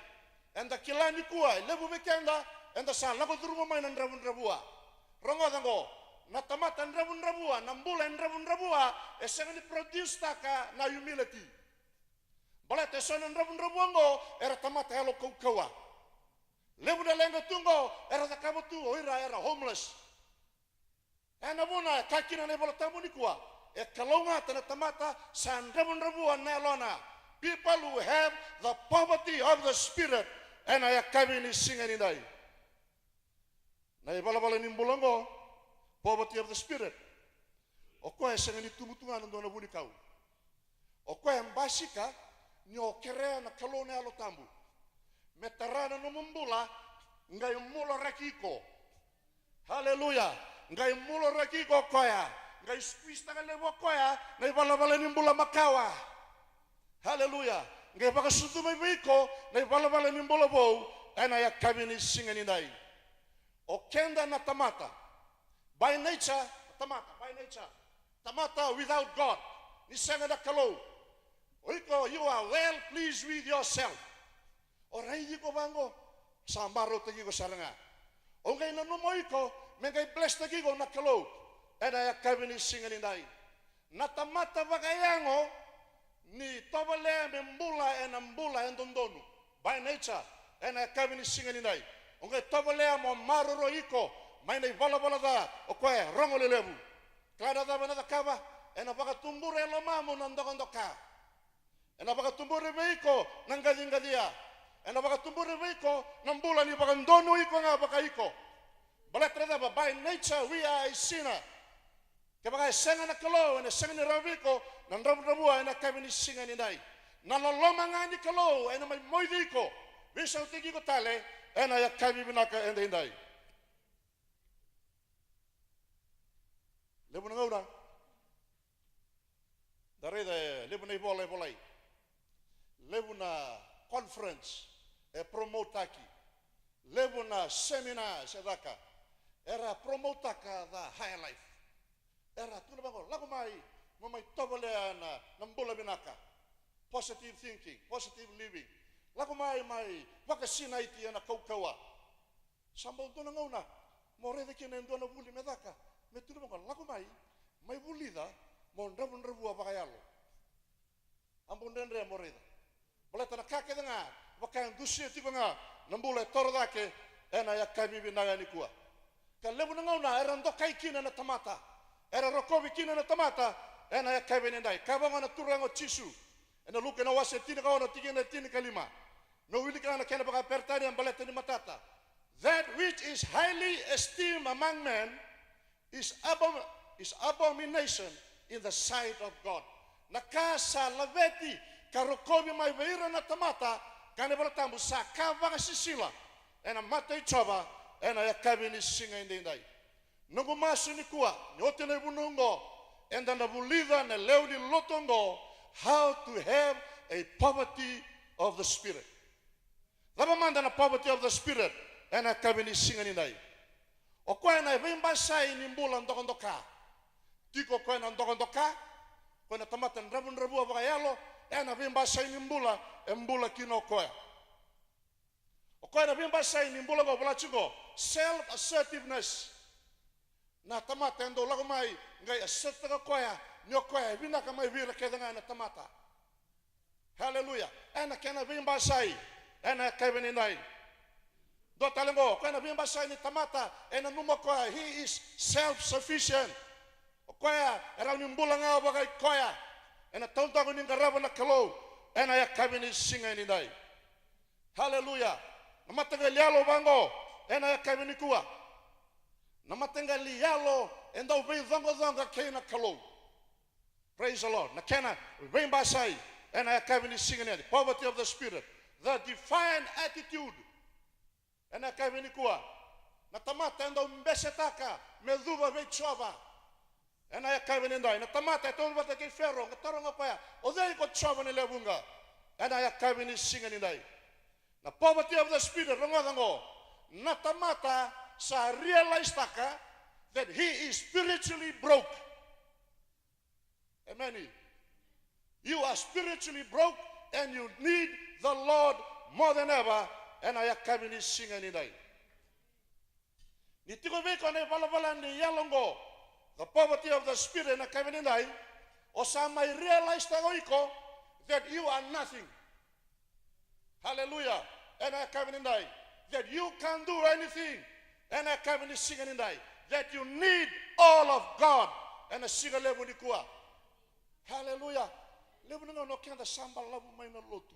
Eda kila nikua, e levu vei keda, eda sa lako curuma mai na dravudravua. Rogoca oqo, na tamata dravudravua, na bula e dravudravua, e sega ni produce taka na humility. Baleta e so na dravudravua oqo, era tamata yalo kaukauwa. Levu na leqa tu oqo, era cakava tu o ira era homeless. Ena vuna e kaya kina na iVola Tabu nikua, e kalougata na tamata sa dravudravua na yalona. People who have the poverty of the spirit, ena yakavi ni siga nidai. Na ivalavala ni bula oqo, poverty of the spirit. O koya e sega ni tubu tu ga ena dua na vunikau. O koya e basika Ni o kerea na Kalou na Yalo Tabu me tara na nomu bula, qai muloraki iko. Haleluya. Qai muloraki iko o koya. Qai squeeze-taka levu o koya na ivalavala ni bula makawa. Haleluya. Qai vakasucu mai vei iko na ivalavala ni bula vou ena yakavi ni siga nidai. O keda na tamata, by nature, tamata, by nature, tamata without God, ni sega na Kalou. O iko, you are well pleased with yourself. O raici iko vaqo, sa marautaki iko sara ga. O qai nanuma o iko me qai bless-taki iko na Kalou ena yakavi ni siga nidai. Na tamata vakayago ni tovolea me bula ena bula e dodonu, by nature, ena yakavi ni siga nidai. O qai tovolea mo maroroi iko mai na ivalavala ca, o koya e rogo lelevu. Kila na cava ena cakava? Ena vakatubura e lomamu na dokadoka. Ena vakatubura vei iko na qaciqacia. Ena vakatubura vei iko na bula ni vakadonui iko ga vakaiko. Baleta na cava? By nature we are a sinner. Kevaka e sega na Kalou, ena sega ni rawa vei iko na dravudravua ena yakavi ni siga nidai. Na loloma ga ni Kalou ena mai moici iko, veisautaki iko tale ena yakavi vinaka edaidai. Levu na gauna da raica e levu na ivola e volai, levu na conference e promote-taki, levu na seminars e caka, era promote-taka the higher life. Era tukuna vaqo, lako mai, mo mai tovolea na, na bula vinaka. Positive thinking, positive living. Lako mai, mai vakasinaiti ena kaukauwa. Sa bau dua na gauna mo raica kina e dua na vuli me caka, me tukuna vaqo, lako mai, mai vulica mo dravudravua vakayalo. A bau dredre mo raica. Baleta na ka kece ga vaka e dusia tiko ga na bula e toro cake ena yakavi vinaka nikua. Ka levu na gauna era dokai kina na tamata, era rokovi kina na tamata ena yakavi nidai. Kaya vaqo na Turaga o Jisu ena Luke na wase tinikaono, tikina e tinikalima. Meu wilika ga na kena vakaperitania baleta ni matata. That which is highly esteemed among men is abom-, is abomination in the sight of God. Na ka sa laveti ka rokovi mai vei ira na tamata, kaya na iVolatabu, sa ka vakasisila ena mata i Jiova ena yakavi ni siga edaidai. Noqu masu nikua, ni oti na ivunau oqo, eda na vulica na lewe ni lotu oqo, how to have a poverty of the spirit. Cava mada na poverty of the spirit ena yakavi ni siga nidai? O koya na veibasai ni bula dokadoka. Tiko o koya na dokadoka, o koya na tamata dravudravua vakayalo, ena veibasai ni bula e bula kina o koya. O koya na veibasai ni bula qo, vola tiko, self assertiveness. Na tamata e dau lako mai qai assert-taka o koya ni o koya e vinaka mai vei ira kece ga na tamata. Haleluya. Ena kena veibasai ena yakavi nidai. Dua tale qo, o koya na veibasai ni tamata e nanuma o koya, he is self sufficient. O koya e rawa ni bula ga vakai koya. Ena taudaku ni qarava na Kalou ena yakavi ni siga nidai. Haleluya. Na mataqali yalo vaqo ena yakavi nikua, na mataqali yalo e dau veicoqacoqa kei na Kalou. Praise the Lord. Na kena veibasai ena yakavi ni siga nidai, poverty of the spirit, the defiant attitude. Ena yakavi nikua, na tamata e dau besetaka me cuva vei Jiova. Ena yakavi nidai, na tamata e tautauvata kei Fero, qai taroga o koya, o cei ko Jiova ni lewe vuqa? Ena yakavi ni siga nidai, na poverty of the spirit, rogoca qo, na tamata sa realize-taka that he is spiritually broke. Amen. You are spiritually broke and you need the Lord more than ever. Ena yakavi ni siga nidai, ni tiko vei iko na ivalavala ni yalo qo, the poverty of the spirit, ena yakavi nidai, o sa mai realize-taka o iko that you are nothing. Haleluya. Ena yakavi nidai, that you can't do anything. Ena yakavi ni siga nidai, that you need all of God. Ena siga levu nikua. Haleluya. Levu na gauna o keda sa balavu mai na lotu,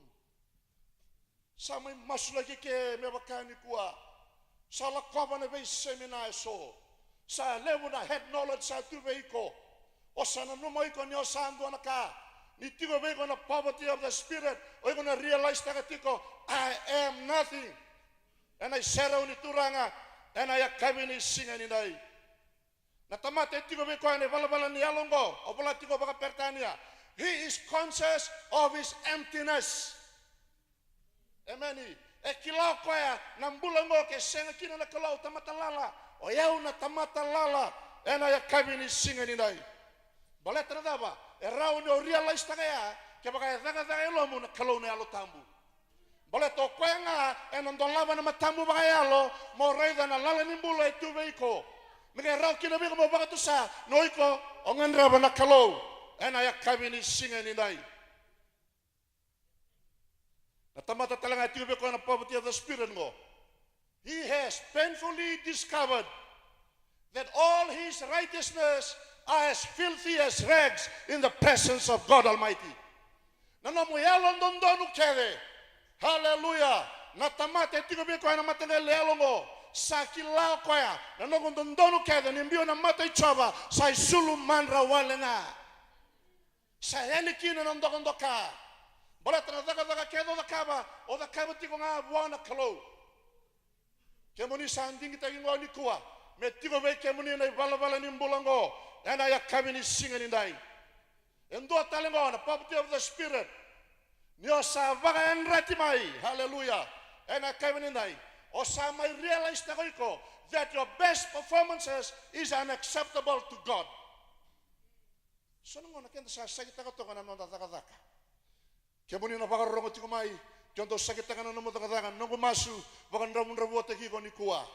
sa mai masulaki ke me vaka nikua. Sa lakova na veisemina eso. Sa levu na head knowledge sa tu vei iko. O sa nanuma iko ni o sa dua na ka. Ni tiko vei iko na poverty of the spirit, o iko na realize taka tiko, I am nothing. Ena iserau ni Turaga ena yakavi ni siga nidai. Na tamata e tiko vei koya na ivalavala ni yalo oqo, au vola tiko vakaperitania, he is conscious of his emptiness. Emeni. E kila o koya na bula oqo ke sega kina na Kalou, tamata lala. O yau na tamata lala ena yakavi ni siga nidai. Baleta na cava? E rawa ni o realize taka ya kevaka e cakacaka e lomamu na Kalou na Yalo Tabu. Baleta o koya ga ena dolava na matamu vakayalo mo raica na lala ni bula e tu vei iko. Me qai rawa kina vei iko mo vakatusa ni o iko o gadreva na Kalou ena yakavi ni siga nidai. Na tamata tale ga e tiko vei koya na poverty of the spirit qo. He has painfully discovered that all his righteousness are as filthy as rags in the presence of God Almighty. Na nomu yalododonu kece. Haleluya. Na tamata e tiko vei koya na mataqali yalo qo, sa kila o koya na noqu dodonu kece ni biu na mata i Jiova sa isulu madra wale ga. Sa yali kina na dokadoka. Baleta na cakacaka kece o cakava, o cakava tiko ga vua na Kalou. Kemuni sa digitaki qo nikua, me tiko vei kemuni na ivalavala ni bula qo ena yakavi ni siga nidai. E dua tale qo na poverty of the spirit. Ni o sa vakayadrati mai, haleluya, ena yakavi nidai, o sa mai realize taka o iko that your best performances is unacceptable to God. So na gauna keda sa sakitaka toka na noda cakacaka. Kemuni na vakarorogo tiko mai, ke o dau sakitaka na nomu cakacaka, noqu masu, vakadravudravuataki iko nikua.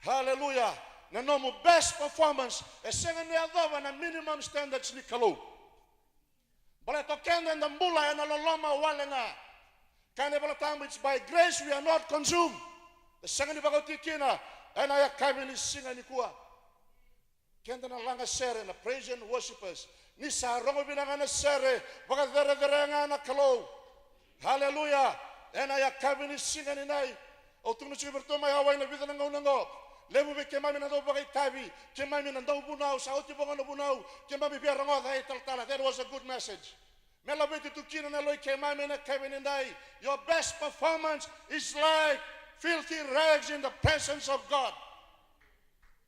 Haleluya. Na nomu best performance e sega ni yacova na minimum standards ni Kalou. Baleta o keda eda bula ena loloma wale ga. Kaya na iVola Tabu, it's by grace we are not consumed. E sega ni vakaoti kina ena yakavi ni siga nikua. Keda na laga sere, na praise and worshippers, ni sa rogo vinaka na sere, vakacerecerea ga na Kalou. Haleluya. Ena yakavi ni siga nidai, au tukuna tiko vei iratou mai Hawaii na vica na gauna oqo, levu vei keimami na dau vakaitavi, keimami na dau vunau, sa oti vaqo na vunau, keimami via rogoca e talatala. That was a good message. Me laveti tu kina na yaloi keimami ena yakavi nidai. Your best performance is like filthy rags in the presence of God.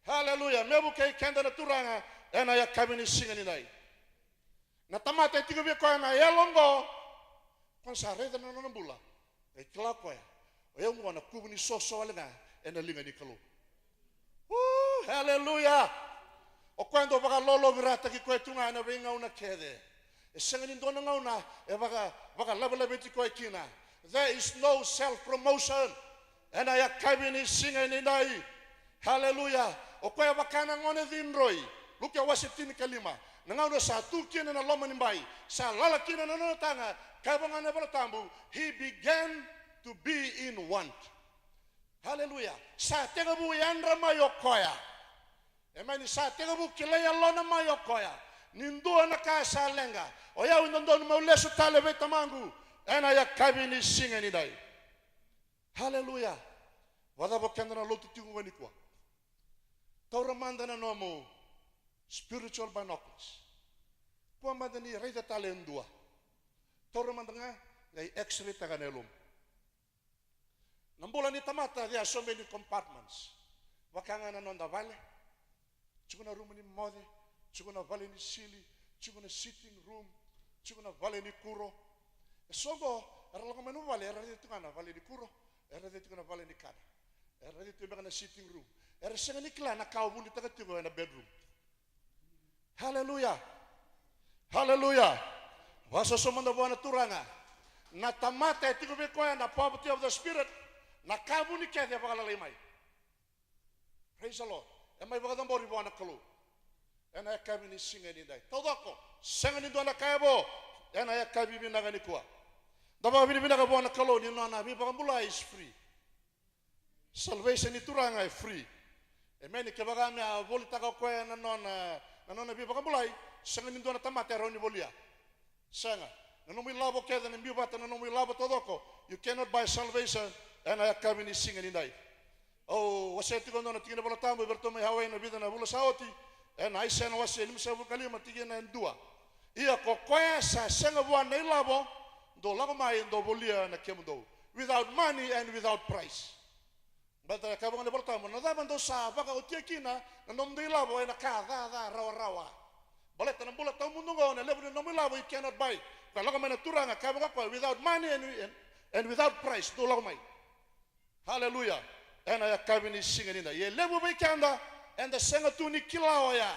Haleluya. Me vukei keda na Turaga ena yakavi ni siga nidai. Na tamata e tiko vei koya na yalo oqo, koya sa raica na nona bula, e kila o koya, o yau oqo na kuvu ni soso wale ga ena liga ni Kalou. Ooh, haleluya. O koya dau vakalolovirataki koya tu ga ena veigauna kece. E sega ni dua na gauna e vaka, vakalavelaveti koya kina. There is no self promotion. Ena yakavi ni siga nidai. Haleluya. O koya vaka na gone cidroi. Luke wase tinikalima. Na gauna sa tu kina na loma ni bai, sa lala kina na nona taga, kaya vaka ga na iVola Tabu, he began to be in want. Haleluya. Sa tekivu yadra mai o koya. Emeni. Sa tekivu kilai yalona mai o koya ni dua na ka sa leqa. O yau e dodonu meu lesu tale vei tamaqu ena yakavi ni siga nidai. Haleluya. Vakacava o keda na lotu tiko qo nikua? Taura mada na nomu spiritual binoculars. Kua mada ni raica tale e dua. Taura mada ga, qai x-ray taka na yalomu. Na bula ni tamata, there are so many compartments. Vaka ga na noda vale, tiko na rumu ni moce, tiko na vale ni sili, tiko na sitting room, tiko na vale ni kuro. E so qo era lako mai na vale, era raica tiko ga na vale ni kuro, era raica tiko na vale ni kana, era raica tiko beka na sitting room. Era sega ni kila na ka o vunitaka tiko ena bedroom. Haleluya. Haleluya. Vakasoso mada vua na Turaga. Na tamata e tiko vei koya na poverty of the spirit, na ka vuni kece e vakalalai mai. Praise the Lord. E mai vakacabori vua na Kalou ena yakavi ni siga nidai. Taucoko, sega ni dua na ka e vo ena yakavi vinaka nikua. Da vakavinavinaka vua na Kalou ni nona veivakabulai is free. Salvation ni Turaga e free. Emeni. Kevaka me a volitaka o koya na nona, na nona veivakabulai, sega ni dua na tamata e rawa ni volia. Sega. Na nomu ilavo kece, na biu vata na nomu ilavo taucoko, you cannot buy salvation ena yakavi ni siga nidai. Au wasea tiko e dua na tikina Vola Tabu vei iratou mai Hawaii na vica na vula sa oti, ena Aisea na wase e limasagavulu ka lima, tikina e dua. Ia ko koya sa sega vua na ilavo, dou lako mai dou volia na kemudou. Without money and without price. Baleta e kaya vaka na iVolatabu, na cava dou sa vakaotia kina na nomudou ilavo ena ka caca rawarawa? Baleta na bula tawamudu oqo, na levu ni nomu ilavo, you cannot buy. Koya lako mai na Turaga, kaya vaka koya, without money and, and, and without price, dou lako mai. Haleluya. Ena yakavi ni siga nidai. E levu vei keda eda sega tu ni kila oya.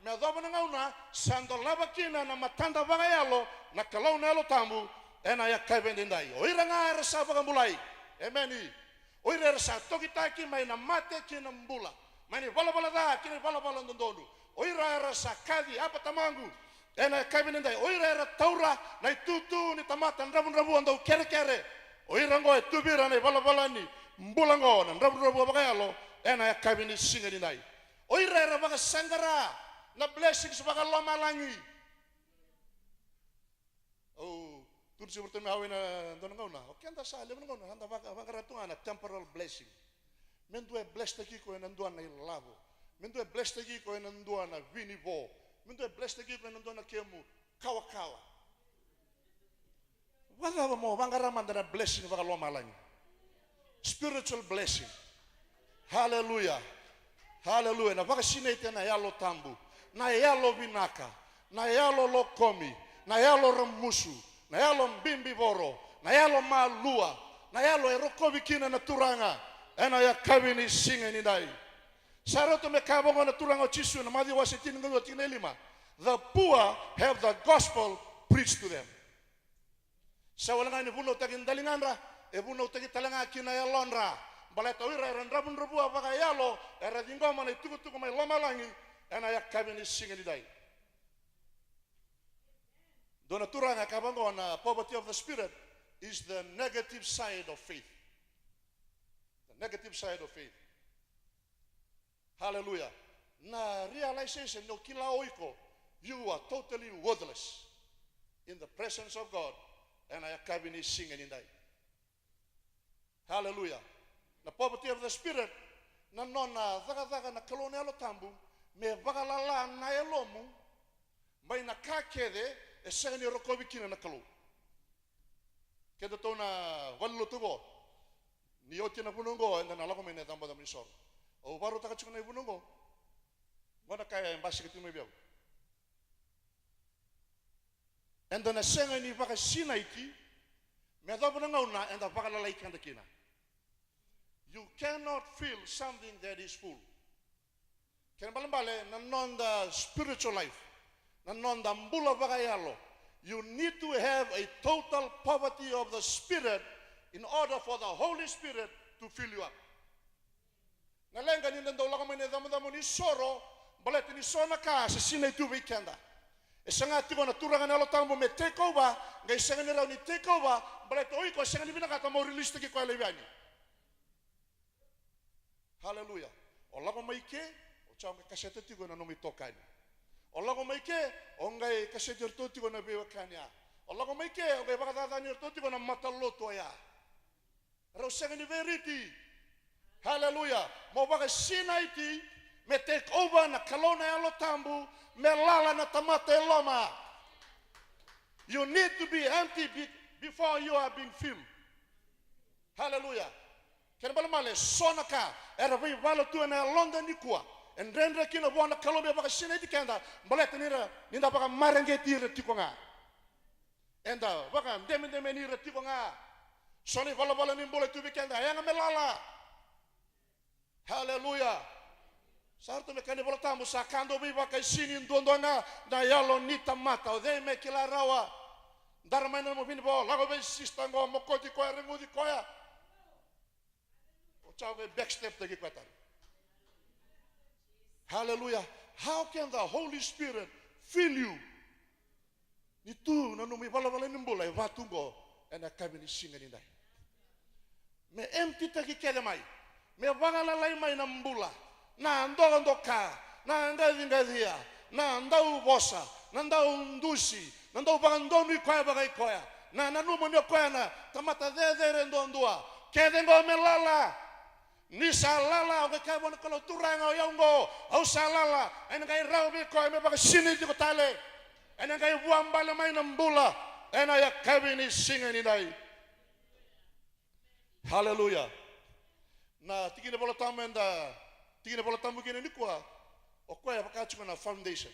Me yacova na gauna sa dolava kina na matada vakayalo na Kalou na Yalo Tabu ena yakavi nidai. O ira ga era sa vakabulai. Emeni. O ira era sa tokitaki mai na mate ki na bula, mai na ivalavala ca ki na ivalavala dodonu. O ira era sa kaci, Aba Tamaqu, ena yakavi nidai. O ira era taura na itutu ni tamata dravudravua dau kerekere. O ira oqo e tu vei ira na ivalavala ni bula oqo, na dravudravua vakayalo, ena yakavi ni siga nidai. O ira era vakasaqara na blessings vakalomalagi. Au tudu se vata mai au ena dua na gauna. O keda sa levu na gauna eda vaka, vaqara tu ga na temporal blessing. Me dua e blesstaki iko ena dua na ilavo. Me dua e blesstaki iko ena dua na vinivo. Me dua e blesstaki iko ena dua na kemu kawakawa. Vakacava mo vaqara mada na blessing vakalomalagi? Spiritual blessing. Haleluya. Haleluya. Na vakasinaiti ena Yalo Tabu, na yalo vinaka, na yalo lokomi, na yalo ramusu, na yalo bibivoro, na yalo malua, na yalo e rokovi kina na Turaga ena yakavi ni siga nidai. Sa rauta me kaya vaka oqo na Turaga o Jisu ena Maciu wase tinikarua, tikina e lima. The poor have the gospel preached to them. Sa wale ga ni vunautaki daligadra, e vunautaki tale ga kina yalodra. Baleta o ira era dravudravua vakayalo era ciqoma na itukutuku mai lomalagi ena yakavi ni siga nidai. Dua na turaga e kaya vaqo, na poverty of the spirit is the negative side of faith. The negative side of faith. Haleluya. Na realization ni o kila o iko, you are totally worthless in the presence of God. Ena yakavi ni siga nidai. Haleluya. Na poverty of the spirit, na nona cakacaka na Kalou na Yalo Tabu me vakalala na yalomu mai na ka kece e sega ni rokovi kina na Kalou. Kedatou na valenilotu qo, ni oti na vuna oqo eda na lako mai na icabocabo ni soro. Au vakarautaka tiko na ivuna oqo. Qo na ka e basika tiko mai vei au. Eda na sega ni vakasinaiti me yacova na gauna eda vakalalai keda kina. You cannot fill something that is full. Kena ibalebale na noda spiritual life, na noda bula vakayalo, you need to have a total poverty of the spirit in order for the Holy Spirit to fill you up. Na leqa ni da dau lako mai na icabocabo ni soro, baleta ni so na ka sa sinai tu vei keda. E saga tiko na Turaga na Yalo Tabu me take over, qai sega ni rawa ni take over, baleta o iko e sega ni vinakata mo release-taki koya laivi yani. Haleluya. O lako mai ke, o sa qai kaseta tiko na nomu itokani. O lako mai ke, o qai kaseti iratou tiko na veiwekani ya. O lako mai ke, o qai vakacacani iratou tiko na matalotu oya. Rau sega ni veriti. Haleluya. Mo vakasinaiti me take over na Kalou na Yalo Tabu, me lala na tamata e loma. You need to be empty be-, before you are being filled. Haleluya. Kena ibalebale so na ka era veivala tu ena yaloda nikua, e dredre kina vua na Kalou me vakasinaiti keda, baleta ni ra, ni da vakamareqeti ira tiko ga. Eda vakademedemeni ira tiko ga. So na ivalavala ni bula e tu vei keda, e yaga me lala. Haleluya. Sa rauta me kaya na iVolatabu, sa ka dau veivakaisini duadua ga na yalo ni tamata. O cei me kila rawa? Dara mai na nomu vinivo, lako vei sista qo, mokoti koya, reguci koya. O sa qai backstep-taki koya tale. Haleluya. How can the Holy Spirit fill you? Ni tu na nomu ivalavala ni bula e va tu qo ena yakavi ni siga nidai. Me empty-taki kece mai, me vakalalai mai na bula, na dokadoka, na qaciqacia, na dauvosa, na daudusi, na dau vakadonui koya vakai koya, na nanuma ni o koya na tamata cecere duadua. Kece qo me lala. Ni sa lala, o qai kaya vua na Kalou, Turaga, o yau qo, au sa lala. Ena qai rawa vei koya me vakasinaiti iko tale. Ena qai vuabale mai na bula ena yakavi ni siga nidai. Haleluya. Na tikina Vola Tabu eda, tikina Vola Tabu kina nikua, o koya e vaka tiko na foundation.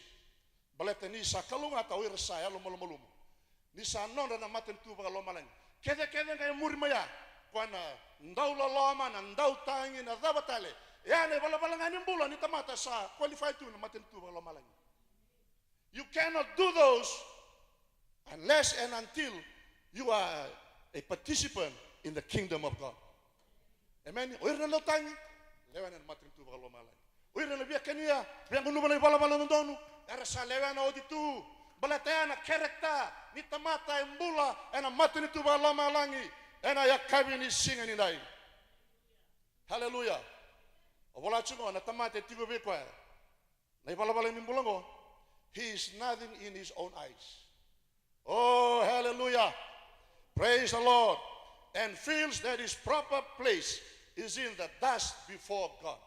Baleta ni sa kalougata o ira sa yalomalumalumu, ni sa nodra na matanitu vakalomalagi. Kecekece ga e muri mai ya, koya na dauloloma, na dautagi, na cava tale. E a na ivalavala ga ni bula ni tamata sa qualify tu na matanitu vakalomalagi. You cannot do those unless and until you are a participant in the kingdom of God. Amen. O ira na dautagi, lewena na matanitu vakalomalagi. O ira na via kania, via gunuva na ivalavala dodonu, era sa lewena oti tu. Baleta ya na character ni tamata e bula ena matanitu vakalomalagi ena yakavi ni siga nidai. Haleluya. O vola tiko na tamata e tiko vei koya na ivalavala ni bula oqo, he is nothing in his own eyes. Oh, hallelujah. Praise the Lord. And feels that his proper place is in the dust before God.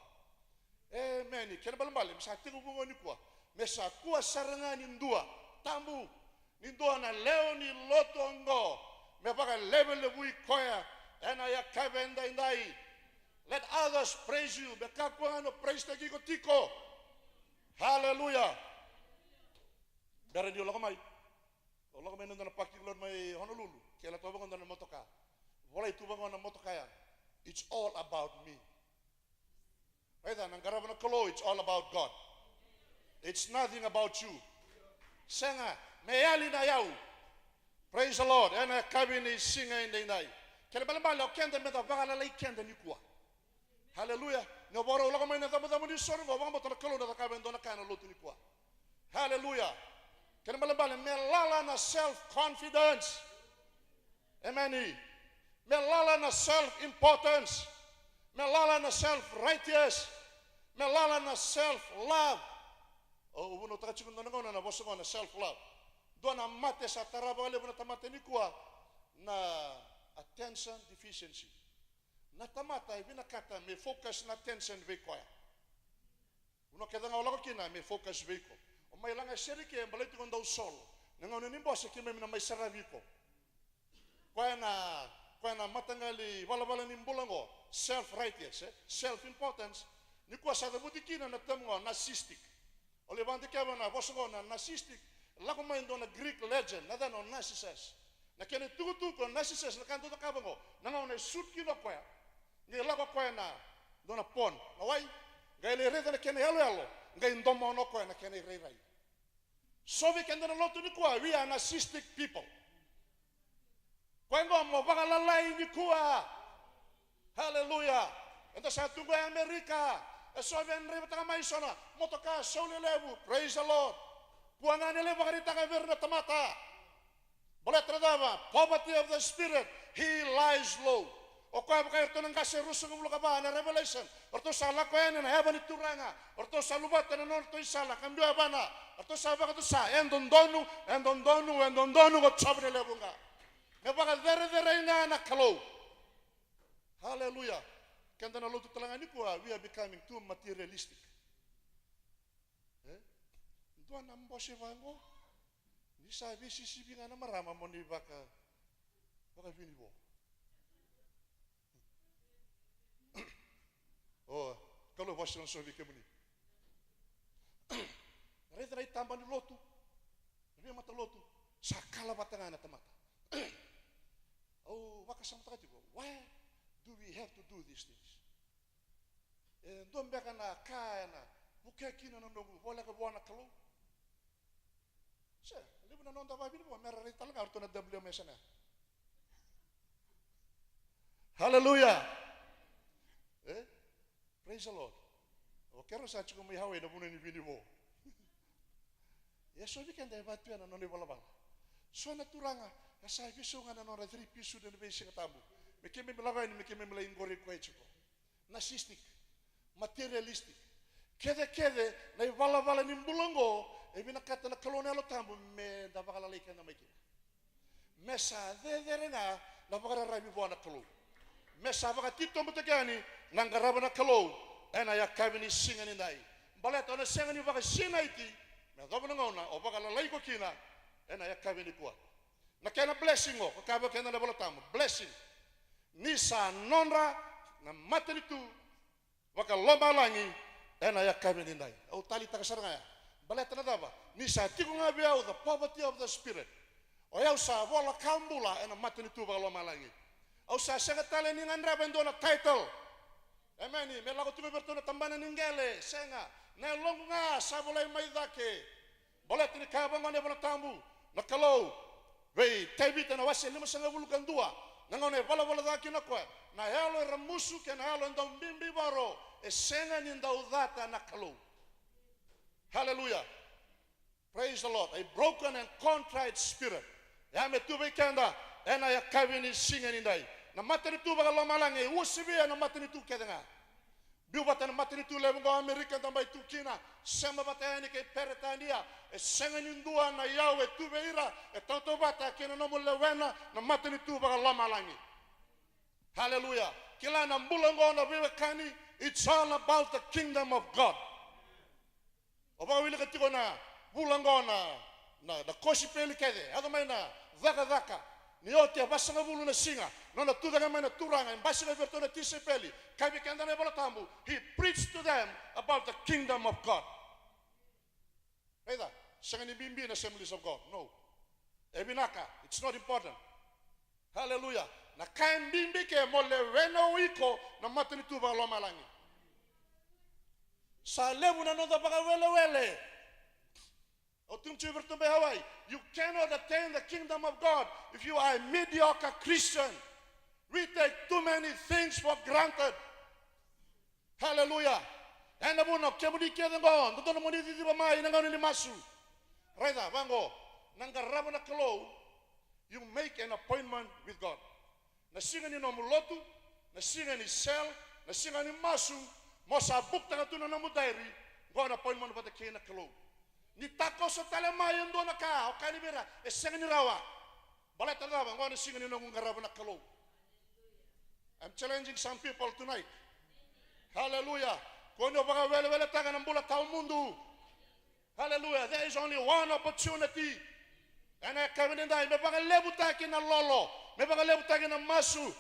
Amen. Kena balebale me sa tekivu nikua, me sa kua sara ga ni dua tabu, ni dua na lewe ni lotu oqo, me vakalevelevui koya ena yakavi edaidai. Let others praise you. Me kakua ga ni o praise taki iko tiko. Haleluya. Bera ni o lako mai, o lako mai na dua na parking lot mai Honolulu, ke lako vaqo dua na motoka. Volai tu vaqo na motoka ya, it's all about me. Raica, na qarava na Kalou, it's all about God. It's nothing about you. Sega, me yali na yau. Praise the Lord. Ena yakavi ni siga edaidai, kena balebale o keda me da vakalalai keda nikua. Haleluya. Ni o vakarau lako mai na icabocabo ni soro oqo, vakabauta na Kalou na cakava e dua na ka ena lotu nikua. Haleluya. Kena balebale me lala na self confidence. Emeni. Me lala na self importance. Me lala na self righteous. Me lala na self love. Au vunautaka tiko na gauna na vosa oqo na self love. Dua na mate sa tara vakalevu na tamata nikua, na attention deficiency. Na tamata e vinakata me focus na attention vei koya. Vanua kece ga o lako kina me focus vei iko. O mai laga sere ke, baleti ko dau solo. Na gauna ni bose keimami na mai saravi iko. Koya na, koya na mataqali valavala ni bula oqo, self righteous, e? Self importance. Nikua sa cavuti kina na term oqo, narcissistic. O lai vakadikeva na vosa oqo na narcissistic, lako mai dua na Greek legend, na yacana o Narcissus. Na kena itukutuku o Narcissus, na ka dau cakava oqo, na gauna e shoot kina o koya, qai lako o koya na dua na pond, na wai, qai lai raica na kena yaloyalo, qai domona o koya na kena irairai. So vei keda na lotu nikua, we are narcissistic people. Koya oqo mo vakalalai nikua. Haleluya. Eda sa tu qo e Amerika. E so via draivataka mai so na motoka sau lelevu. Praise the Lord. Kua ga ni lai vakaraitaka vei ira na tamata. Baleta na cava? Poverty of the spirit, he lies low. O koya vaka iratou na qase ruasagavulu ka va na Revelation. O ratou sa lako yani na yava ni Turaga. O ratou sa luvata na nodratou isala ka biu yavana. O ratou sa vakatusa, e dodonu, e dodonu, e dodonu ko Jiova ni lewe vuqa. Me vakacerecerei ga na Kalou. Haleluya. Keda na lotu tale ga nikua, we are becoming too materialistic. E? Dua na bose vaqo. Ni sa veisisivi ga na marama mo ni vaka, vakavini vo. O, Kalou vakasinasovi kemuni. Raica na itaba ni lotu, na veimatalotu, sa kala vata ga na tamata. Au vakasamataka tiko, why do we have to do these things? E dua beka na ka ena vukea kina na noqu voleka vua na Kalou? Se, levu na noda vakavinavinaka me ra rai tale ga o ratou na W M S na. Hallelujah. E? Praise the Lord. O keirau sa tiko mai Hawaii na vanua ni vinivo. E so vei keda e vatu ya na nona ivalavala. So na turaga, e sa veisau ga na nodra three piece suit ena veisiga tabu. Me keimami lako yani, me keimami lai qori koya tiko. Narcissistic, materialistic. Kecekece na ivalavala ni bula oqo e vinakata na Kalou na Yalo Tabu me da vakalalai keda mai kina. Me sa cecere ga na vakararavi vua na Kalou. Me sa vakatitobutaki yani na qarava na Kalou ena yakavi ni siga nidai. Baleta o na sega ni vakasinaiti Me yacova na gauna o vakalalai iko kina ena yakavi nikua. Na kena blessing o, ka kaya vei keda na iVola Tabu, blessing. Ni sa nodra na matanitu vakalomalagi ena yakavi nidai. Au taleitaka sara ga ya. Baleta na cava? Ni sa tiko ga vei au the poverty of the spirit. O yau sa vola ka bula ena matanitu vakalomalagi. Au sa sega tale ni gadreva e dua na title. Emeni. Me lako tiko vei iratou na tabana ni qele, sega. Na yaloqu ga sa volai mai cake. Baleta ni kaya vaqo na iVola Tabu, na Kalou, vei Tevita na wase limasagavulu ka dua, na gauna e valavala ca kina o koya, na yalo e ramusu kei na yalo e dau bibivoro, e sega ni dau cata na Kalou. Hallelujah. Praise the Lord. A broken and contrite spirit. Ya me tu vei keda ena yakavi ni siga nidai. Na matanitu vakalomalagi e uasivia na matanitu kece ga. Biu vata na matanitu levu qo Amerika da bai tu kina, sema vata yani kei Peretania, e sega ni dua na iyau e tu vei ira e tautauvata kei na nomu lewena na matanitu vakalomalagi. Haleluya. Kila na bula qo na veiwekani, it's all about the kingdom of God. O vakawilika tiko na vula qo na, na, na kosipeli kece, yaco mai na Cakacaka. Ni oti e vasagavulu na siga, nona tucake mai na Turaga, e basika vei iratou na tisaipeli, kaya vei keda na iVola Tabu, he preached to them about the kingdom of God. Raica, sega ni bibi na Assemblies of God, no. E vinaka, it's not important. Haleluya. Na ka e bibi ke mo lewena o iko na matanitu vakalomalagi. Sa levu na noda vakawelewele. Au tukuna tiko vei iratou mai Hawaii, you cannot attain the kingdom of God if you are a mediocre Christian. We take too many things for granted. Haleluya. Ena vuna o kemuni kece qo, dodonu mo ni ciciva mai na gauna ni masu. Raica vaqo, na qarava na Kalou, you make an appointment with God. Na siga ni nomu lotu, na siga ni cell, na siga ni masu, mo sa buktaka tu na nomu diary, qo na appointment vata kei na Kalou. Ni takoso tale mai e dua na ka, o kaya ni vei ira, e sega ni rawa. Baleta na cava? Qo na siga ni noqu qarava na Kalou. I'm challenging some people tonight. Hallelujah. Kua ni o vakaweleweletaka na bula tawamudu. Hallelujah. There is only one opportunity. Ena yakavi nidai, me vakalevutaki na lolo, me vakalevutaki na masu,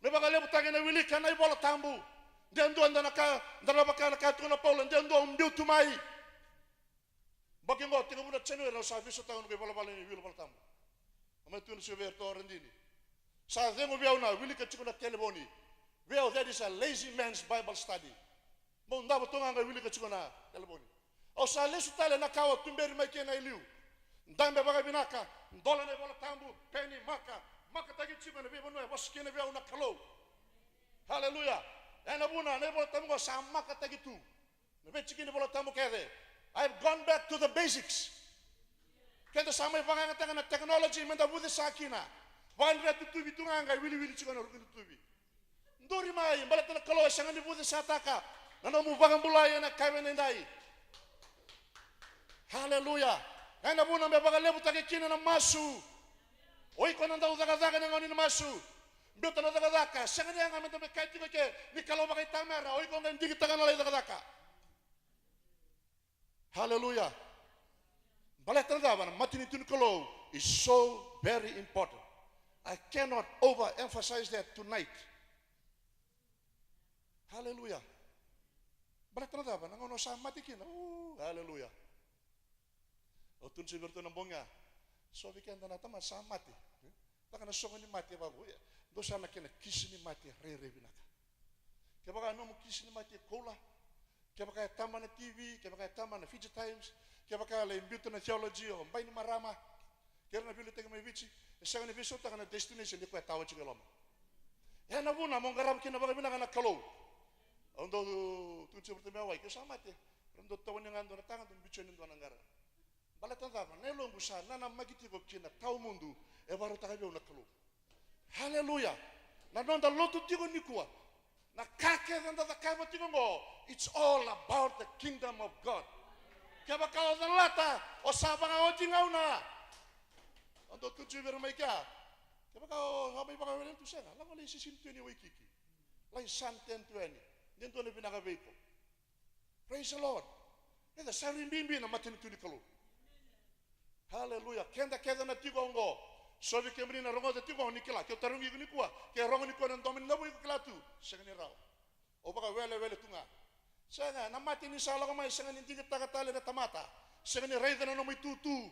me vakalevutaki na wilika na iVola Tabu. De dua, da na ka, da na vaka na ka tukuna o Paula, de dua au biu tu mai. Bogi qo, tekivu na January, au sa veisautaka na noqu ivalavala ni wili Vola Tabu. Au mai tukuna tiko vei iratou o Radini. Sa cegu vei au na wilika tiko na telefoni. Vei au, that is a lazy man's Bible study. Meu davo tu ga qai wilika tiko na telefoni. Au sa lesu tale na ka au tuberi mai kina e liu. Dabe vakavinaka, dola na iVola Tabu, peni, maka, makataki tiko ena veivanua e vosa kina vei au na Kalou. Haleluya. Ena vuna na iVola Tabu qo sa makataki tu. Na veitikina ni Vola Tabu kece. I have gone back to the basics. Keda sa mai vakayagataka na technology meda vucesa kina. Vakadre tutuvi tu ga qai wiliwili tiko na ruku ni tutuvi. Duri mai, baleta na Kalou e sega ni vucesataka na nomu vakabulai ena yakavi nidai. Haleluya. Ena vuna me vakalevutaki kina na masu. O iko na dau cakacaka ena gauna ni masu. Biuta na cakacaka, sega ni yaga meda mai kaya tiko ke ni Kalou vakaitamera, o iko qai digitaka na lai cakacaka. Haleluya. Baleta na cava? Na matanitu ni Kalou is so very important. I cannot overemphasize that tonight. Haleluya. Baleta na cava? Na gauna o sa mate kina. Uh, haleluya. Au tukuna tiko vei iratou na bogi ya. So vei keda na tamata sa mate. Taka na soqo ni mate vaqo. Dua sara na kena kisi ni mate rairai vinaka. Kevaka nomu kisi ni mate e koula, kevaka e taba na T V, kevaka e taba na Fiji Times, kevaka e lai biuta na theology o Bainimarama kei ira na veiliutaki mai Viti, e sega ni veisautaka na destination ni koya e tawa tiko e loma. Ena vuna mo qarava kina vakavinaka na Kalou. Au dau tukuna tiko vei iratou mai Hawaii, ke sa mate, ra dau tawa ni ga dua na taga, dau biuta ni dua na qara. Baleta na cava? Na yaloqu sa nanamaki tiko ki na tawamudu e vakarautaka vei au na Kalou. Haleluya. Na noda lotu tiko nikua, na ka kece eda cakava tiko oqo, it's all about the kingdom of God. Kevaka o calata, o sa vakaoti gauna. Au dau tukuna tiko vei ira mai kea, kevaka o sa mai vakawele tu, sega, lako lai sisini tu yani e Waikiki, lai suntan tu yani. De dua na vinaka vei iko. Praise the Lord. Eda sa rui bibi na matanitu ni Kalou. Haleluya. Keda kece na tiko oqo. So vei kemuni na rogoca tiko ni kila. Ke o tarogi iko nikua, ke rogo nikua na domo ni Davu, iko kila tu. Sega ni rawa. O vakawelewele tu ga. Sega, na mate ni sa lako mai, sega ni digitaka tale na tamata. Sega ni raica na nomu itutu.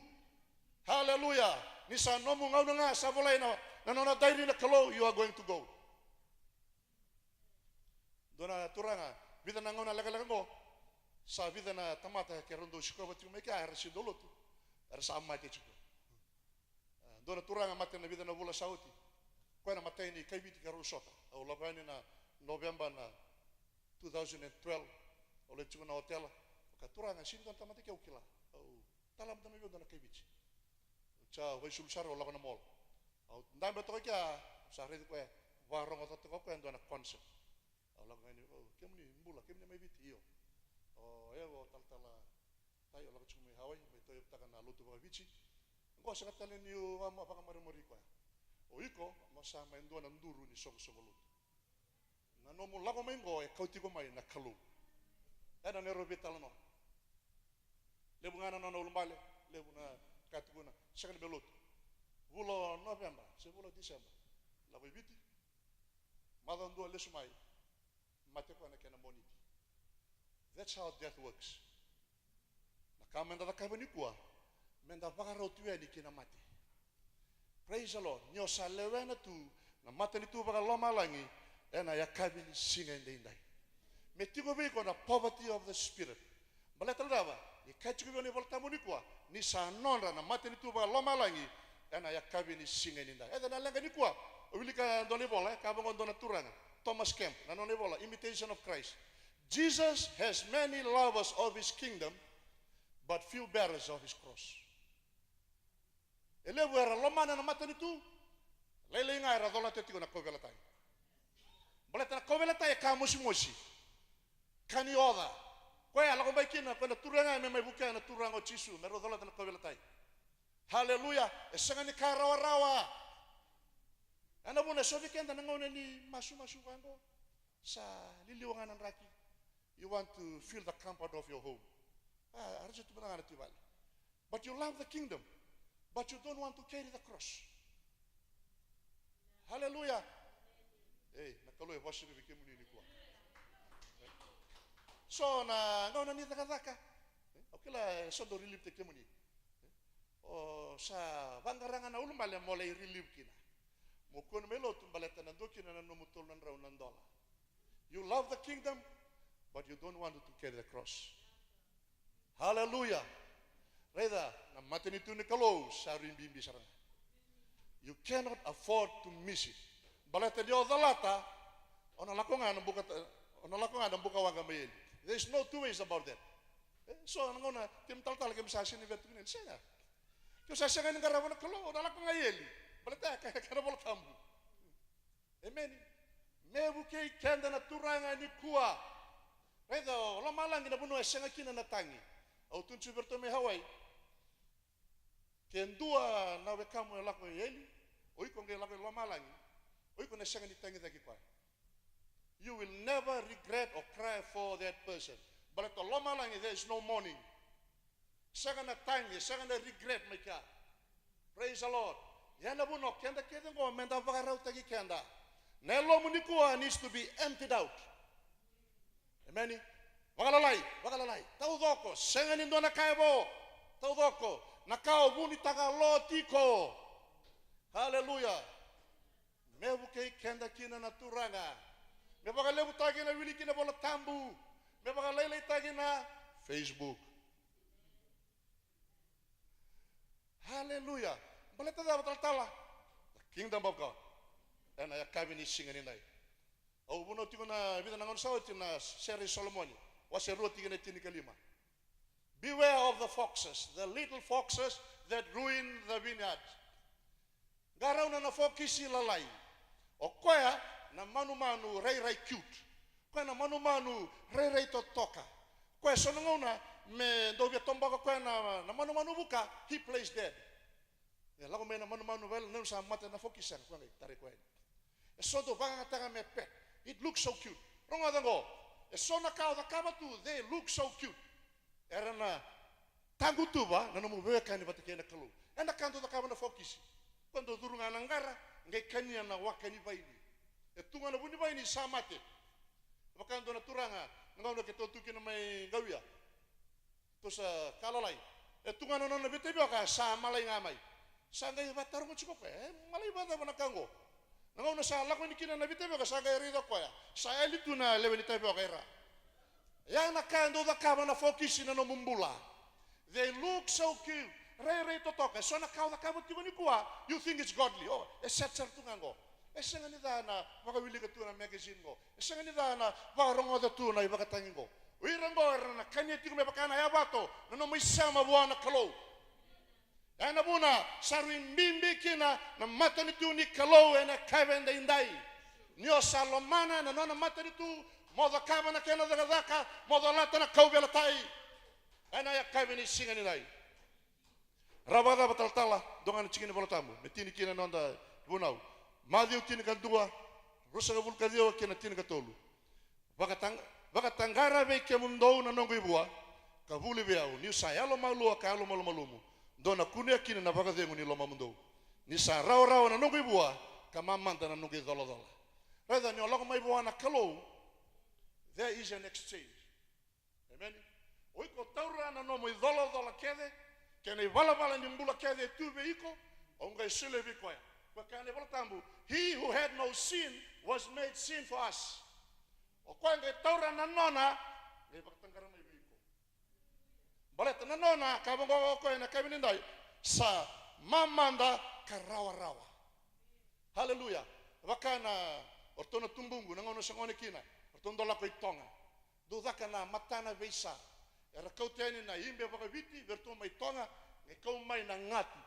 Haleluya. Ni sa nomu gauna ga sa volai na, na nona dairi na Kalou, you are going to go. Dua na turaga, vica na gauna lekaleka oqo, sa vica na tamata ke ra dau sikova tiko mai kea, era sa dau lotu, era sa mate tiko. E, dua na turaga mate na vica na vula sa oti. Koya na matai ni kaiviti keirau sota. Au lako yani na November na two thousand and twelve. Au lai tiko na otela. Vaka, turaga, sega ni dua na tamata ke au kila. Au tala mada mai vei au dua na kaiviti. Au sa vakaisulu sara, au lako na mall. Au dabe toka kea, au sa raici koya, vakarogotaka toka koya e dua na concert. Au lako ga yani, "O, kemuni bula, kemuni mai Viti?" "Io." "O, o yau o Talatala Tai, au lako tiko mai Hawaii, mai tauyavutaka na lotu vakaviti. Oqo sega tale niu a, vakamarimari koya. O iko, mo sa mai dua na duru ni soqosoqo lotu. Na nomu lako mai oqo e kauti iko mai na Kalou." Ena neirau veitalanoa. Levu ga na nona ulubale, levu na ka tukuna, sega ni bau lotu. Vula o November se vula o December, lako i Viti. Macawa dua lesu mai, mate koya na kena Moniti. That's how death works. Na ka meda cakava nikua, meda vakarau tu yani ki na mate. Praise the Lord. Ni o sa lewena tu na matanitu vakalomalagi ena yakavi ni siga edaidai. Me tiko vei iko na poverty of the spirit. Baleta na cava? Ni kaya tiko vei au na iVola Tabu nikua, ni sa nodra na matanitu vakalomalagi ena yakavi ni siga edaidai. Eda na leqa nikua, au wilika dua na ivola, e kaya vaqo dua na turaga, Thomas Camp, na nona ivola, Imitation of Christ. Jesus has many lovers of his kingdom, but few bearers of his cross. E levu era lomana na matanitu, lailai ga era colata tiko na kauveilatai. Baleta na kauveilatai e ka mosimosi, ka ni oca. Koya a lako mai kina, koya na turaga me mai vukea na Turaga o Jisu, me rau colata na kauveilatai. Haleluya. E sega ni ka rawarawa. Ena vuna e so vei keda na gauna ni masumasu vaqo, sa liliwa ga na draki. You want to feel the comfort of your home. A, a raica tu mada ga na tivale. But you love the kingdom, but you don't want to carry the cross. Haleluya. Ei, na Kalou e vosa vei kemuni nikua. So na gauna ni cakacaka, e, au kila e so dau relieve-taki kemuni. E, o sa vaqara ga na ulubale mo lai relieve kina. Mo kua ni mai lotu baleta na dua kina na nomu tolu na drau na dola. You love the kingdom, but you don't want to carry the cross. Haleluya. Raica, na matanitu ni Kalou sa rui bibi sara ga. You cannot afford to miss it. Baleta ni o calata, o na lako ga na buka, o na lako ga na buka waqa mai eli. There is no two ways about that. E, so na gauna keimami talatala keimami sa sega ni via tukuna, sega. Ke o sa sega ni qarava na Kalou, o na lako ga i eli. Baleta e kaya na iVola Tabu. Emeni. Me vukei keda na Turaga nikua. Raica, o lomalagi na vanua e sega kina na tagi. Au tukuna tiko vei iratou mai Hawaii. Ke dua na wekamu e lako i eli, o iko qai lako i lomalagi, o iko na sega ni tagicaki koya. You will never regret or cry for that person. Baleta o lomalagi, there is no mourning. Sega na tagi, sega na regret mai kea. Praise the Lord. Ia na vuna o keda kece oqo meda vakarautaki keda. Na yalomu nikua needs to be emptied out. Emeni. Vakalalai, vakalalai. Taucoko, sega ni dua na ka e vo. Taucoko, na ka o vunitaka lo tiko. Haleluya. Me vukei keda kina na Turaga. Me vakalevutaki na wili kina iVola Tabu. Me vakalailaitaki na Facebook. Haleluya. Baleta cava talatala? The kingdom of God. Ena yakavi ni siga nidai. Au vunau tiko na vica na gauna sa oti na sere i Solomoni. Wase rua tikina e tinikalima. Beware of the foxes, the little foxes that ruin the vineyard. Qarauna na fokisi lalai. O koya na manumanu rairai cute. Koya na manumanu rairai totoka. Koya so na gauna me dau via toboka koya na, na manumanu vuka, he plays dead. E lako mai na manumanu vale, na sa mate na fokisi, sa koya qai tarai koya. E so dau vakayagataka me pet. It looks so cute. Rogoca qo. E so na ka o cakava tu, they look so cute. Era na Tagutuva na nomu veiwekani vata kei na Kalou. Ena ka dau cakava na fokisi. Ko dau curu ga na qara, qai kania na waka ni vaini. E tu ga na vu ni vaini sa mate. Vaka dua na turaga, na gauna keitou tu kina mai Qauia. Tou sa ka lalai. E tu ga na nona veitavioka sa malai ga mai. Sa qai vataroga tiko o koya, e malai vakacava na ka oqo? Na gauna sa lako yani kina na veitavioka sa qai raica o koya sa yali tu na lewe ni tavioka e ra. Ya na ka e dau cakava na fokisi na nomu bula. They look so cute. Rairai totoka. E so na ka o cakava tiko nikua, you think it's godly. O, e set sara tu ga oqo. E sega ni ca na vakawilika tu na magazine oqo. E sega ni ca na vakarogoca tu na ivakatagi oqo. O ira oqo era na kania tiko me vaka na yavato na nomu isema vua na Kalou. Ena vuna sa rui bibi kina na matanitu ni Kalou ena yakavi edaidai. Ni o sa lomana na nona matanitu, mo cakava na kena cakacaka, mo colata na kauveilatai. Ena yakavi ni siga nidai. Ra vakacava talatala, dua ga na tikina ni Vola Tabu me tini kina na noda vunau. Maciu tinikadua, ruasagavulu ka ciwa kei na tinikatolu. Vakatag-, vakataqara vei kemudou na noqu ivua, ka vuli vei au, niu sa yalomalua ka yalomalumalumu, dou na kunea kina na vakacegu ni lomamudou. Ni sa rawarawa na noqu ivua, ka mamada na noqu icolacola. Raica, ni o lako mai vua na Kalou, there is an exchange. Amen. O iko taura na nomu icolacola kece kei na ivalavala ni bula kece e tu vei iko, o qai solia vei koya. Koya kaya na iVola Tabu, he who had no sin was made sin for us. O koya qai taura na nona, qai vakataqara mai vei iko. Baleta na nona, ka vaqo o koya ena yakavi nidai, sa mamada ka rawarawa. Haleluya. Vaka na, o ratou na tubuqu, na gauna sa gone kina, o ratou dau lako i Toga. Dau caka na matana veisa. Era kauta yani na ibe vakaviti vei ratou mai Toga, qai kau mai na gatu,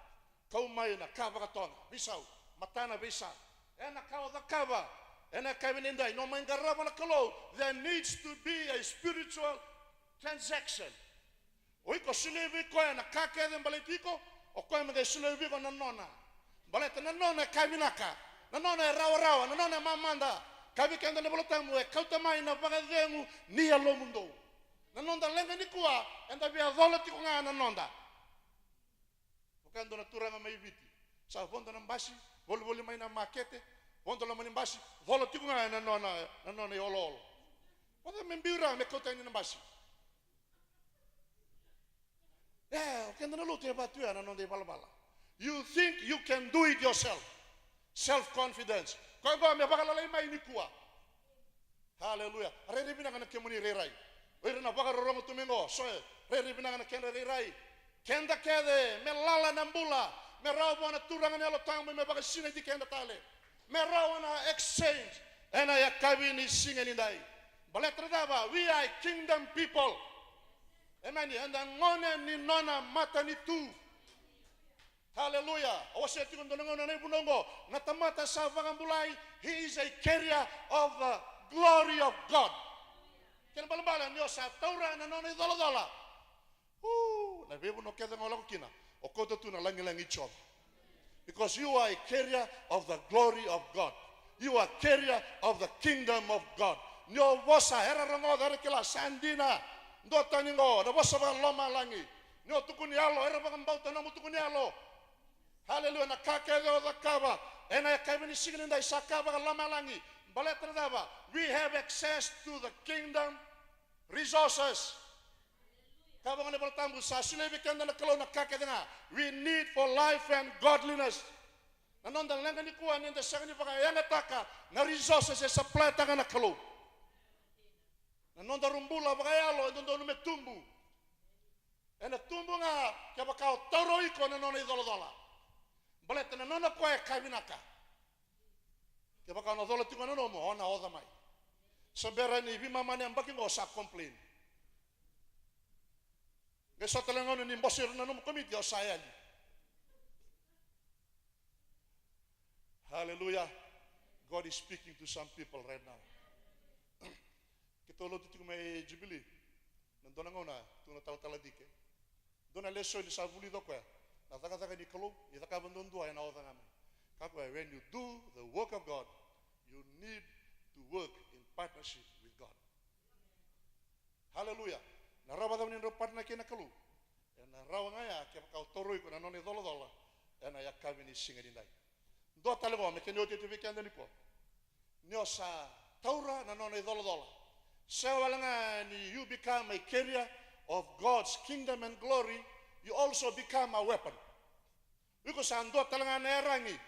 kau mai na ka vakatoga, veisau, matana veisa. Ena ka o cakava ena yakavi nidai, ni o mai qarava na Kalou, there needs to be a spiritual transaction. O iko solia vei koya na ka kece baleti iko, o koya me qai solia vei iko na nona. Baleta na nona e ka vinaka, na nona e rawarawa, na nona e mamada. Kaya vei keda na iVola Tabu, e kauta mai na vakacegu ni yalomudou. Na noda leqa nikua, eda via cola tiko ga na noda. Vaka e dua na turaga mai Viti, sa vodo na basi, volivoli mai na makete, vodo loma ni basi, cola tiko ga na nona, na nona ioloolo. Vata me biu rawa me kauta yani na basi. E, o keda na lotu e vaka tu ya na noda ivalavala. You think you can do it yourself. Self confidence. Koya qo me vakalalai mai nikua. Haleluya. Rairai vinaka na kemuni rairai. O ira na vakarorogo tu mai qo, so e rairai vinaka na kedra rairai. Keda kece me lala na bula, me rawa vua na Turaga na Yalo Tabu me vakasinaiti keda tale. Me rawa na exchange ena yakavi ni siga nidai. Baleta na cava? We are kingdom people. Emeni. Eda gone ni nona matanitu. Haleluya. Au wasea tiko dua na gauna na ivunau oqo, na tamata sa vakabulai, he is a carrier of the glory of God. Kena balebale ni o sa taura na nona icolacola. Uu, na veivanua kece ga o lako kina, o kauta tu na lagilagi i Jiova. Because you are a carrier of the glory of God. You are carrier of the kingdom of God. Ni o vosa, era rogoca, era kila, sa dina. Duatani qo, na vosa vakalomalagi. Ni o tukuni yalo, era vakabauta nomu tukuni yalo. Haleluya, na ka kece o cakava ena yakavi ni siga nidai sa ka vakalomalagi. Baleta na cava? We have access to the kingdom resources. Ka vaka na iVola Tabu, sa solia vei keda na Kalou na ka kece ga we need for life and godliness. Na noda leqa nikua ni da sega ni vakayagataka na resources e supplytaka na Kalou. Na nodaru bula vakayalo e dodonu me tubu. Ena tubu ga kevaka o taura o iko na nona icolacola. Baleta na nona koya e ka vinaka. Kevaka o na cola tiko na nomu, o na oca mai. Sa bera ni veimama na yabaki qo sa complain. Qai so tale gauna ni bose ira na nomu komiti, o sa yali. Hallelujah. God is speaking to some people right now. Keitou lotu tiko mai Jubilee. Na dua na gauna tu na talatala dike. Dua na lesoni sa vulica o koya. Na cakacaka ni Kalou, ni cakava duadua ena oca ga mai. Kaya o koya, when you do the work of God, you need to work in partnership with God. Hallelujah. Na rawa vakacava ni drau partner kei na Kalou? Ena ka o tauroi iko na nona icolacola ena yakavi ni siga nidai. Dua tale qo me kena iotioti vei keda nikua. Ni o sa taura na nona icolacola, sega wale ga ni you become a carrier of God's kingdom and glory, you also become a weapon. Iko sa dua tale ga na yaragi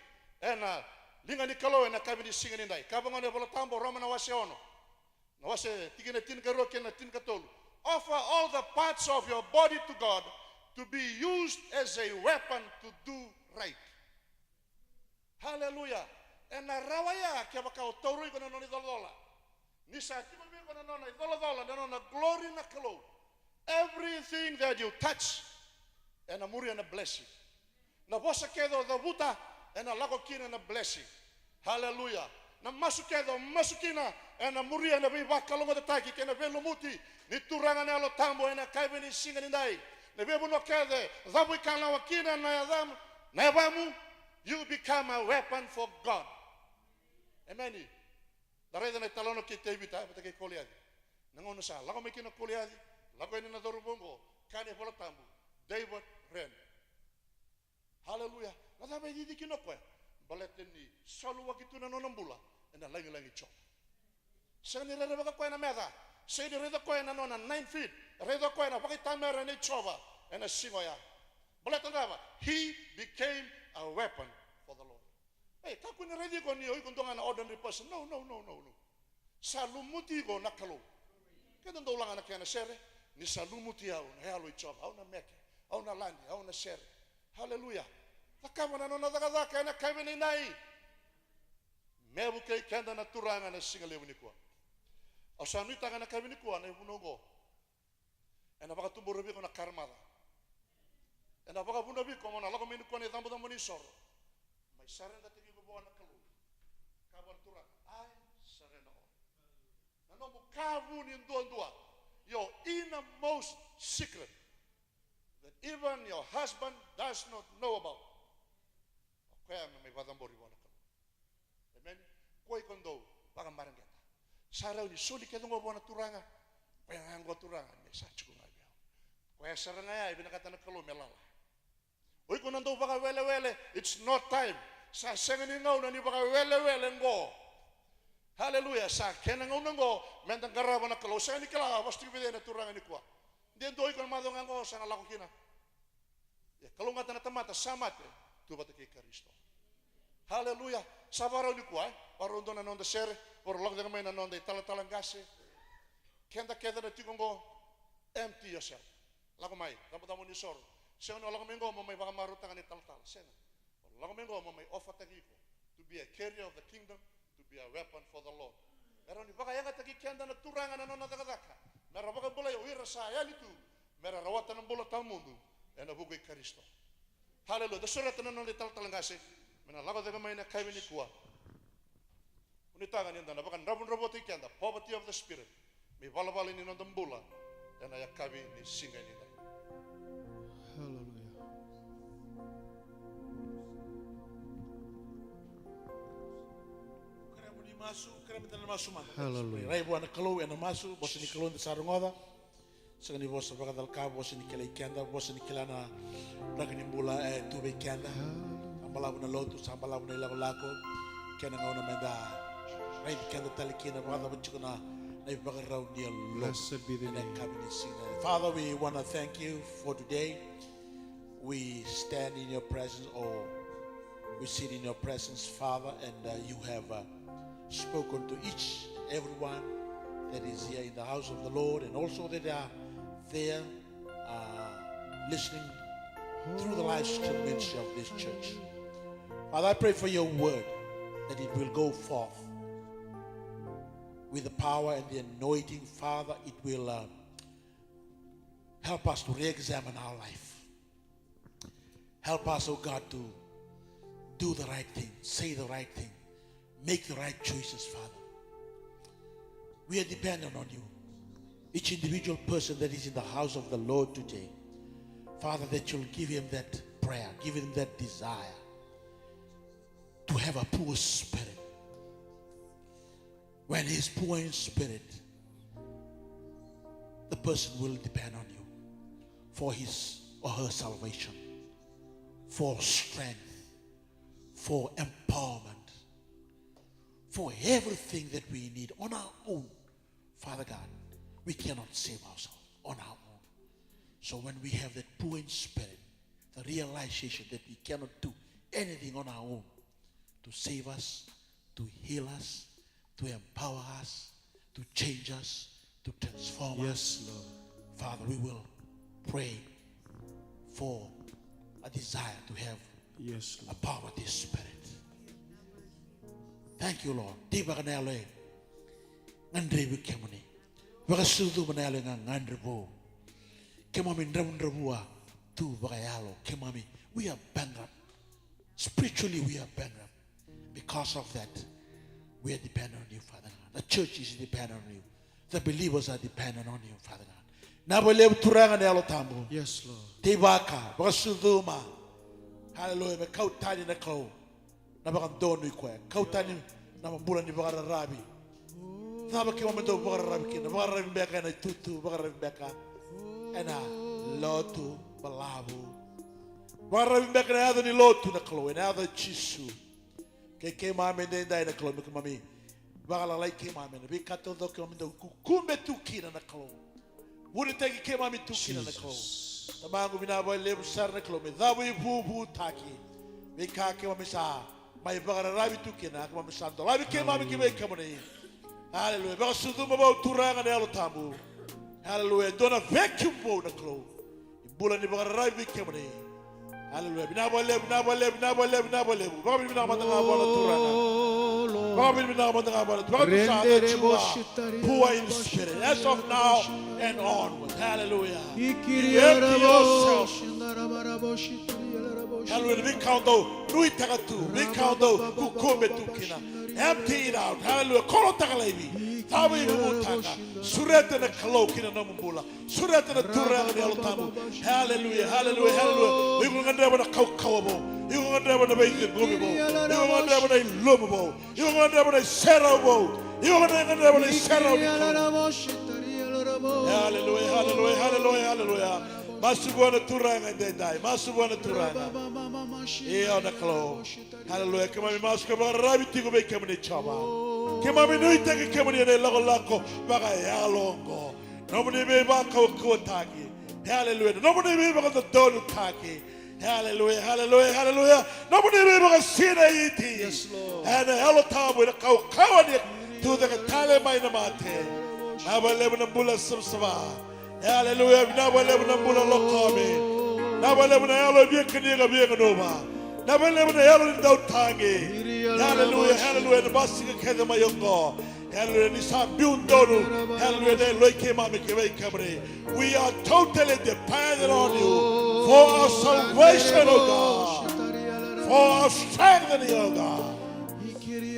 ena liga ni Kalou ena yakavi ni siga nidai. Ka vagona e Vola Tabu, Roma na wase ono, na wase tikina tinikarua kei na tinikatolu. Offer all the parts of your body to God to be used as a weapon to do right. Haleluya. Ena rawa ya kevaka o tauroi iko na nona icolacola. Ni sa tiko vei iko na nona icolacola, na nona glory na Kalou, everything that you touch ena muria na blessing. Na vosa kece o cavuta ena lako kina na blessing. Haleluya. Na masu kece o masu kina ena muria na veivakalougatataki kei na veilumuti ni Turaga na Yalo Tabu ena yakavi ni siga nidai. Na veivanua kece cavu ikalawa kina na yacamu, na yavamu, you become a weapon for God. Emeni. Da raica na italanoa kei Tevita vata kei Koliaci. Na gauna sa lako mai kina o Koliaci, lako yani na cauravou oqo, kaya na iVola Tabu, David ran. Haleluya. Na cava e cici kina o koya? Baleta ni saluwaki tu na nona bula ena lagilagi Jiova. Sega ni rerevaka koya na meca, sega ni raica koya na nona nine feet, raica koya na vakaitamera nei Jiova ena siga oya. Baleta na cava? He became a weapon for the Lord. Ei, kakua ni raici iko ni o iko dua ga na ordinary person. No, no, no, no, no. Sa lumuti iko na Kalou. Keda dau laga na kena sere, ni sa lumuti au na Yalo i Jiova, au na meke, au na lade, au na sere. Haleluya. Cakava na nona cakacaka ena yakavi nidai. Me vukei keda na Turaga na siga levu nikua. Au sa nuitaka na yakavi nikua na ivunau oqo. Ena vakatubura vei iko na karamaca. Ena vakavuna vei iko mo na lako mai nikua na icabocabo ni soro. Mai saredataki iko vua na Kalou. Kaya vua na Turaga, I surrender all. Na nomu ka vu ni duadua. Your innermost secret that even your husband does not know about. O koya me mai vakacabori vua na Kalou. Emeni. Koi ko dou vakamareqeta. Sa rawa ni soli kece oqo vua na Turaga. Koya ga oqo Turaga me sa tiko ga vei au. Koya sara ga ya e vinakata na Kalou me lala. O iko na dau vakawelewele, it's not time. Sa sega ni gauna ni vakawelewele oqo. Haleluya. Sa kena gauna oqo meda qarava na Kalou. Sega ni kila a vosa tiko vei cei na Turaga nikua. De dua o iko na macawa ga oqo sa na lako kina. Ia kalougata na tamata sa mate tu vata kei Karisito. Haleluya. Sa vakarau nikua, e? Vakarau dua na noda sere, vakarau lako cake mai na noda italatala qase. Keda kece na tiko oqo, empty yourself. Lako mai, cabocabo ni soro. Sega ni o lako mai oqo mo mai vakamarautaka na italatala. Sega. O lako mai oqo mo mai ofataki iko to be a carrier of the kingdom, to be a weapon for the Lord. Me rawa ni vakayagataki keda na Turaga na nona cakacaka. Me ra vakabulai o ira sa yali tu. Me ra rawata na bula tawamudu ena vuku i Karisito. Haleluya. Da sureta na noda italatala qase me na lako cake mai na yakavi nikua. Au nuitaka ni da na vakadravudravutaki keda, poverty of the spirit, me ivalavala ni noda bula ena yakavi ni siga nidai. Haleluya. Kerea mo ni masu, kerea meda na masu mada. Haleluya. Rai vua na Kalou ena masu, vosa ni Kalou da sa rogoca. Sega ni vosa vakacalaka, vosa ni kilai keda, vosa ni kila na draki ni bula e tu vei keda. Sa balavu na lotu, sa balavu na ilakolako. Kena gauna meda raici keda tale kina, vakacava tiko na, na ivakarau ni yalo. Blessed be the name. Ena yakavi ni siga. Father, we wanna thank you for today. We stand in your presence, or we sit in your presence, Father, and, uh, you have, uh, spoken to each, everyone that is here in the house of the Lord, and also that are there, uh, listening through the live stream ministry of this church. Father, I pray for your word, that it will go forth with the power and the anointing. Father, it will, uh, help us to re-examine our life. Help us, oh God, to do the right thing, say the right thing, make the right choices, Father. We are dependent on you. Each individual person that is in the house of the Lord today, Father, that you'll give him that prayer, give him that desire to have a poor spirit. When he is poor in spirit, the person will depend on you for his or her salvation. for strength, for empowerment, for everything that we need on our own. Father God, we cannot save ourselves on our own. So when we have that poor in spirit, the realization that we cannot do anything on our own to save us, to heal us, to empower us, to change us, to transform us. Yes, Lord. Father, we will pray for a desire to have, yes, Lord, a poverty spirit. Thank you, Lord. Tei vaka na yalo e gadrevi kemuni. Vakasucuma na yalo e gagadre vou. Keimami dravudravua tu vakayalo. Keimami, we are bankrupt. Spiritually, we are bankrupt. Because of that, we are dependent on you, Father God. The church is dependent on you. The believers are dependent on you, Father God. Vinaka vakalevu Turaga na Yalo Tabu. Yes, Lord. Teivaka, vakasucuma. Hallelujah. Me kau tani na Kalou. Na vakadonui koya. Kau tani na bula ni vakararavi. Cava keimami dau vakararavi kina? Vakararavi beka ena itutu, vakararavi beka ena lotu balavu. Vakararavi beka ena yaca ni lotu na Kalou, ena yaca i Jisu. Kei keimami edaidai na Kalou, me keimami vakalalai keimami ena veika taucoko keimami dau kukube tu kina na Kalou. Vunitaki keimami tu kina na Kalou. Jesus. Tamaqu, vinaka vakalevu sara na Kalou, me cavu ivuvutaki veika keimami sa mai vakararavi tu kina, keimami sa dolavi keimami ki vei kemuni. Aleluya. Vakasucuma vou Turaga na Yalo Tabu. Aleluya. Dua na vacuum vou na Kalou. Bula ni vakararavi vei kemuni. Aleluya. Vinaka vakalevu, vinaka vakalevu, vinaka vakalevu, vinaka vakalevu. Vakavinavinaka mada ga vua na Turaga. Vakavinavinaka mada ga vua na Turaga. Vakavinavinaka mada ga vua na Turaga. Poor in spirit. As of now and onward. Hallelujah. You empty yourself. Hallelujah. Veika o dau nuitaka tu, veika o dau kukube tu kina. Empty it out. Hallelujah. Kolotaka laivi. Cavu ivuvutaka. Sureta na Kalou ki na nomu bula. Sureta na Turaga na Yalo Tabu. Hallelujah, hallelujah, hallelujah. Iko gadreva na kaukauwa vou. Iko gadreva na veiciqomi vou. Iko gadreva na ilumu vou. Iko gadreva na iserau vou. Iko gadreva na iserau ni Kalou. Hallelujah, hallelujah, hallelujah, hallelujah. Masu vua na Turaga edaidai. Masu vua na Turaga. Io na Kalou. Hallelujah. Keimami masu ka vakararavi tiko vei kemuni Jiova. Keimami nuitaki kemuni ena ilakolako vakayalo oqo. Nomuni veivakaukauwataki. Hallelujah. Nomuni veivakadodonutaki. Hallelujah, hallelujah, hallelujah. Nomuni veivakasinaiti. Yes, Lord. Ena Yalo Tabu, ena kaukauwa ni tucake tale mai na mate. Vinaka vakalevu na bula savasava. Hallelujah. Vinaka vakalevu na bula lokomi. Vinaka vakalevu na yalo e via kania ka via gunuva. Vinaka vakalevu na yalo ni dautagi. Hallelujah, hallelujah. Na basika kece mai oqo. Hallelujah, ni sa biu donu. Hallelujah, na yaloi keimami ki vei kemuni. We are totally dependent on you for our salvation, O God. For our strengthening, O God.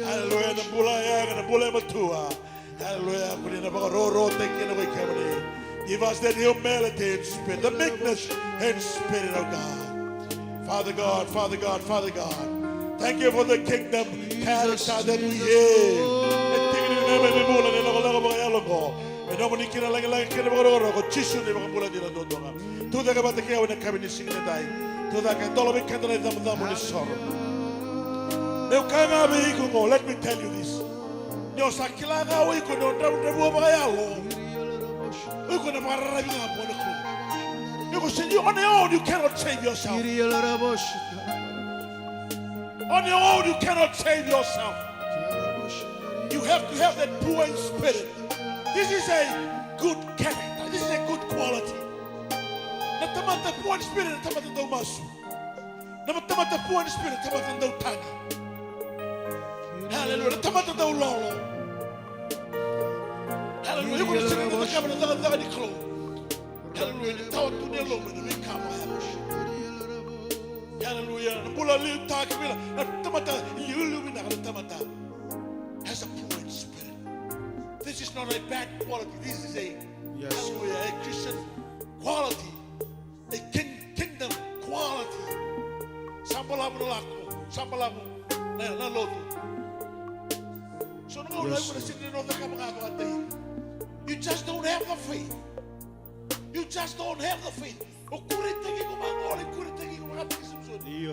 Hallelujah, na bula yaga, na bula matua. Hallelujah, ko ni na vakarokorokotaki kina ko i kemuni. Give us that humility in spirit, the meekness in spirit, O God. Father God, Father God, Father God. Thank you for the kingdom character that we have. E tiki ni neimami bula ni lakolako vakayalo oqo. Me nomuni kina lagilagi kina vakarokoroko, Jisu na iVakabula dina duadua ga. Tucake vata kei au ena yakavi ni siga nidai. Tucake, dola vei keda na icabocabo ni soro. Meu kaya ga vei iko oqo, let me tell you this. Ni o sa kila ga o iko ni o dravudravua vakayalo, o iko na vakararavi ga vua na Kalou. Iko sega ni, on your own you cannot save yourself. On your own you cannot save yourself. You have to have that poor in spirit. This is a good character. This is a good quality. Na tamata poor in spirit, na tamata dau masu. Na tamata poor in spirit, tamata dau tagi. Hallelujah. Na tamata dau lolo. Hallelujah. Iko na sega ni cakava na cakacaka ni Kalou. Hallelujah. Ni tawa tu ni yalomu ena veika vaya. Hallelujah. Na bula liutaki vila. Na tamata iliuliu vinaka na tamata has a poor in spirit. This is not a bad quality. This is a, yes, hallelujah, a Christian quality. A king, kingdom quality. Sa balavu na lako, sa balavu na, na lotu. So na gauna, yes, iko na sega ni cakava ga vakataki. You just don't have the faith. You just don't have the faith. O kuretaki iko vaqo, o kuretaki iko vakataki Samisoni.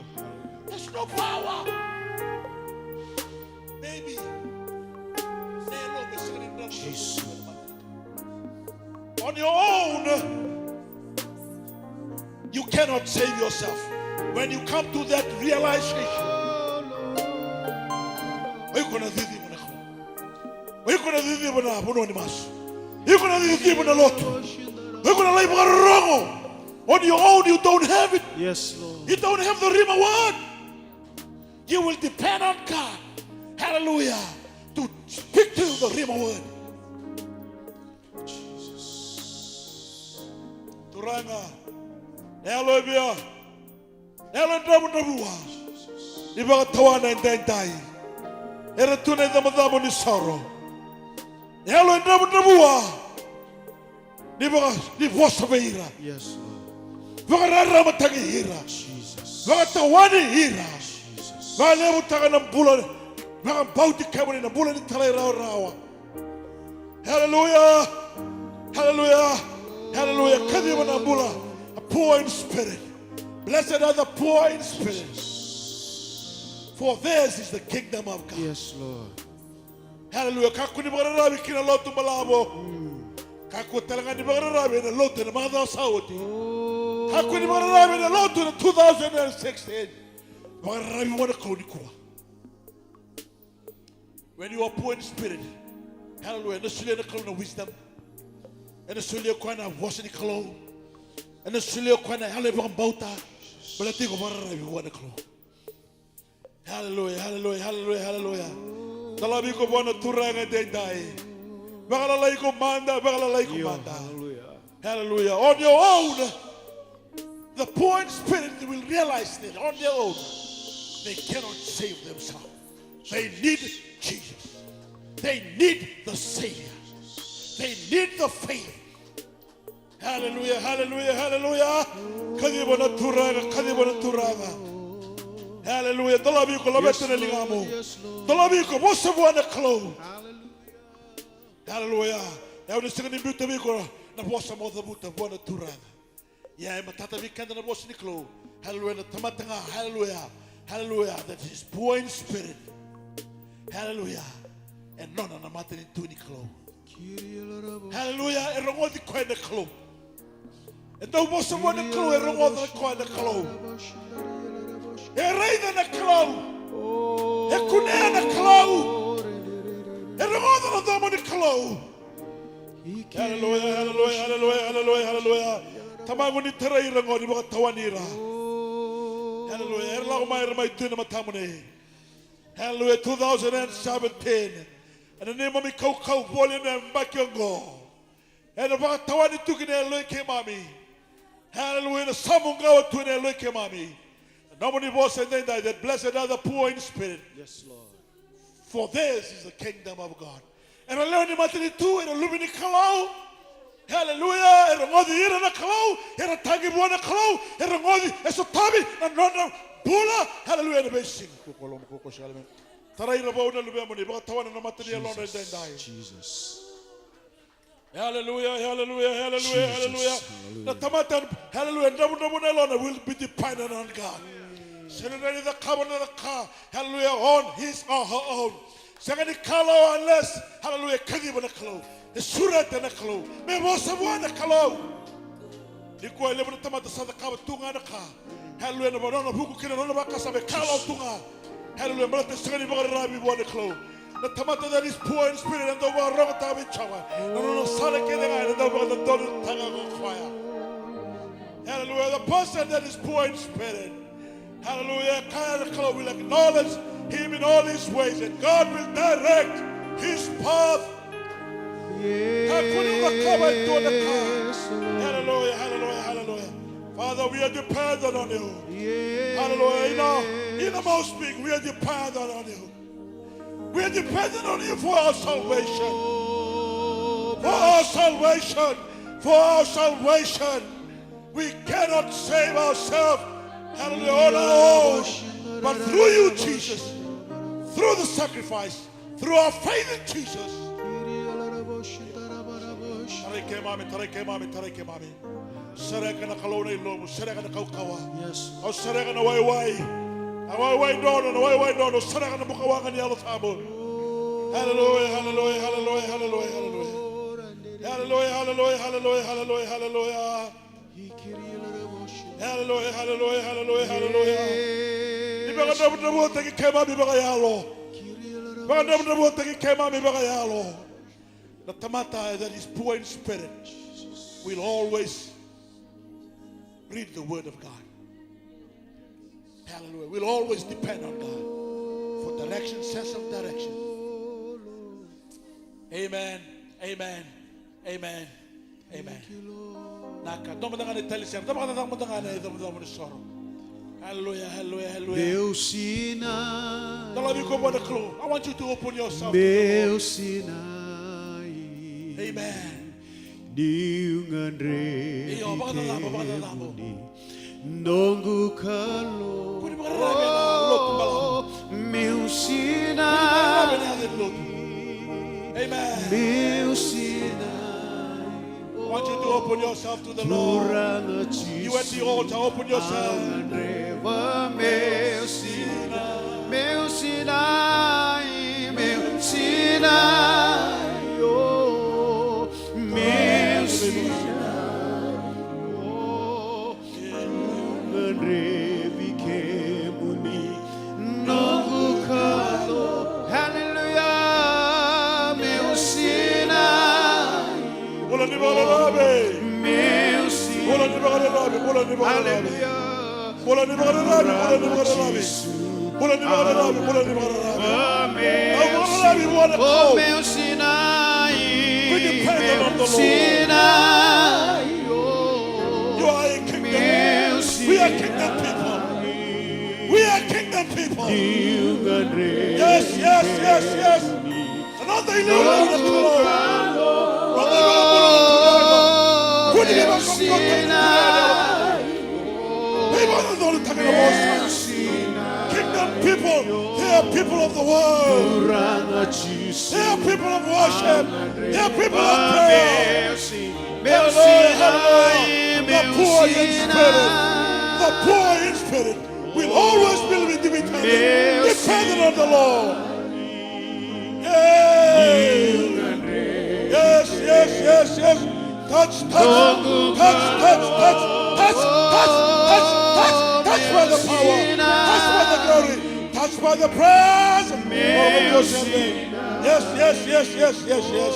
your own, you cannot save yourself. When you come to that realization, o iko na ciciva na Kalou. O iko na ciciva na vanua ni masu. O iko na ciciva na lotu. O iko na lai vakarorogo. On your own, you don't have it. Yes, Lord. You don't have the Rhema word. You will depend on God. Hallelujah. To speak to you the Rhema word. Jesus. Turaga, na yalo e via, na yalo e dravudravua ni vakatawana edaidai. Era tu na icabocabo ni soro. Na yalo e dravudravua ni vaka, ni vosa vei ira. Yes, Lord. Vakararamataki ira. Jesus. Vakatawani ira. Jesus. Vakalevutaka na bula. Vakabauti kemuni na bula ni talairawarawa. Hallelujah. Hallelujah. Hallelujah. Kaciva na bula. A poor in spirit. Blessed are the poor in spirit. For theirs is the kingdom of God. Yes, Lord. Hallelujah. Kakua ni vakararavi ki na lotu balavu. Kakua tale ga ni vakararavi ena lotu ena macawa sa oti. Kakua ni vakararavi ena lotu ena two thousand and sixteen. Vakararavi vua na Kalou nikua. When you are poor in spirit, hallelujah, ena solia na Kalou na wisdom. Ena solia koya na vosa ni Kalou. Ena solia koya na yalo e vakabauta. Baleta iko vakararavi vua na Kalou. Hallelujah, hallelujah, hallelujah, hallelujah. Dolavi iko vua na Turaga edaidai. Vakalalai iko mada, vakalalai iko mada. Hallelujah. Hallelujah. On your own, the poor in spirit will realize that on their own, they cannot save themselves. They need Jesus. They need the Savior. They need the faith. Hallelujah, hallelujah, hallelujah. Kaciva na Turaga, kaciva na Turaga. Hallelujah. Dolavi iko, laveta na ligamu. Dolavi iko, vosa vua na Kalou. Hallelujah. Ia, au na sega ni biuta vei iko na vosa mo cavuta vua na Turaga. Ia, e matata vei keda na vosa ni Kalou. Hallelujah. Na tamata ga, hallelujah. Hallelujah. That is poor in spirit. Hallelujah. E nona na matanitu ni Kalou. Hallelujah. E rogoci koya na Kalou. E dau vosa vua na Kalou, e rogoca koya na Kalou. E raica na Kalou. E kunea na Kalou. E rogoca na domo ni Kalou. Hallelujah, hallelujah, hallelujah, hallelujah, hallelujah. Tamaqu, ni tarai ira qo, ni vakatawani ira. Hallelujah. Era lako mai, era mai tu ena matamuni. Hallelujah. Two thousand and seventeen. Ena neimami kaukauwa voli ena yabaki oqo. Ena vakatawani tu ki na yaloi keimami. Hallelujah. Ena samuqawa tu ena yaloi keimami. Na nomuni vosa edaidai, that blessed are the poor in spirit. Yes, Lord. For theirs is the kingdom of God. Era lewe ni matanitu, era luve ni Kalou. Hallelujah. E rogoci ira na Kalou, era tagi vua na Kalou, e rogoci, e sotavi na nodra bula. Hallelujah. Ena veisiga. Tarai ira vou na luvemuni, vakatawana na mata ni yalodra edaidai. Jesus. Hallelujah, hallelujah, hallelujah, hallelujah. Na tamata, hallelujah, dravudravua na yalona will be dependent on God. Sega ni rawa ni cakava na ka, hallelujah, on his or her own. Sega ni ka lo unless, hallelujah, kaciva na Kalou. E sureta na Kalou. Me vosa vua na Kalou. Nikua e levu na tamata sa cakava tu ga na ka. Hallelujah, na vanua na vuku kina nona vakasama e ka lo tu ga. Hallelujah, baleta sega ni vakararavi vua na Kalou. Na tamata that is poor in spirit, na dau vakarogotaka vei Jiova. Na nona sala kece ga, na dau vakadodonutaka ko koya. Hallelujah, the person that is poor in spirit. Hallelujah, kaya na Kalou will acknowledge him in all his ways and God will direct his path. Kakua ni cakava e dua na ka. Hallelujah, hallelujah, hallelujah. Father, we are dependent on you. Hallelujah. In our, in our most being, we are dependent on you. We are dependent on you for our salvation. For our salvation. For our salvation. We cannot save ourselves, hallelujah, on our own. But through you, Jesus, through the sacrifice, through our faith in Jesus. Tarai keimami, tarai keimami, tarai keimami. Sereka na Kalou na ilumu, sereka na kaukauwa. Yes. Au sereka na waiwai. Na waiwai donu, na waiwai donu, sereka na bukawaqa ni Yalo Tabu. Hallelujah, hallelujah, hallelujah, hallelujah, hallelujah. Hallelujah, hallelujah, hallelujah, hallelujah, hallelujah. Hallelujah, hallelujah, hallelujah, hallelujah. Ni vakadravudravutaki keimami vakayalo. Vakadravudravutaki keimami vakayalo. Na tamata that is poor in spirit will always read the word of God. Hallelujah. We'll always depend on God for direction, sense of direction. Amen. Amen. Amen. Amen. Naka, dua mada ga na talisema, dua mada ga na icavacava ni soro. Hallelujah, hallelujah, hallelujah. Meu sinai. Dolavi iko vua na Kalou. I want you to open yourself to the Lord. Meu sinai. Amen. Niu gadrevi kemuni. Io, vakacacabo, vakacacabo. Noqu Kalou. Kua ni vakararavi ena lotu balavu. Meu sinai. Kua ni vakararavi ena yaca ni lotu. Amen. Meu sinai. I want you to open yourself to the Lord. Turaga Jisu. You at the altar, open yourself. Au gadreva meu sinai. Meu sinai, meu sinai, oh. Meu sinai, oh. Gadrevi kemuni noqu Kalou. Hallelujah, meu sinai. Bula ni vakararavi. Meu sinai. Bula ni vakararavi, bula ni vakararavi. Hallelujah. Bula ni vakararavi, bula ni vakararavi. Bula ni vakararavi, bula ni vakararavi. Amen. Au vakararavi vua na Kalou. Oh, meu sinai. We depend on the Lord. Meu sinai, oh. You are a kingdom. Meu sinai. We are kingdom people. We are kingdom people. Yes, yes, yes, yes. Another illegal on the throne. Another illegal on the throne. Kua ni vakaukauwataki na turaga. Kingdom people, they are people of the world. They are people of worship. They are people of prayer. Hallelujah, hallelujah. The poor in spirit. The poor in spirit will always be dependent, dependent on the Lord. Yay. Yes, yes, yes, yes. Touch, touch, touch, touch, touch, touch, touch, touch, touch, touch by the power, touch by the glory, touch by the presence. Yes, yes, yes, yes, yes, yes.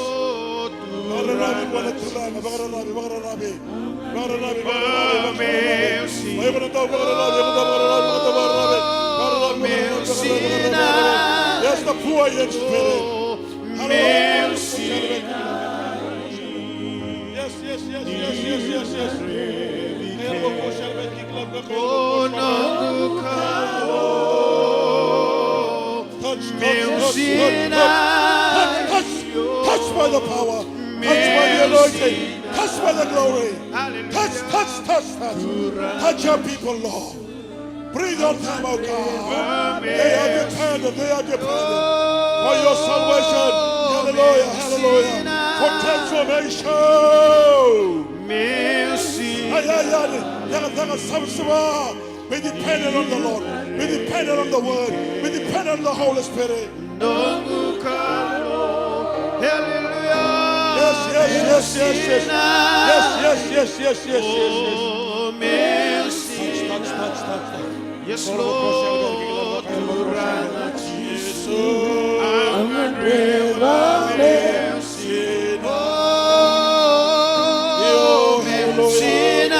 Vakararavi vua na Turaga, vakararavi, vakararavi. Vakararavi, vakararavi, vakararavi. O iko na dau vakararavi, iko na dau vakararavi, iko na dau vakararavi. Vakararavi, vakararavi, vakararavi, vakararavi. Yes, the poor in spirit. Hallelujah. Yes, yes, yes, yes, yes, yes, yes. Touch, touch, touch, touch, touch, touch, touch, touch by the power, touch by the anointing, touch by the glory. Touch, touch, touch, touch. Touch your people, Lord. Breathe on them, oh God. They are dependent, they are dependent for your salvation. Hallelujah, hallelujah. For transformation. Ai, ai, ai. Yaga, yaga, savasava. Be dependent on the Lord. Be dependent on the word. Be dependent on the Holy Spirit. Noqu Kalou. Hallelujah. Yes, yes, yes, yes, yes. Yes, yes, yes, yes, yes, yes, yes. Oh, meu Senhor. Touch, touch, touch, touch, touch. Yes, Lord. Turaga Jisu. Au gadreva meu Senhor. Io, meu Senhor.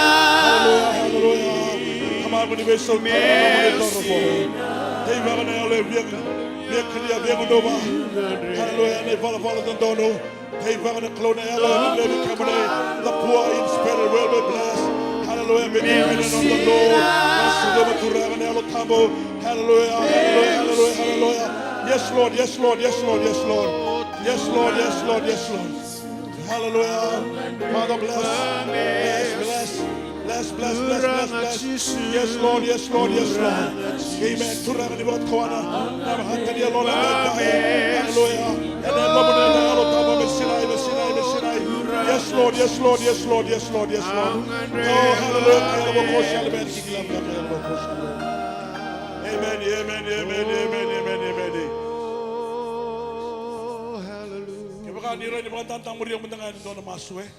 Hallelujah, hallelujah. Tamaqu ni veisautaka na nomuni torovo. Teivaka na yalo e via, via kalia, via gunuva. Hallelujah, na ivalavala dodonu. Teivaka na Kalou na yalo e via kemuni. The poor in spirit will be blessed. Hallelujah, be dependent on the Lord. Lasa vua na Turaga na Yalo Tabu. Hallelujah, hallelujah, hallelujah, hallelujah. Yes, Lord, yes, Lord, yes, Lord, yes, Lord. Yes, Lord, yes, Lord, yes, Lord. Hallelujah. Father, bless. Bless, bless. Bless, bless, bless, bless, bless. Yes, Lord, yes, Lord, yes, Lord. Amen. Turaga ni vakatawana. Na matani yalo na dai. Hallelujah. Ena lomani na Yalo Tabu me sinai, me sinai, me sinai. Yes, Lord, yes, Lord, yes, Lord, yes, Lord, yes, Lord. Oh, hallelujah. Kaya mo kosi amen. Kikila mo kosi. Amen, amen, amen, amen, amen, amen. Ni rawa ni vakadadamuria mada ga ena dua na masu, e?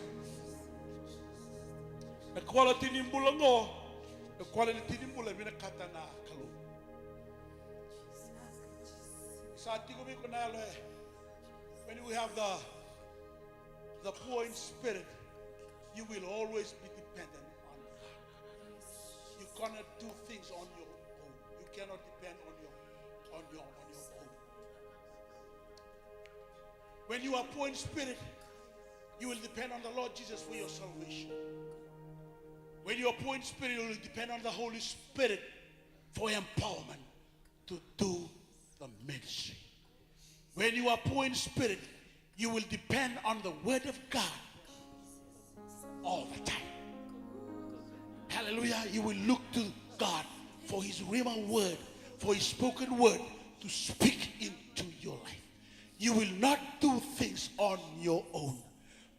Na quality ni bula oqo, na quality ni bula e vinakata na Kalou. Sa tiko vei iko na yalo, e? When you have the, the poor in spirit, you will always be dependent on God. You cannot do things on your own. You cannot depend on your, on your, on your own. When you are poor in spirit, you will depend on the Lord Jesus for your salvation. When you are poor in spirit, you will depend on the Holy Spirit for empowerment to do the ministry. When you are poor in spirit, you will depend on the word of God all the time. Hallelujah. You will look to God for his rhema word, for his spoken word to speak into your life. You will not do things on your own,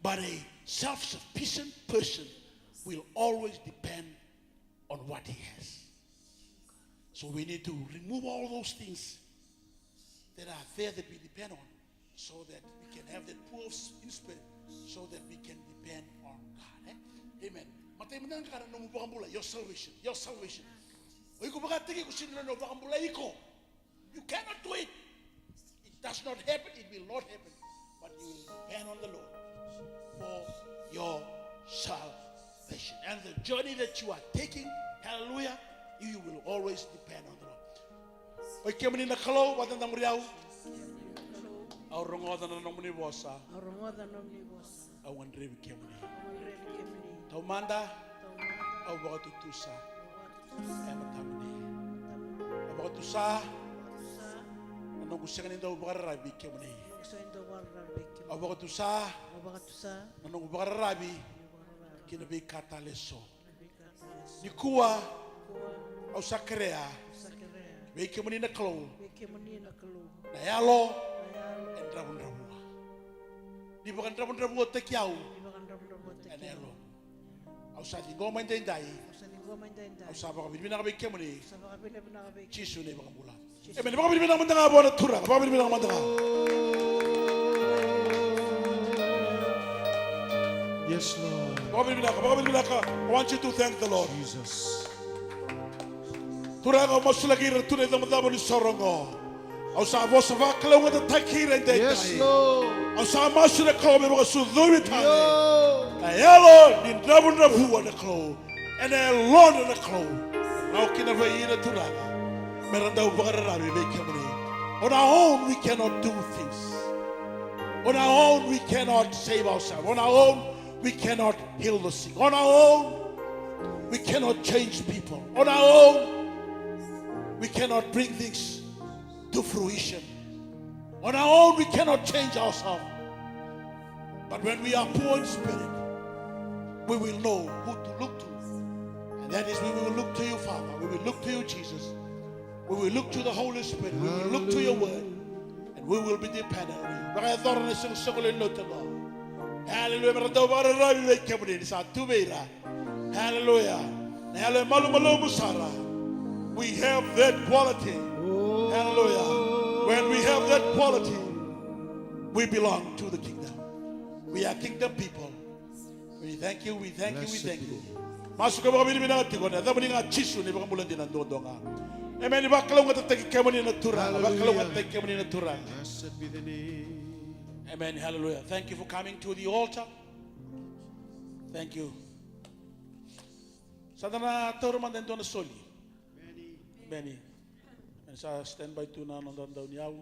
but a self-sufficient person will always depend on what he has. So we need to remove all those things that are there that we depend on, so that we can have that poor in spirit, so that we can depend on God. Eh? Amen. Matai mada ga na nomu vakabulai, your salvation, your salvation. O iko vakataki iko, sega ni nomu vakabulai iko. You cannot do it. It does not happen. It will not happen. But you will depend on the Lord for your salvation. And the journey that you are taking, hallelujah, you will always depend on the Lord. Oi kemuni na Kalou, vakadadamuri au. Au rogoca na nomuni vosa. Au rogoca na nomuni vosa. Au gadrevi kemuni. Au gadrevi kemuni. Taumada. Taumada. Au vakatutusa. Au vakatutusa. E matamuni. Au vakatusa. Au vakatusa. Na noqu sega ni dau vakararavi vei kemuni. Noqu sega ni dau vakararavi vei kemuni. Au vakatusa. Au vakatusa. Na noqu vakararavi. Noqu vakararavi. Ki na veika tale eso. Nikua, au sa kerea vei kemuni na Kalou na yalo e dravudravua. Ni vakadravudravuataki au ena yalo. Au sa ciqoma edaidai. Au sa vakavinavinaka vei kemuni. Jisu na iVakabula. Emeni. Vakavinavinaka mada ga vua na Turaga. Vakavinavinaka mada ga. Yes, Lord. Vakavinavinaka, vakavinavinaka. I want you to thank the Lord. Jesus. Turaga, au masulaki ira tu na icavacava ni soro oqo. Au sa vosa vakalougatataki ira edaidai. Yes, Lord. Au sa masu na Kalou me vakasucumi tale na yalo ni dravudravua na Kalou. Ena yalona na Kalou. Rawa kina vei ira, Turaga, me ra dau vakararavi vei kemuni. On our own we cannot do things. On our own we cannot save ourselves. On our own we cannot heal the sick. On our own we cannot change people. On our own we cannot bring things to fruition. On our own we cannot change ourselves. But when we are poor in spirit, we will know who to look to. And that is, we will look to you, Father. We will look to you, Jesus. We will look to the Holy Spirit. We will look to your word. And we will be dependent on you. Vakayacora na isoqosoqo lewe ni lotu oqo. Hallelujah. Me ra dau vakararavi vei kemuni ni sa tu vei ira. Hallelujah. Na yalo e malumalumu sara. We have that quality. Hallelujah. When we have that quality, we belong to the kingdom. We are kingdom people. We thank you, we thank you, we thank you. Masu ka vakavinavinaka tiko, na yacamuni ga Jisu na iVakabula dina duadua ga. Emeni. Vakalougatataki kemuni na Turaga. Vakalougatataki kemuni na Turaga. Emeni. Hallelujah. Thank you for coming to the altar. Thank you. Sa da na taura mada e dua na soli. Emeni. Emeni. Sa stand by tu na noda dauniyau.